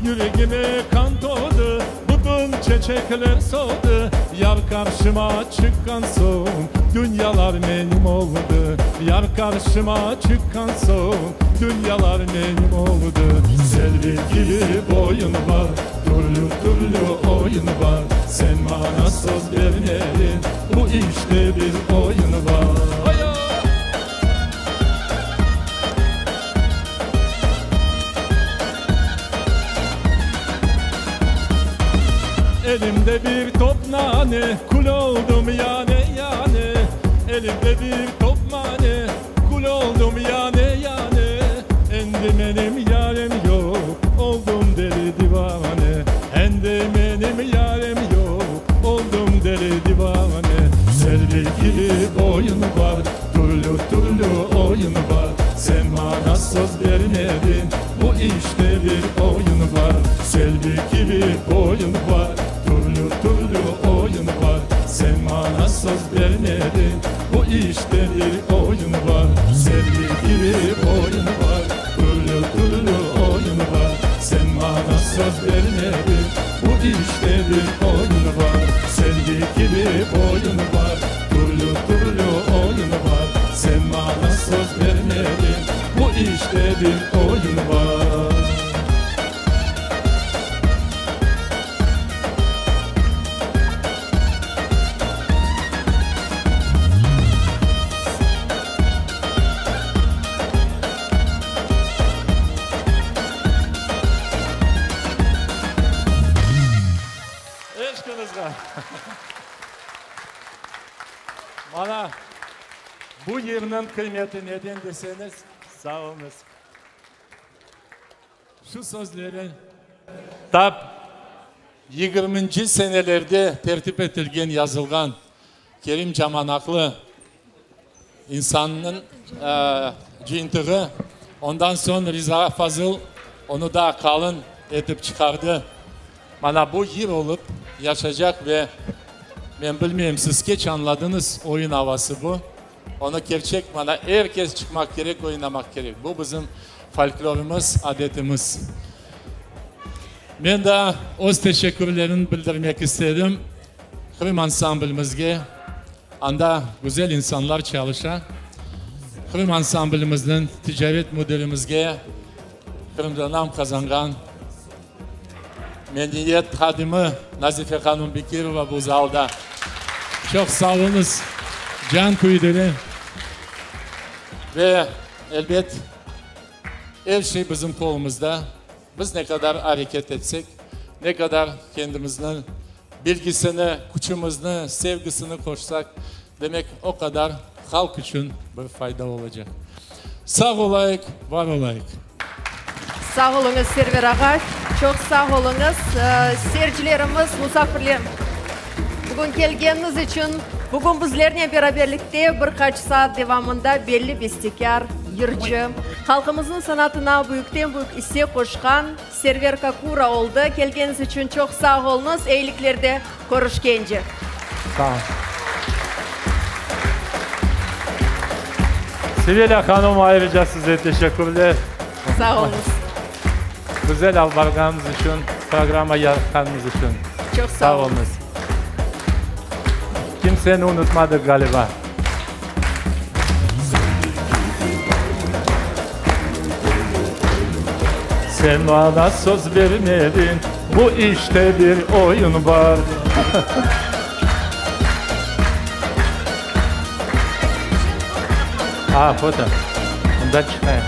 Speaker 3: Yüregime qan toldı, bütün çeçekler soldı. Yar qarşıma çıqqan soñ, dünyalar menim oldı. Yar qarşıma çıqqan soñ, dünyalar menim oldı. Selvi kibi boyun bar, türlü-türlü oyun bar. Sen maña söz bermedin, bu işte bir oyun bar. Elimde bir top nane, kül oldum yane-yane. Elimde bir top nane, kül oldum yane-yane. Endi menim yarem yoq, oldum deli divane. Endi menim yarem yoq, oldum deli divane. Selvi kibi boyun bar, türlü-türlü oyun bar. Sen maña söz bermedin, bu işte bir oyun bar. Selvi kibi boyun bar, türlü-türlü oyun bar. Sen maña söz bermedin, bu işte bir oyun bar. Selvi kibi boyun bar, türlü-türlü oyun bar. Sen maña söz bermedin, bu işte bir oyun bar. Selvi kibi boyun bar, türlü-türlü oyun bar. Sen maña söz bermedin, bu işte bir oyun bar.
Speaker 2: Eşqıñızğa! Mana bu yırnıñ qıymeti neden deseñiz, sağ oluñız. Şu sözleri tap yigirminci senelerde tertip etilgen, yazılğan Kerim Camanaqlı insannıñ cıyıntığı. Ondan soñ Riza Fazıl onı daa qalın etip çıqardı. Mana bu yır olıp yaşacaq ve men bilmeyim, siz keç añladıñız, oyun avası bu. Onı kerçek mana er kes çıqmaq kerek, oynamaq kerek. Bu bizim folklorımız, adetimiz. Men daa öz teşekkürlerimni bildirmek istedim Qırım ansamblimizge. Anda güzel insanlar çalışa. Qırım ansamblimizniñ ticaret müdirimizge, Qırımda nam qazanğan medeniyet hadimi Nazife hanım Bekirova bu zalda. Çoq sağ oluñız, can küydüri. Ve, elbet, er şey bizim qolumızda. Biz ne qadar areket etsek, ne qadar kendimizniñ bilgisini, küçümizni, sevgisini qoşsaq, demek, o qadar halq içün bir fayda olacaq. Sağ olayıq, var olayıq!
Speaker 1: Sağ oluñız, Server ağa, çoq sağ oluñız. Seyircilerimiz, musafirler, bugün kelgeniñiz içün, bugün bizlernen beraberlikte bir qaç saat devamında belli bestekâr, yırcı, halqımıznıñ sanatına büyükten-büyük isse qoşqan Server Kakura oldı. Kelgeniñiz içün çoq sağ oluñız, eyiliklerde körüşkence.
Speaker 2: Sağ ol. Sevelâ hanım, ayrıca size teşekkürler.
Speaker 1: Sağ oluñız.
Speaker 2: Güzel alıp barğanıñız içün, programma yaratqanıñız içün.
Speaker 1: Çoq sağ oluñız.
Speaker 2: Kimseni unutmadıq, ğaliba. Sen maña söz bermediñ, bu işte bir oyun bar. A, foto. Mında çıqayım.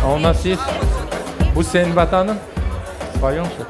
Speaker 2: A u nas есть? Bu seniñ vatanıñ? Spayom şo?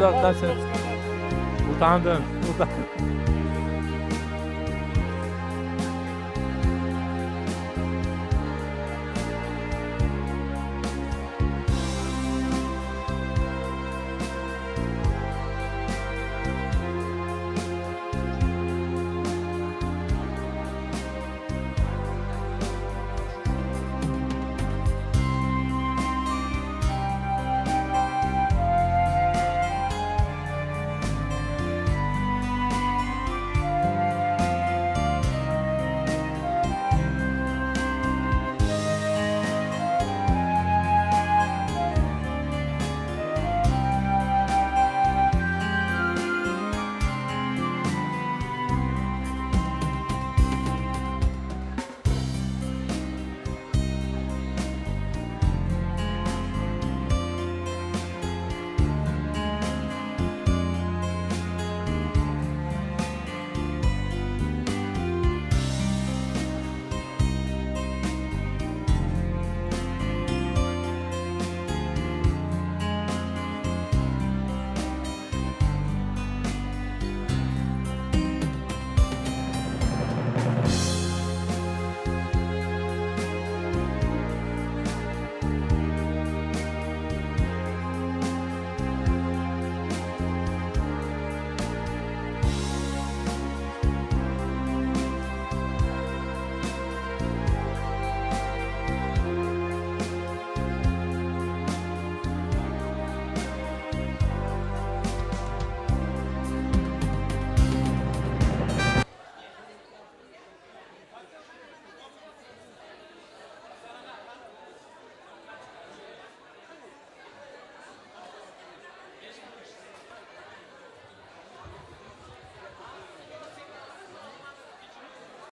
Speaker 2: Uzaqtan sen. Utandım. Utandım.